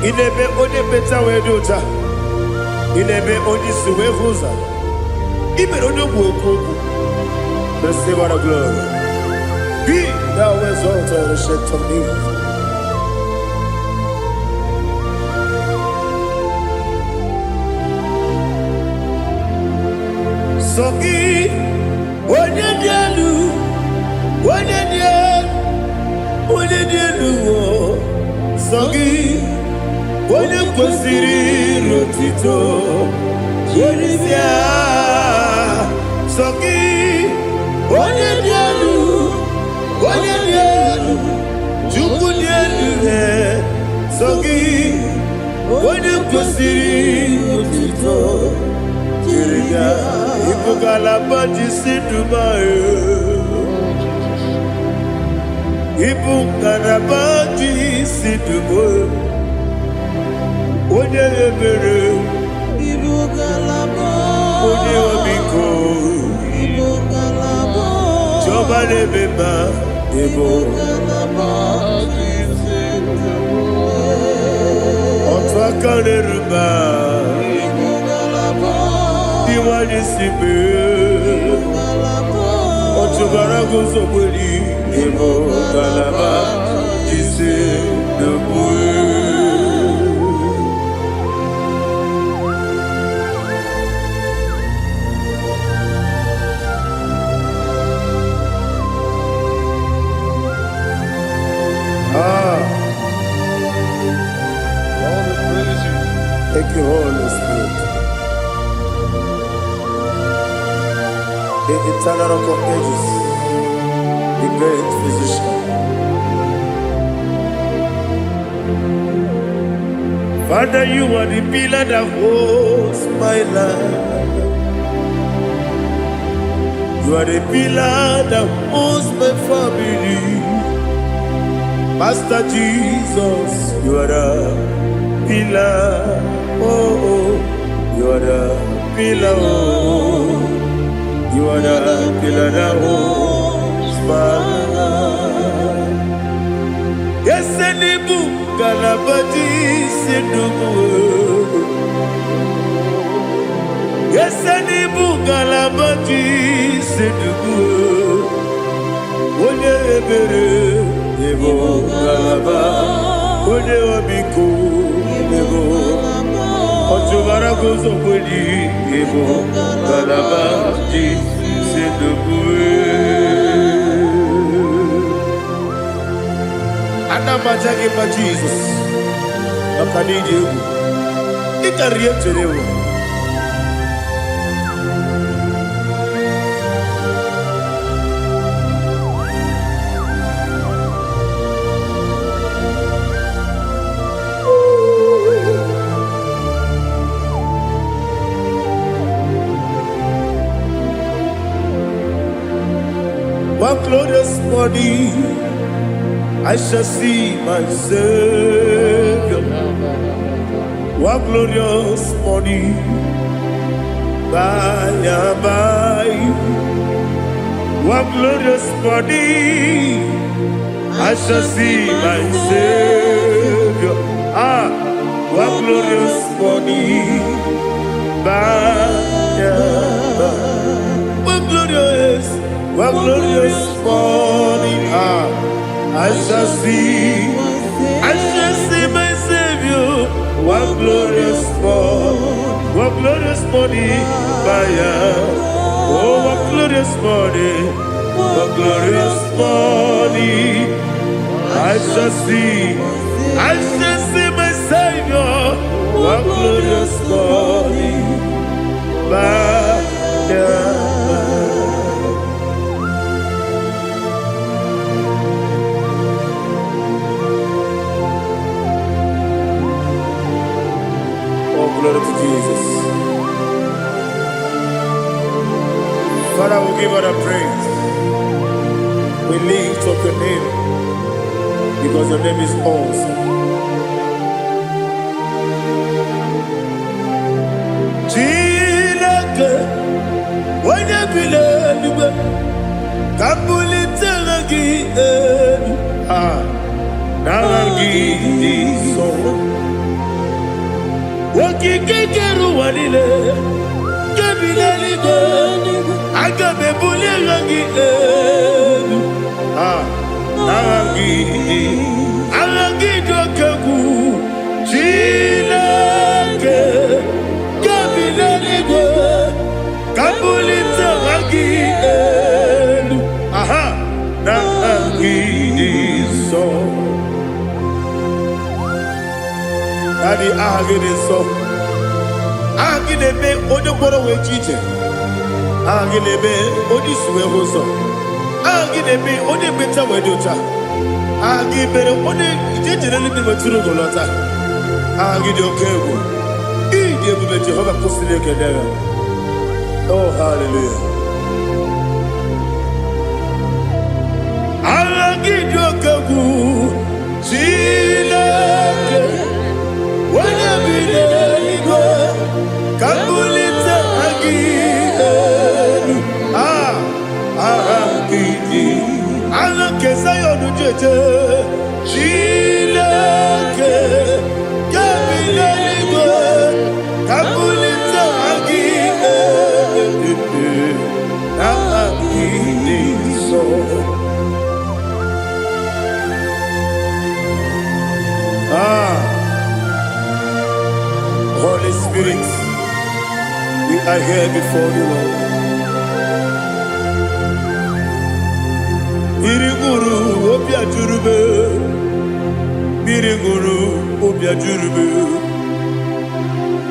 Ị na-eme onye mmecha wee dị ụcha. Ị na-eme onye isi wee hụ ụzọ. Ị mere onye ogbu okwu okwu. Receive all the glory. Be thou exalted, Ancient of Days. Sọ gị, onye dị elu, onye dị elu, onye dị elu, o. Sọ gị, Onye kwesịrị iru otito Jiri bịa. Sọ gị, onye dị elu, onye dị elu, Chukwu dị elu, sọ gị, onye kwesịrị otito jiri bịa. Ịbụ ngalaba ji si Dubai. Oh, Jesus. Ịbụ ngalaba ji si Dubai. Onye ebere, Ibu ngalaba. Onye ọmịiko, Ibu ngalaba. Chiọma na-eme mma, ịbụ Ngalaba. otu aka na-eru mba, Ibu ngalaba. ndị nwanyị si mee. Ngalaba. Ọchụbara guzo gberi, ịbụ ngalaba jisi n'okpuru. Ah, Lord, we praise you. Thank you, Holy Spirit. The eternal Rock of Ages, the great physician. Father, you are the pillar that holds my life. You are the pillar that holds my family. Master Jesus, you are the pillar. Oh, you are the pillar. Oh, you are the pillar that holds my life. Yes, n'ịbụ ngalaba ji ndumu. Yes, n'ịbụ ngalaba ji ndumu. Onye ebere, ịbụ ngalaba. Onye ọmịiko, ịbụ ọchụbara guzo kweli, ịbụ ngalaba ji ndumu. Ana m aja gị mma, Jizọs, maka na ịdị egwu. Ị karịrị ihe m chere ewu. One glorious morning, I shall see my Savior. One glorious morning, by and by. One glorious morning, I shall see my Savior. Ah, one glorious morning, by and by. One glorious morning, ah, I shall see my Savior. One glorious morning, one glorious morning, by and oh, one glorious morning, one glorious morning, I shall see my Savior. One glorious morning, by and by. Oh, glory to Jesus. Father, we give all the praise. We lift up your name because your name is awesome. Chineke, onye bi n'eluigwe, ka m bulite aha gị elu. Ah, n'aha gị dị nsọ. Okike kere ụwa niile, nke bi n'eluigwe, aga m ebuli aha gị elu. Ah, n'aha gị dị, aha gị dị oke egwu. Chineke, nke bi n'eluigwe, ka m bulite aha gị elu. Aha, n'aha gị dị nsọ. Daddy, Daddy, aha gị dị nsọ. Aha gị na-eme onye gwọrọ wee ji ije. Aha gị na-eme onye isi wee hụ ụzọ. Aha gị na-eme onye mmecha wee dị ụcha. Aha gị mere onye ije jere eluigwe wetụrụ ugo lọta. Aha gị dị oke egwu. Ị dị ebube. Jehova kwụsịrị ekele ya. Oh, hallelujah. Aha gị dị oke egwu. Chineke, onye bi n'eluigwe, ka mbulite aha gị elu. Ah, aha gị dị. Aha nke Zayọn ji eje. Chineke, nke bi n'eluigwe, ka mbulite aha gị elu. Aha gị dị nsọ. Ah, Holy Spirit, we are here before you, Lord. Mmiri gụrụ obi ajụrụ m. Mmiri gụrụ obi ajụrụ m.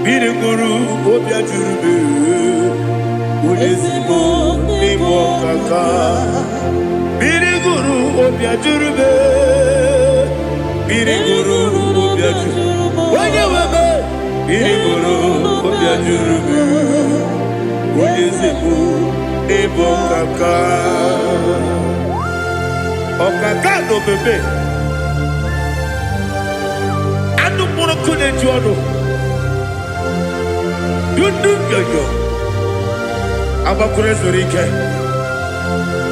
Mmiri gụrụ obi ajụrụ m. Onye ezigbo n'ịbụ ọkaka. Mmiri gụrụ obi ajụrụ m. Mmiri gụrụ obi ajụrụ. Onye nwe m. Mmiri gụrụ obi ajụrụ m. Onye ezigbo n'ịbụ ọkaka. Ọkaka na omeme. Anụ mkpụrụ ọkụ na-eju ọnụ. Dundu nyoyo. Agbakwuru ezuru ike.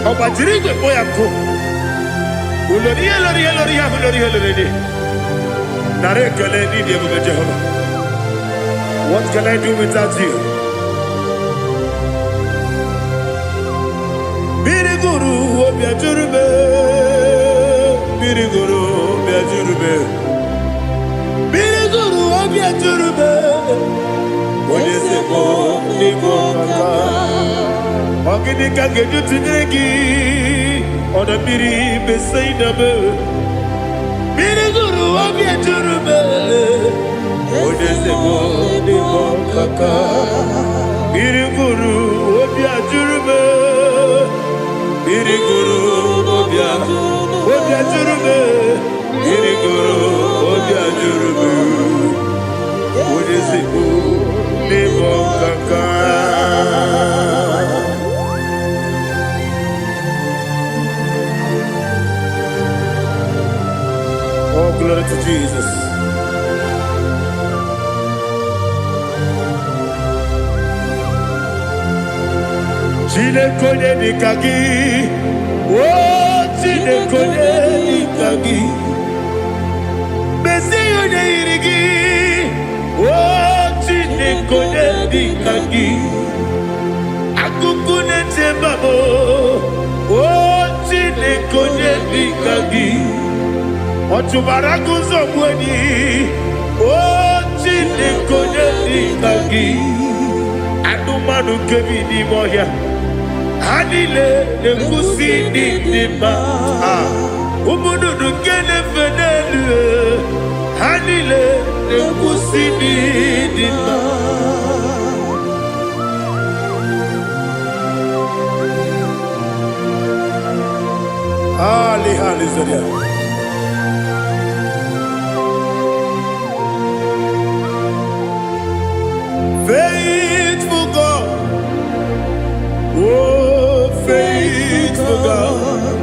Ọ gbajiri igwe kpọ ya nkụ. Ulori ihe lori ihe lori ihe ahụ lori ihe lori dị. Nara ekele n'ịdị ebube Jehova. What can I do without you? Mmiri gụrụ obi ajụrụ m. Mmiri gụrụ obi ajụrụ m. Mmiri gụrụ obi ajụrụ m. Onye ezigbo n'ịbụ ọkaka. Ọ gịnị ka m ga-eji tụnyere gị? Ọdọ mmiri Besaida m. Mmiri gụrụ obi ejuru m. Onye ezigbo n'ịbụ ọkaka. Mmiri gụrụ obi ajụrụ m. Mmiri gụrụ obi ajụrụ m. Mmiri gụrụ obi ajụrụ m. Onye ezigbo n'ịbụ ọkaka. Oh, glory to Jesus. Chineke, onye dịka gị? O Chineke, onye dịka gị? Mezie onye yiri gị. O Chineke, onye dịka gị? Akụkụ na-eche mba m. O Chineke, onye dịka gị? Ọ chụbara agụ nzọgbu enyi. O Chineke, onye dịka gị? Anụmanụ nke bi n'ime ọhịa, ha niile na-ekwusi ndị dị mma. Ah, ụmụ nnụnụ nke na-efe n'elu, ha niile na-ekwusi ndị dị mma. Ali hallelujah. Faithful God, oh, faithful God,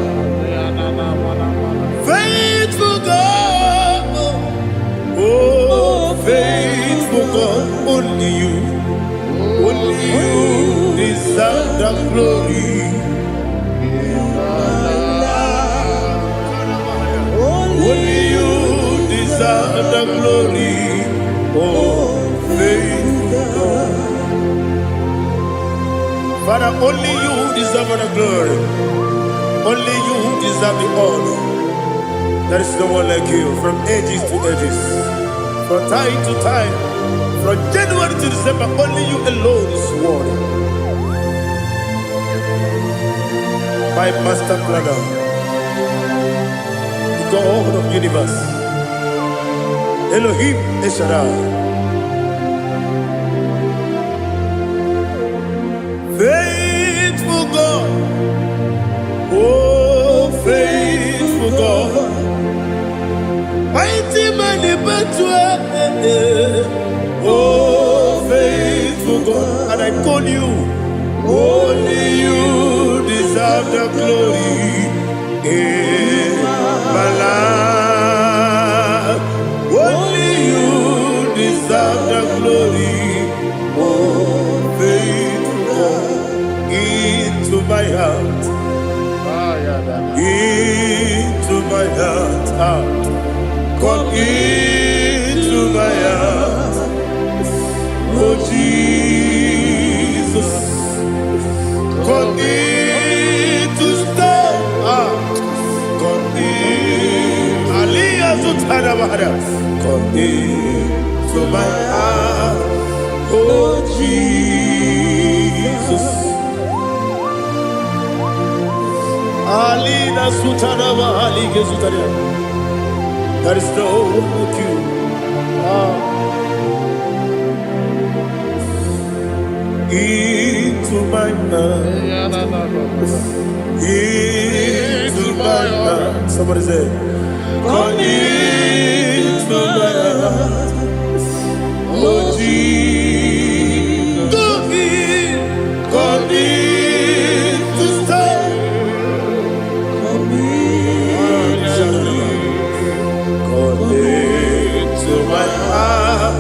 faithful God, oh, faithful God, only you deserve the glory. Only you deserve the glory, oh, faithful God. Father, only you deserve the glory. Only you deserve the honor. There is no one like you from ages to ages, from time to time, from January to December. Only you alone is worthy. My master planner, the God of universe, Elohim El Shaddai. Faithful God, oh faithful God, mighty man in battle, oh faithful God, and I call you, only you deserve the glory in my life. Only you deserve the glory, oh faithful God, into my heart, into my heart, ah. Come into my heart, oh Jesus. Come in to stay. Ah, come in. Aliyah Zutana Bahada. Come in to my heart, oh Jesus. Alina Sutana Bahali Gezutana. There is no one like you. Ah. Into my heart. Into my heart. Somebody say, come into my heart. Oh Jesus. Come in. Come in to stay. Come into my heart.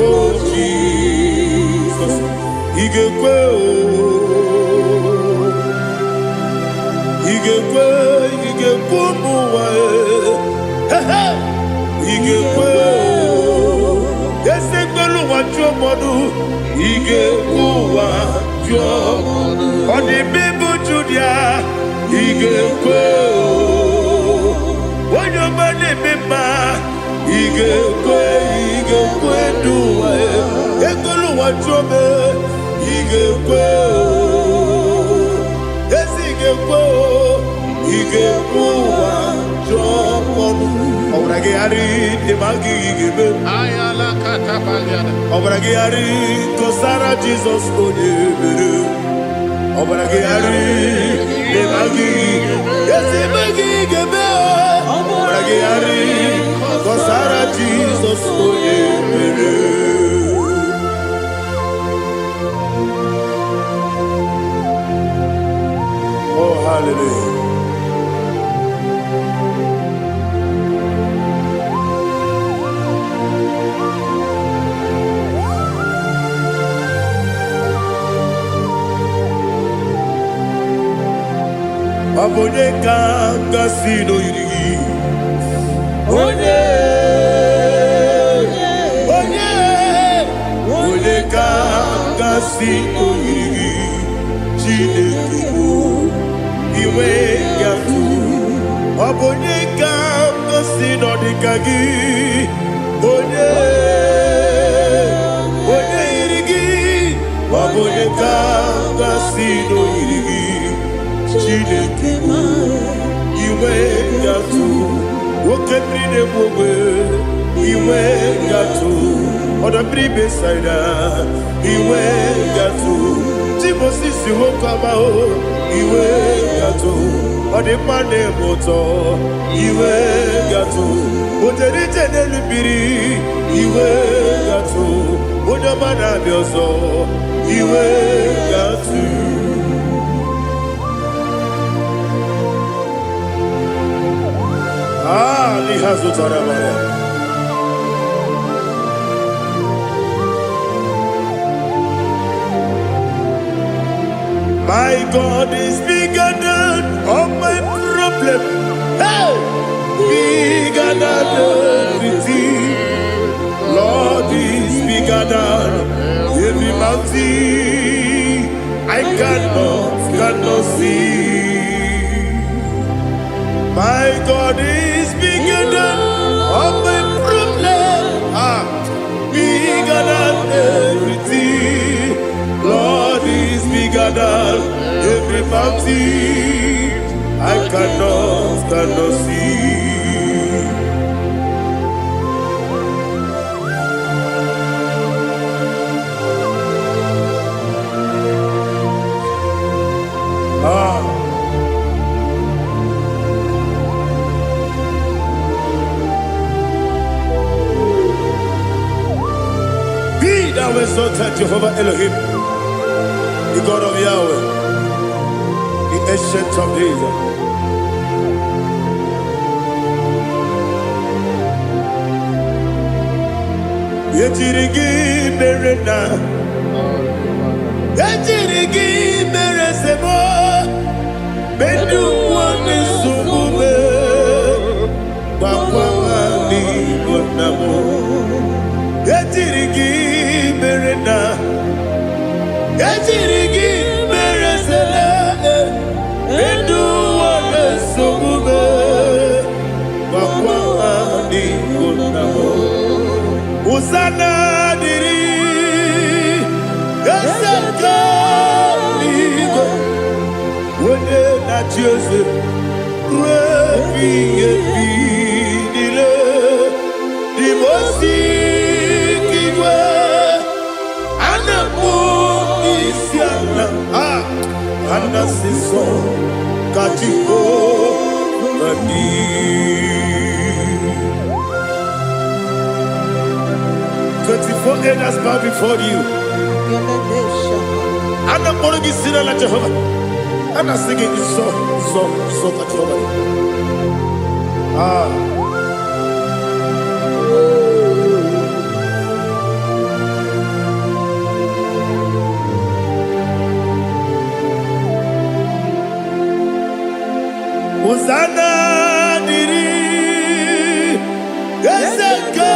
Oh Jesus. Igekwe o. Igekwe, igekwe ụmụ ụwa e. He he. Igekwe o. Eze gbelu ụwa jụọ mmadụ. Igekwe ụwa jụọ. Ọ dị mma ịbụ Judia. Igekwe o. Onye ọma na-eme mma. Igekwe, igekwe ndụ ụwa e. Egbelu ụwa jụọ m e. Igekwe o. Ezi ga-ekwe o, ị ga-ekwe ụwa jụọ ọnụ. Ọbara gị gharị dị ma gị ga-eme. Ọbara gị gharị kọsara Jizọs onye mere. Ọbara gị gharị dị ma gị ezi ma gị ga-eme. Ọbara gị gharị kọsara Jizọs onye mere. Oh, hallelujah. Ọ bụ onye ka m gasị n'oyiri gị? Onye, onye, onye ka m gasị n'oyiri gị? Chineke bụ inwe ya tụ. Ọ bụ onye ka m gasị n'ọdịka gị? Onye, onye yiri gị? Ọ bụ onye ka m gasị n'oyiri gị? Chineke bụ inwe gatụ nwoke mmiri na-egbu ogbe inwe gatụ ọdọ mmiri Besaida inwe gatụ Timosisi nwoke ọma o inwe gatụ ọ dị mma na-eme ụtọ inwe gatụ o jere ije n'elu mmiri inwe gatụ onye ọma na-abịa ọzọ inwe gatụ. Ah, Lihazutara. My God is bigger than all my problem. Hey! Bigger than everything. Lord is bigger than every mountain. I cannot see. My God is bigger than all my problem. Ah, bigger than everything. Lord is bigger than every mountain. I cannot see. Ata Jehovah Elohim, the God of Yahweh, the Ancient of Days. Ejiri gị mere na ejiri gị mere sebo medu nwanne nsogbu me gbakwa n'igbo nna m. Ejiri gị mere na ejiri gị mere sele medu nwanne nsogbu me gbakwa n'igbo nna m. Hosanna dịrị eze nke eluigwe, onye na-achị eze ruo ebighị ebi niile. Dị m osi igwe a na-akpọ isi ala, a na-asị nsọ ka Jehova dị. 24 elders bow before you. A na-akpọrọ gị si n'ala Jehova. A na-asị gị nsọ, nsọ, nsọ ka Jehova dị. Ah. Hosanna dịrị eze nke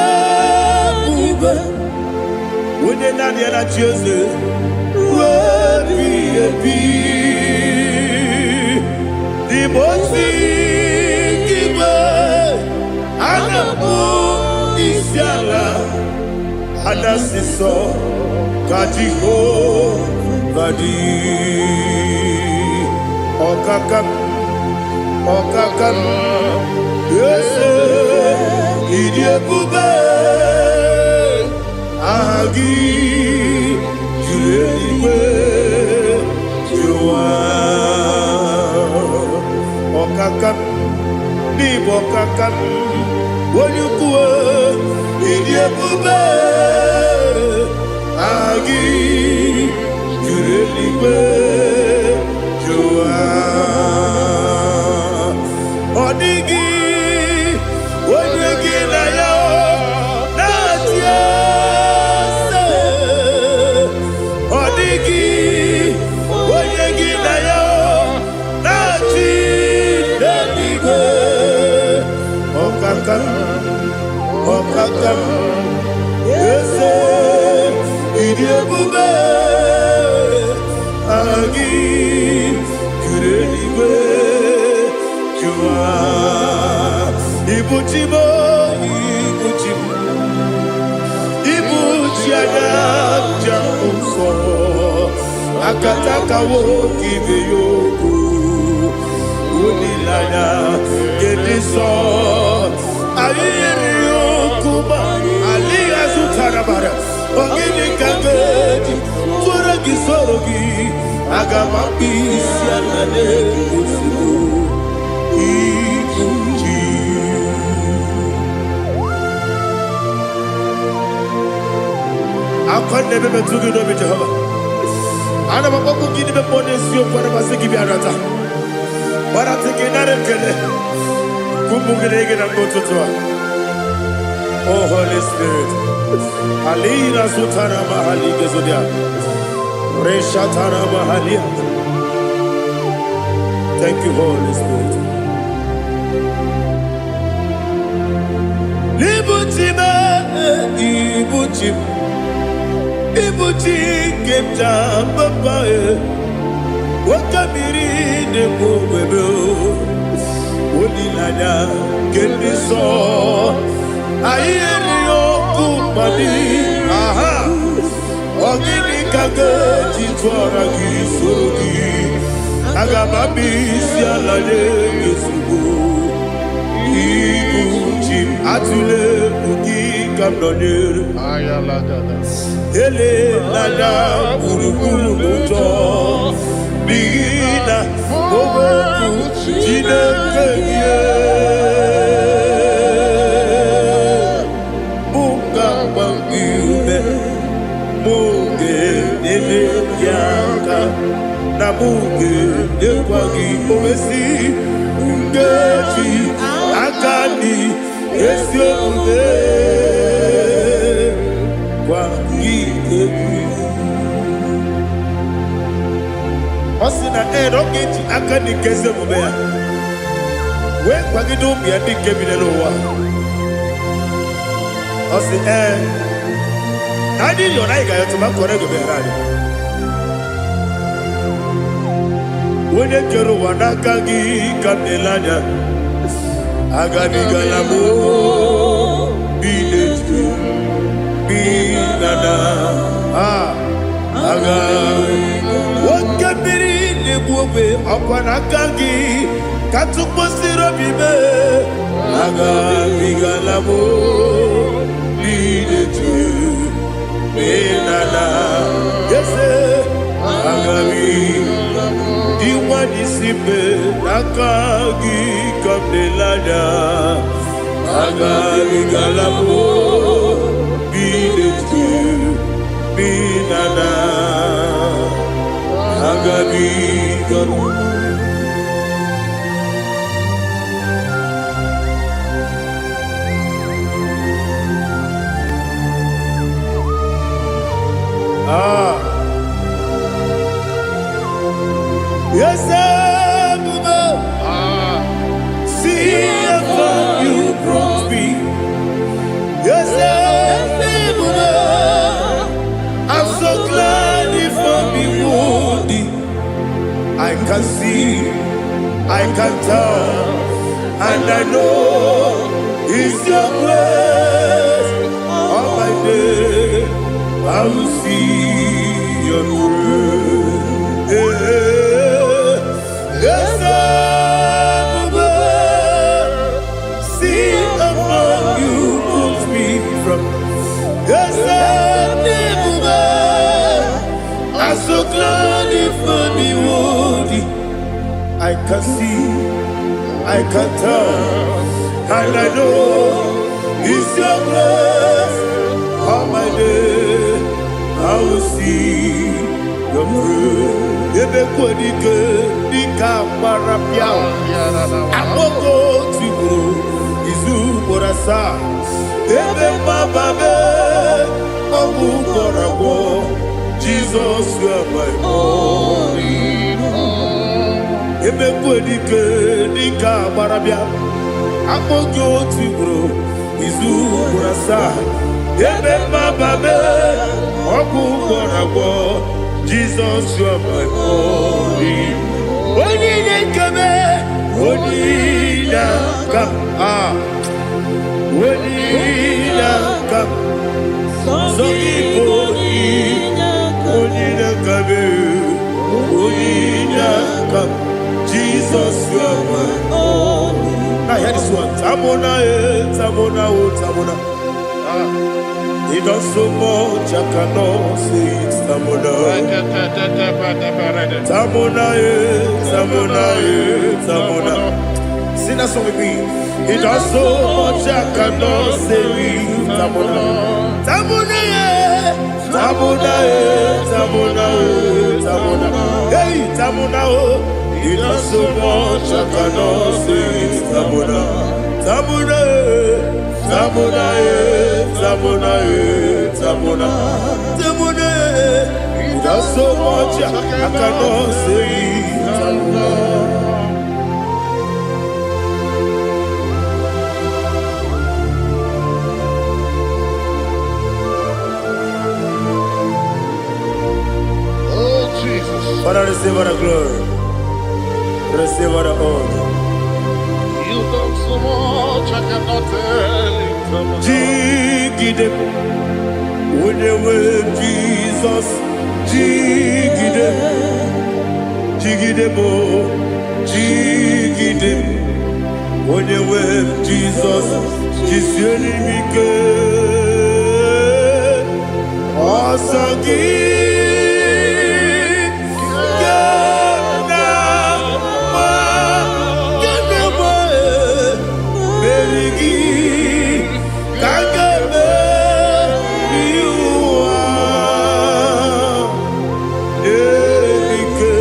ebube, onye naanị ya na-achị eze ruo ebighị ebi. N'ime ozi igwe a na-akpọ isi ala, a na-asị nsọ ka Jehova dị. Ọkaka m, ọkaka m, eze, ịdị ebube, aha gị juru eluigwe juru ụwa. Ọkaka m, n'ịbụ ọkaka m, onye ukwu, ịdị ebube, aha gị juru eluigwe juru ụwa. Ọ dịghị onye gị na ya na-achị eze. Ọ dịghị onye gị na ya na-achị n'eluigwe. Ọkaka m, ọkaka m, eze, ịdị ebube, aha gị juru eluigwe juru ụwa. Ibu chi m, ibu chi m, ibu chi anya nja nsọ akatakawo ibe ya okwu olileanya nke nsọ anyị yiri okwu ma alịghị azụtara bara. Ọ gịnị ka m ga-eji tụọrọ gị soro gị? Aga m akpụ isi ala na-egosigo ibu chi. Akwa na-ebe metụ gị n'obi Jehova. Ana m akpọkwu gị n'ime mmụọ n'eziokwu. Ana m asị gị bịa nata gbarata gị nara ekele ụmụ gị na gị na mgbe ụtụtụ a. Oh Holy Spirit, alina sutara mahali gezodia reshatara mahalia. Thank you, Holy Spirit. Ibuchi m, ibuchi m, ibuchi nke m ji papa e, oke mmiri na-egbu ogwebe, olileanya nke ndị nsọ anyị erighị ọkụ mmadụ. Aha, ọ gịnị ka ga-eji tụọra gị soro gị? Aga m abịa isi ala nye gị ozugbo. Ibu chi m, atụle egwu, gị ka m nọnyere. Elela gburugburu n'ụjọ, n'ihi na okwu Chineke gị mụ ga-agba gị ume, mụ. mụ ga-enyekwa gị owesi nkeji aka dị ezi omume gwa gị egwu. Ọ sị na ee, na ọ ga-eji aka dị nke ezi omume ya wee kwagide ụmụ ya ndị nke bi n'elu ụwa. Ọ sị ee, na anyị yọrọ, anyị ga-ayọtụ ma kọrọ ego bịara anyị. Onye kere ụwa, n'aka gị ka m na-ele anya. Agabigala m bi n'etu bi na na a aga. Oke mmiri na-egbu ogbe, ọkwa n'aka gị ka tụkpọsiri obi mee. Agabigala m bi n'etu bi na na ese agabi. Iwa n'isi mbe, n'aka gị ka m na-ele anya. Agabigala m bi n'etu bi na na agabigala. Ah. Yes, Ebube, see how far you brought me. Yes, Ebube, I'm so glad you found me worthy. I can see, I can tell, and I know it's your grace. All my day, I will see your grace. Yes, Ebube, see how far you brought me from. Yes, Ebube, I'm so glad you found me worthy. I can see, I can tell, and I know it's your grace. All my day, I will see your grace. Ebe kwenike dịka mgbara pịa akpọkọ tigburu izu ugboro asaa, ebe mgbaba mee ọgwụ gwọrọ agwọ. Jizọs, you are my all. Ebe kwenike dịka agbara bịa akpọ gị otu ugboro izu ugboro asaa, ebe mmaba mee ọgwụ gwọrọ agwọ. Jizọs, you are my all. Onye na-ekeme, onye na-aka a, onye na-aka sọ gị bụ onye na-aka onye na-aka. Jesus, you are my. Now hear this one. Tamona, eh, Tamona, oh, Tamona. He does so much, I cannot say it. Tamona. Tamona, eh, Tamona, eh, Tamona. Sing that song with me. He does so much, I cannot say it. Tamona. Tamona, eh, Tamona, eh, Tamona, eh, Tamona. Hey, Tamona, oh. He does so much, I cannot say it. Tamona. Tamona, eh, Tamona, eh, Tamona, eh, Tamona. Tamona, eh. He does so much, I cannot say it. Tamona. Oh, Jesus. Father, receive all the glory. Receive all the honor. You've done so much, I cannot tell it. Jigide, onye nwe Jizọs, jigide, jigide m, jigide m, onye nwe Jizọs, jisie m ike. Ọsọ gị ga na-agba, ga na-agba, meri gị ka a ga-emeri ụwa. N'elike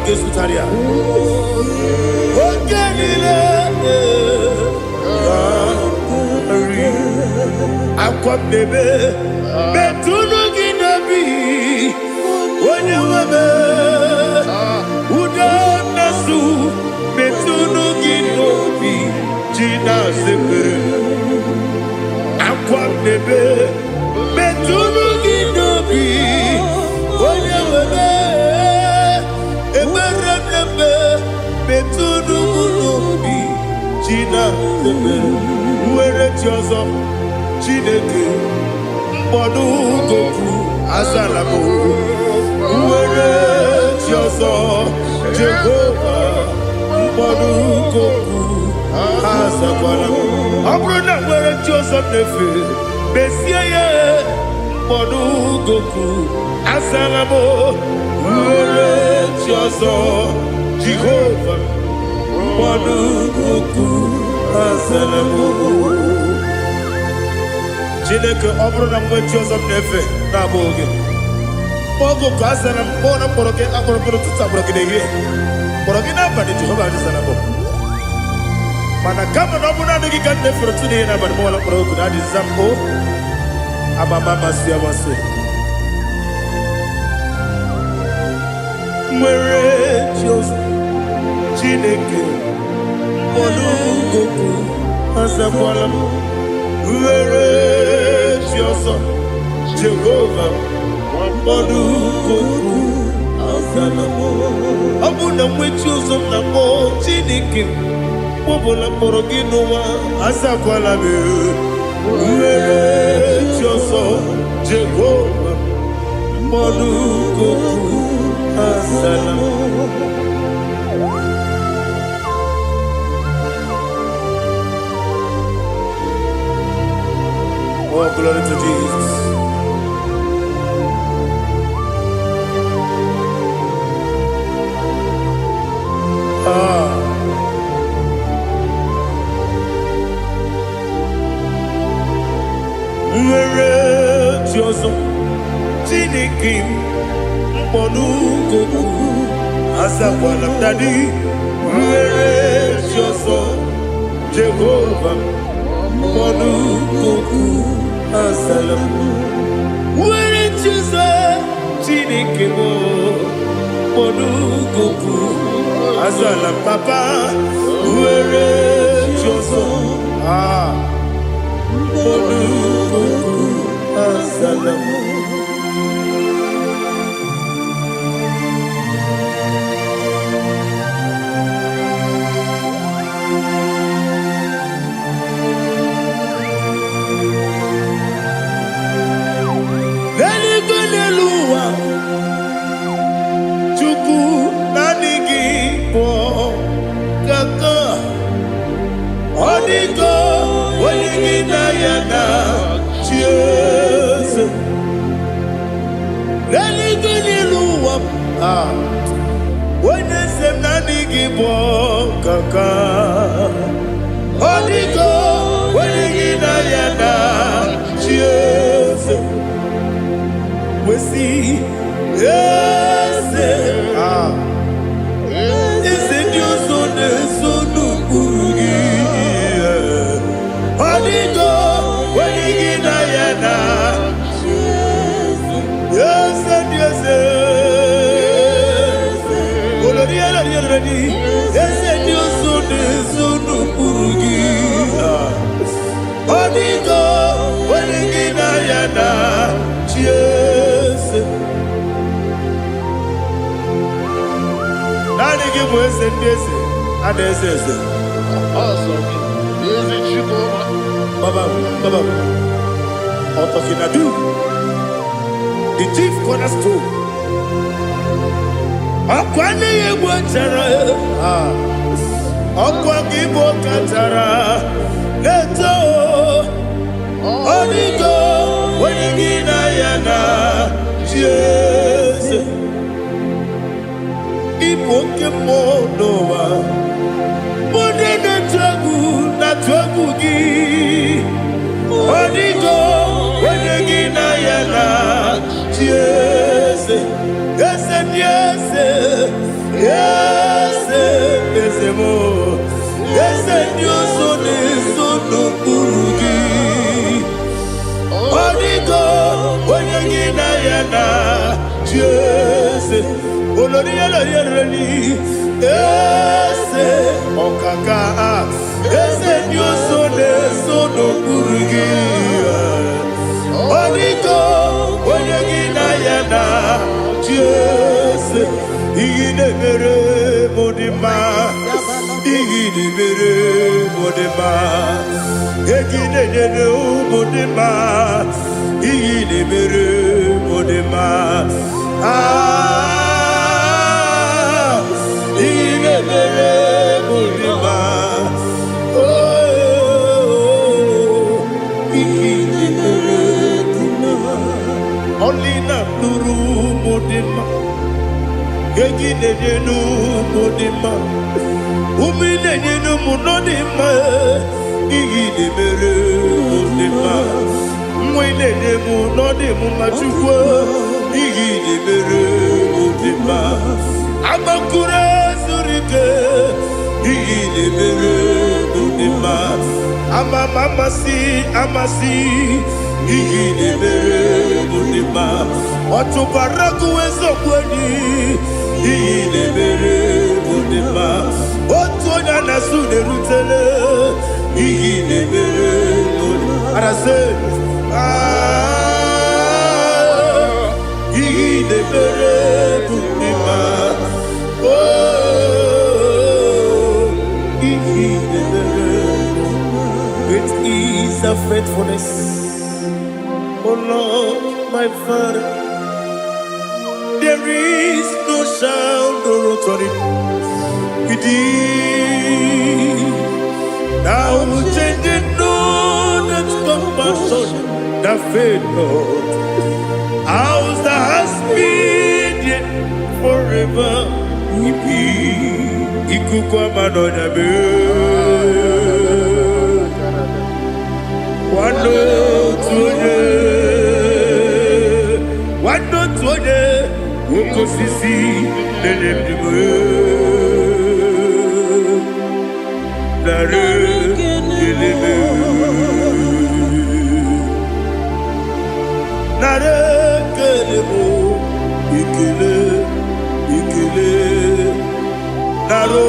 ga-esutara ya. Oke niile ga-eri. Akwa m na-ebe metụnụ gị n'obi, onye nwe m. Udo na-asụ metụnụ gị n'obi, ji na-asịpụrụ. Akwa m na-ebe metụnụ gị n'obi, onye nwe m. Ekpere m na-eme metụnụ m n'obi, ji na-asịpụrụ. Nwere chi ọzọ, Chineke, mkpọdụ goku azala m. Nwere chi ọzọ, Jehova, mkpọdụ goku azakwala m. Ọ bụrụ na nwere chi ọzọ m na-efe, mezie ya. Mkpọdụ goku azala m. Nwere chi ọzọ, Jehova, mkpọdụ goku azala m. Chineke, ọ bụrụ na mgbe chi ọzọ m na-efe na-abụghị gị, oge ka a zara m. Kpọọ na mkpọrọ gị akpọrọ gị n'ụtụtụ, akpọrọ gị n'ehihie, kpọrọ gị n'abalị, Jehova azara m. Mana kama na ọ bụrụ naanị gị ka m na-efere otu n'ihe n'abalị, mọla mkpọrọ ogu na adịza m o amama amasị amasị. Nwere chi ọzọ, Chineke, mkpọrọ goku azakwala m. Nwere chi ọzọ, Jehova, mkpọrọ goku azala m. Ọ bụ na nwechi ụzọ m na-akpọ, Chineke, mkpọbụla mkpọrọ gị n'ụwa, azakwala m. Nwere chi ọzọ, Jehova, mkpọrọ goku azala m. Oh, glory to Jesus. Ah. Nwere chi ọzọ, Chineke m, mkpọnụgoku azakwala m. Dadi, nwere chi ọzọ, Jehova, mkpọnụgoku azala m. Nwere chi ọzọ, Chineke m, mkpọnụgoku azala m. Papa, nwere chi ọzọ, ah, mkpọnụgoku azala m. N'eluigwe, n'elu ụwa, Chukwu, naanị gị bụ kaka. Ọ dịgo onye gị na ya na chi eze. N'eluigwe, n'elu ụwa, ah, onye eze m, naanị gị bụ kaka. Ọ dịgo onye gị na ya na chi eze. Wesi eze, ah, eze ndị ọzọ na-eso n'ụkpụrụ gị. Ọ dịgo onye gị na ya na eze ndị eze. Olori elori elori, eze ndị ọzọ na-eso n'ụkpụrụ gị. Ah. Ọ dịgo onye gị na ya na chi eze. Naanị gị bụ eze ndị eze, a na-eze eze. Eze Chukwuma. Baba, Baba, Otokinadu, the chief cornerstone. Ọkwa nne ya egwu chara, ah, ọkwa gị bụ kachara na-eto. Ọ dịgo onye gị na ya na chi eze. Ịbụ oke mmụọ n'ụwa. Mụ ndị na-atụ egwu na-atụ egwu gị. Ọ dịgo onye gị na ya na chi eze. Eze ndị eze, Eze eze m, eze ndị ọzọ na-eso n'okpuru gị. Ọ dịgo onye gị na ya na chi eze. Olori olori olori eze ọkaka, eze ndị ọzọ na-eso n'okpuru gị. Ọ dịgo onye gị na ya na chi eze. Ihe na-emere m dị mma, ihe na-emere m dị mma, ego ị na-enyere ụmụ dị mma, ihe na-emere m dị mma. Ah, ihe na-emere m dị mma. Oh, ihe na-emere dị mma. Ọlị na-alụrụ ụmụ dị mma, ego ị na-enye n'ụmụ dị mma, ụmụ ị na-enye n'ụmụ nọ dị mma, ihe ị na-emere mụ dị mma, nwa ị na-enye m nọ dị m mma. Chukwu, ihe ị na-emere mụ dị mma. Agbakụrụ zuru ike, ihe ị na-emere mụ dị mma. Ama m amasị amasị, ihe ị na-emere mụ dị mma. Ọchụkwara gụ eziokwu enyi, ihe ị na-emere mụ dị mma. Otu onye a na-asụ na-erutele, ihe ị na-emere mụ dị mma. Arasị, ah, ihe ị na-emere mụ dị mma. Oh, ihe ị na-emere. Great is thy faithfulness, O Lord, my Father. There is no sound or authority. Indeed, thou changest not that compassion that fail not. House that has been there forever. Ibi ikuku ama n'ọnya mee. Nwanne otu onye, nwanne otu onye, oke osisi na-enye ndụ m. Nara ekele m. Nara ekele m, ekele, ekele. Nara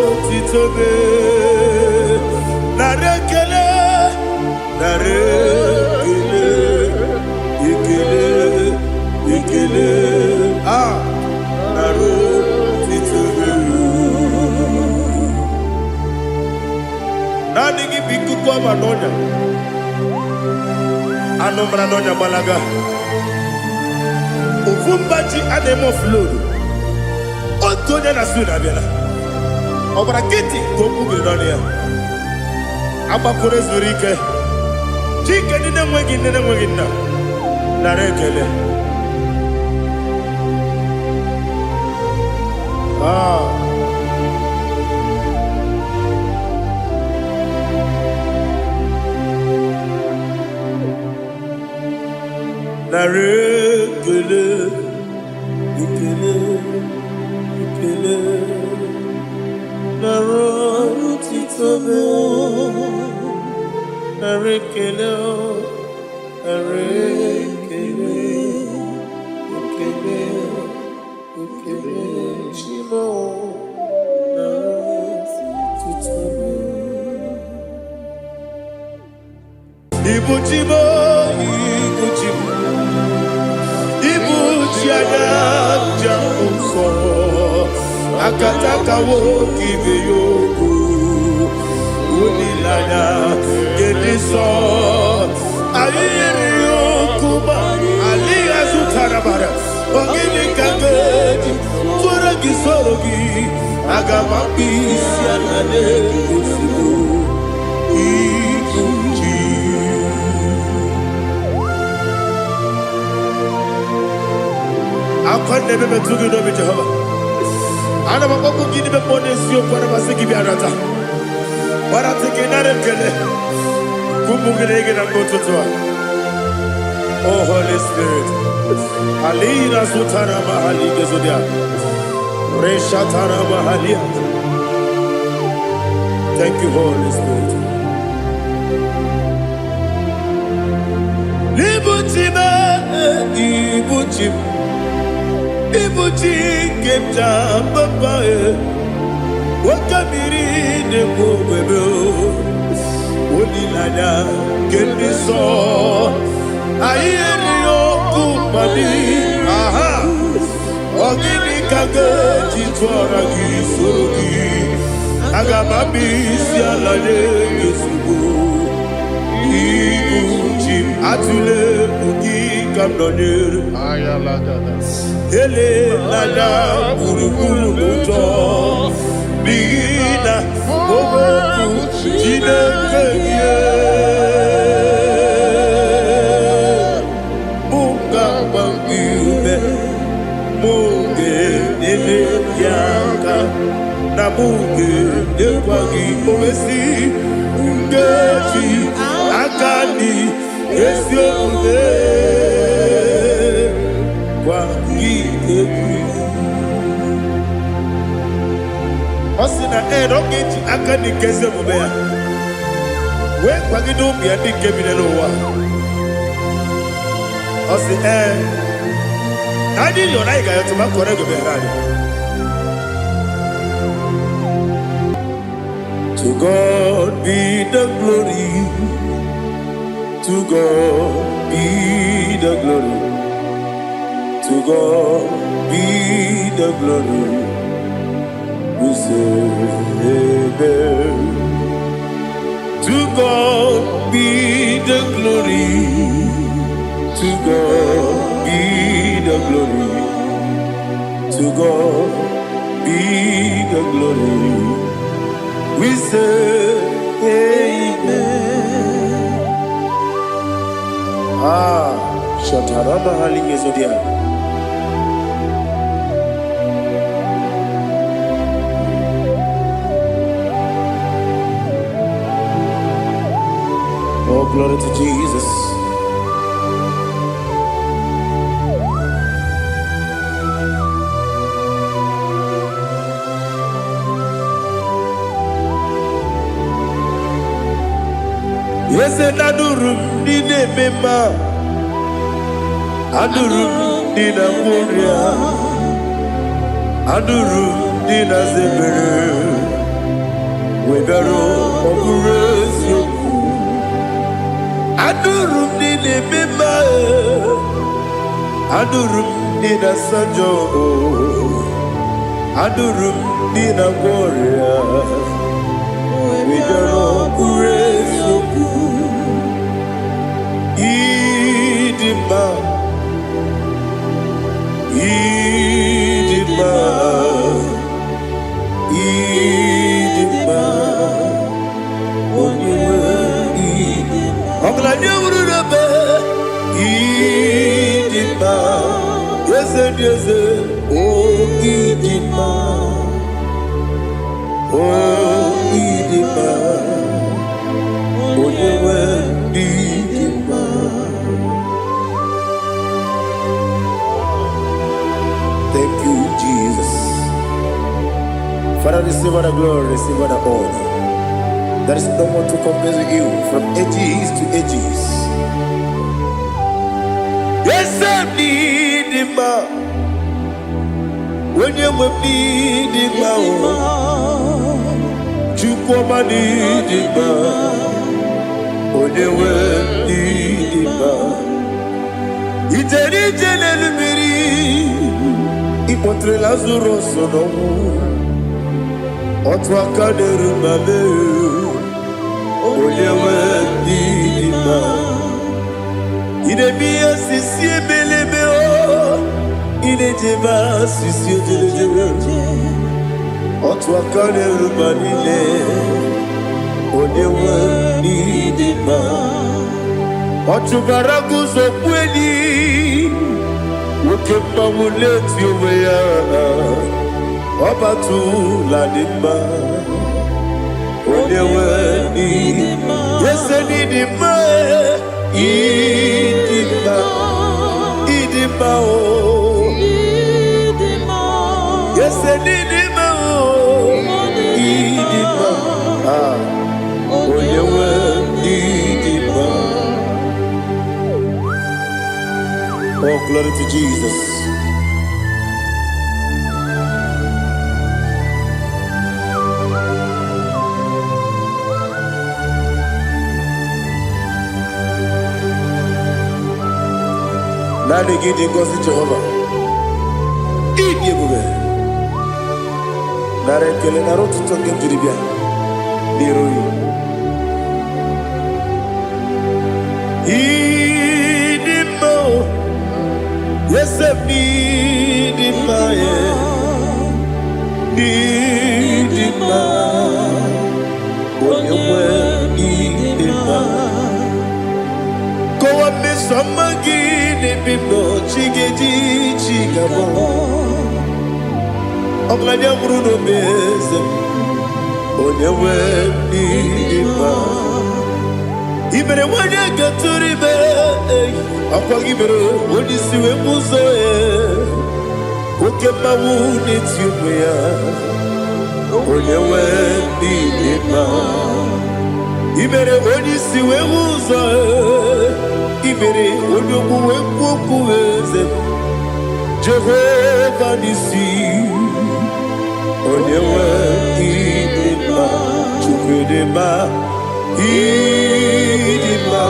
otito m. Nara ekele, nara ekele, ekele, ekele. Ah, nara otito m. Naanị gị bụ ikuku ama n'ọnya. Anụ mara n'ọnya gbalaga. Ofu mba ji a na-eme offload. Otu onye na su na-abịala. Ọ gbara nkịtị ka okwu biri n'ọnụ ya. Agbakọrọ zuru ike. Chike ndị na-enweghị nne na-enweghị nna. Nara ekele. Ah. Nara ekele, ekele, ekele. Nara otito m. Nara ekele, nara ekele, ekele, ekele. Chimo, nara otito m. Ibu chi m, ibu chi m, ibu chi anya nja nsọ, akataka nwoke ibe ya okwu, olileanya nke nsọ. Anyị yiri okwu ma alịghị azụtara bara. Ọ gịnị ka m ga-eji tụọrọ gị soro gị? Aga m akpụ isi ala n'ozugbo ibu chi. Akwa na-eme metụ gị n'obi, Jehova. Ana m akpọkwu gị n'ime mmụọ n'eziokwu. Ana m asị gị bịa nata gbarata gị nara ekele ka ụmụ gị na-ege na mgbe ụtụtụ a. O Holy Spirit, alina zutara mahali gezodia. Reshatara Mahalia. Thank you, Holy Spirit. Ibuchi m, ibuchi m, ibuchi nke m ji papa e. Nwoke mmiri na-ekwu ogbebe o. Olileanya nke ndị nsọ. Anyị erighị ọkụ mmadụ. Aha! Ọ gịnị ka ga-eji tụọra gị soro gị? Aga m abịa isi ala nye gị ozugbo. Ibu chi m atụla egwu gị ka m nọnyere. Ayalagada. Elela gburugburu n'ụjọ n'ihi na okwu Chineke gị mụ ga-agba gị ume, mụ ga-enyere gị aka, na mụ ga-enyekwa gị owesi nkeji aka dị ezi omume gwa gị egwu. Ọ sị na ee, na ọ ga-eji aka dị nke ezi omume ya wee kwagide ụmụ ya ndị nke bi n'ụwa. Ọ sị ee, na anyị yọrọ anyị ga-ayọtụ ma kọrọ ego meghere anyị. To God be the glory, to God be the glory, to God be the glory. We say amen. To God be the glory, to God be the glory, to God be the glory. We say amen. Ah, Shataraba Hali Yezodia. Oh, glory to Jesus. Eze na-adụrụ m ndị na-eme mma, adụrụ m ndị na-agwọ ọrịa, adụrụ m ndị na-aza ebere, wee bịaruo ọ bụrụ eziokwu. Adụrụ m ndị na-eme mma, adụrụ m ndị na-asa njọ, adụrụ m ndị na-agwọ ọrịa, wee bịaruo ọ bụrụ eziokwu. Ịdị mma, ịdị mma, ịdị mma, onye nwe ịdị. Ọgaranya wuru n'ebe ịdị mma, eze dị eze, o ịdị mma, o ịdị mma, onye nwe ịdị mma. Thank you, Jesus. Father, receive all the glory, receive all the honor. There is no one to compare with you from ages to ages. Yes, I need him. When you will need him, Chukwuma need him. When you will need him, Ijeri ije mmiri, ịkpọtere Lazarus n'ọnwụ. Otu aka na-eru ma mee, onye nwe ndị dị mma. Ị na-eme ihe osisi ebelebe o, ị na-ejebe asịsị ojelejebe. Otu aka na-eru ma niile, onye nwe ndị dị mma. Ọ chụbara guzo kweli, nwoke mmanwụ na-eti onwe ya. Ọbatụla dị mma, onye nwe ndị ese n'ịdị mma, ịdị mma, ịdị mma o. Ese Eze n'ịdị mma o, ịdị mma. Ah, onye nwe ịdị mma. Oh, glory to Jesus. Naanị gị dị ngọzi Jehova. Ịdị ebube. Nara ekele, nara otuto nke m jiri bịa n'iru gị. Ịdị mma o, eze m ịdị mma e, ịdị mma, onye nwe ịdị mma. Kọwa mmeso ọma gị n'ebe m nọ, chi ga-eji chi ga-abọ. Ọgaranya nwụrụ n'obe eze m, onye nwe ịdị mma. I mere nwanyị ga-atụrụ ime, ei, ọkwa gị mere onye isi wee bụ ụzọ ya. Oke mmanwụ na-eti ụmụ ya, onye nwe ịdị mma. I mere onye isi wee hụ ụzọ ya. I mere onye ogbu wee kwuo okwu eze m. Jehova n'isi, onye nwe ịdị mma. Chukwu ịdị mma, ịdị mma,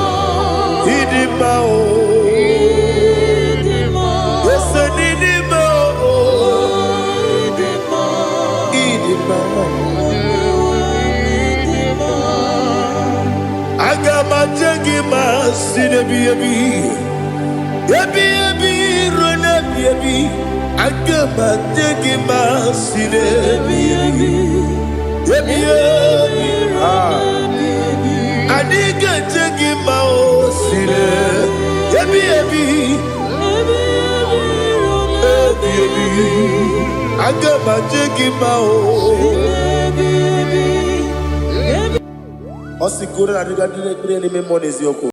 ịdị mma o. Ese n'ịdị mma o, ịdị mma. Aga m aje gị ma si n'ebi ebi, ebi ebi ruo n'ebi ebi. Aga m aje gị ma si n'ebi ebi, ebi ebi. Ah. Anyị ga-eje gị ma o si n'ebi ebi, ebi ebi. Aga m aje gị ma o. Ọ sị kwuru na adịga ndị na-ekpere n'ime mmụọ n'eziokwu.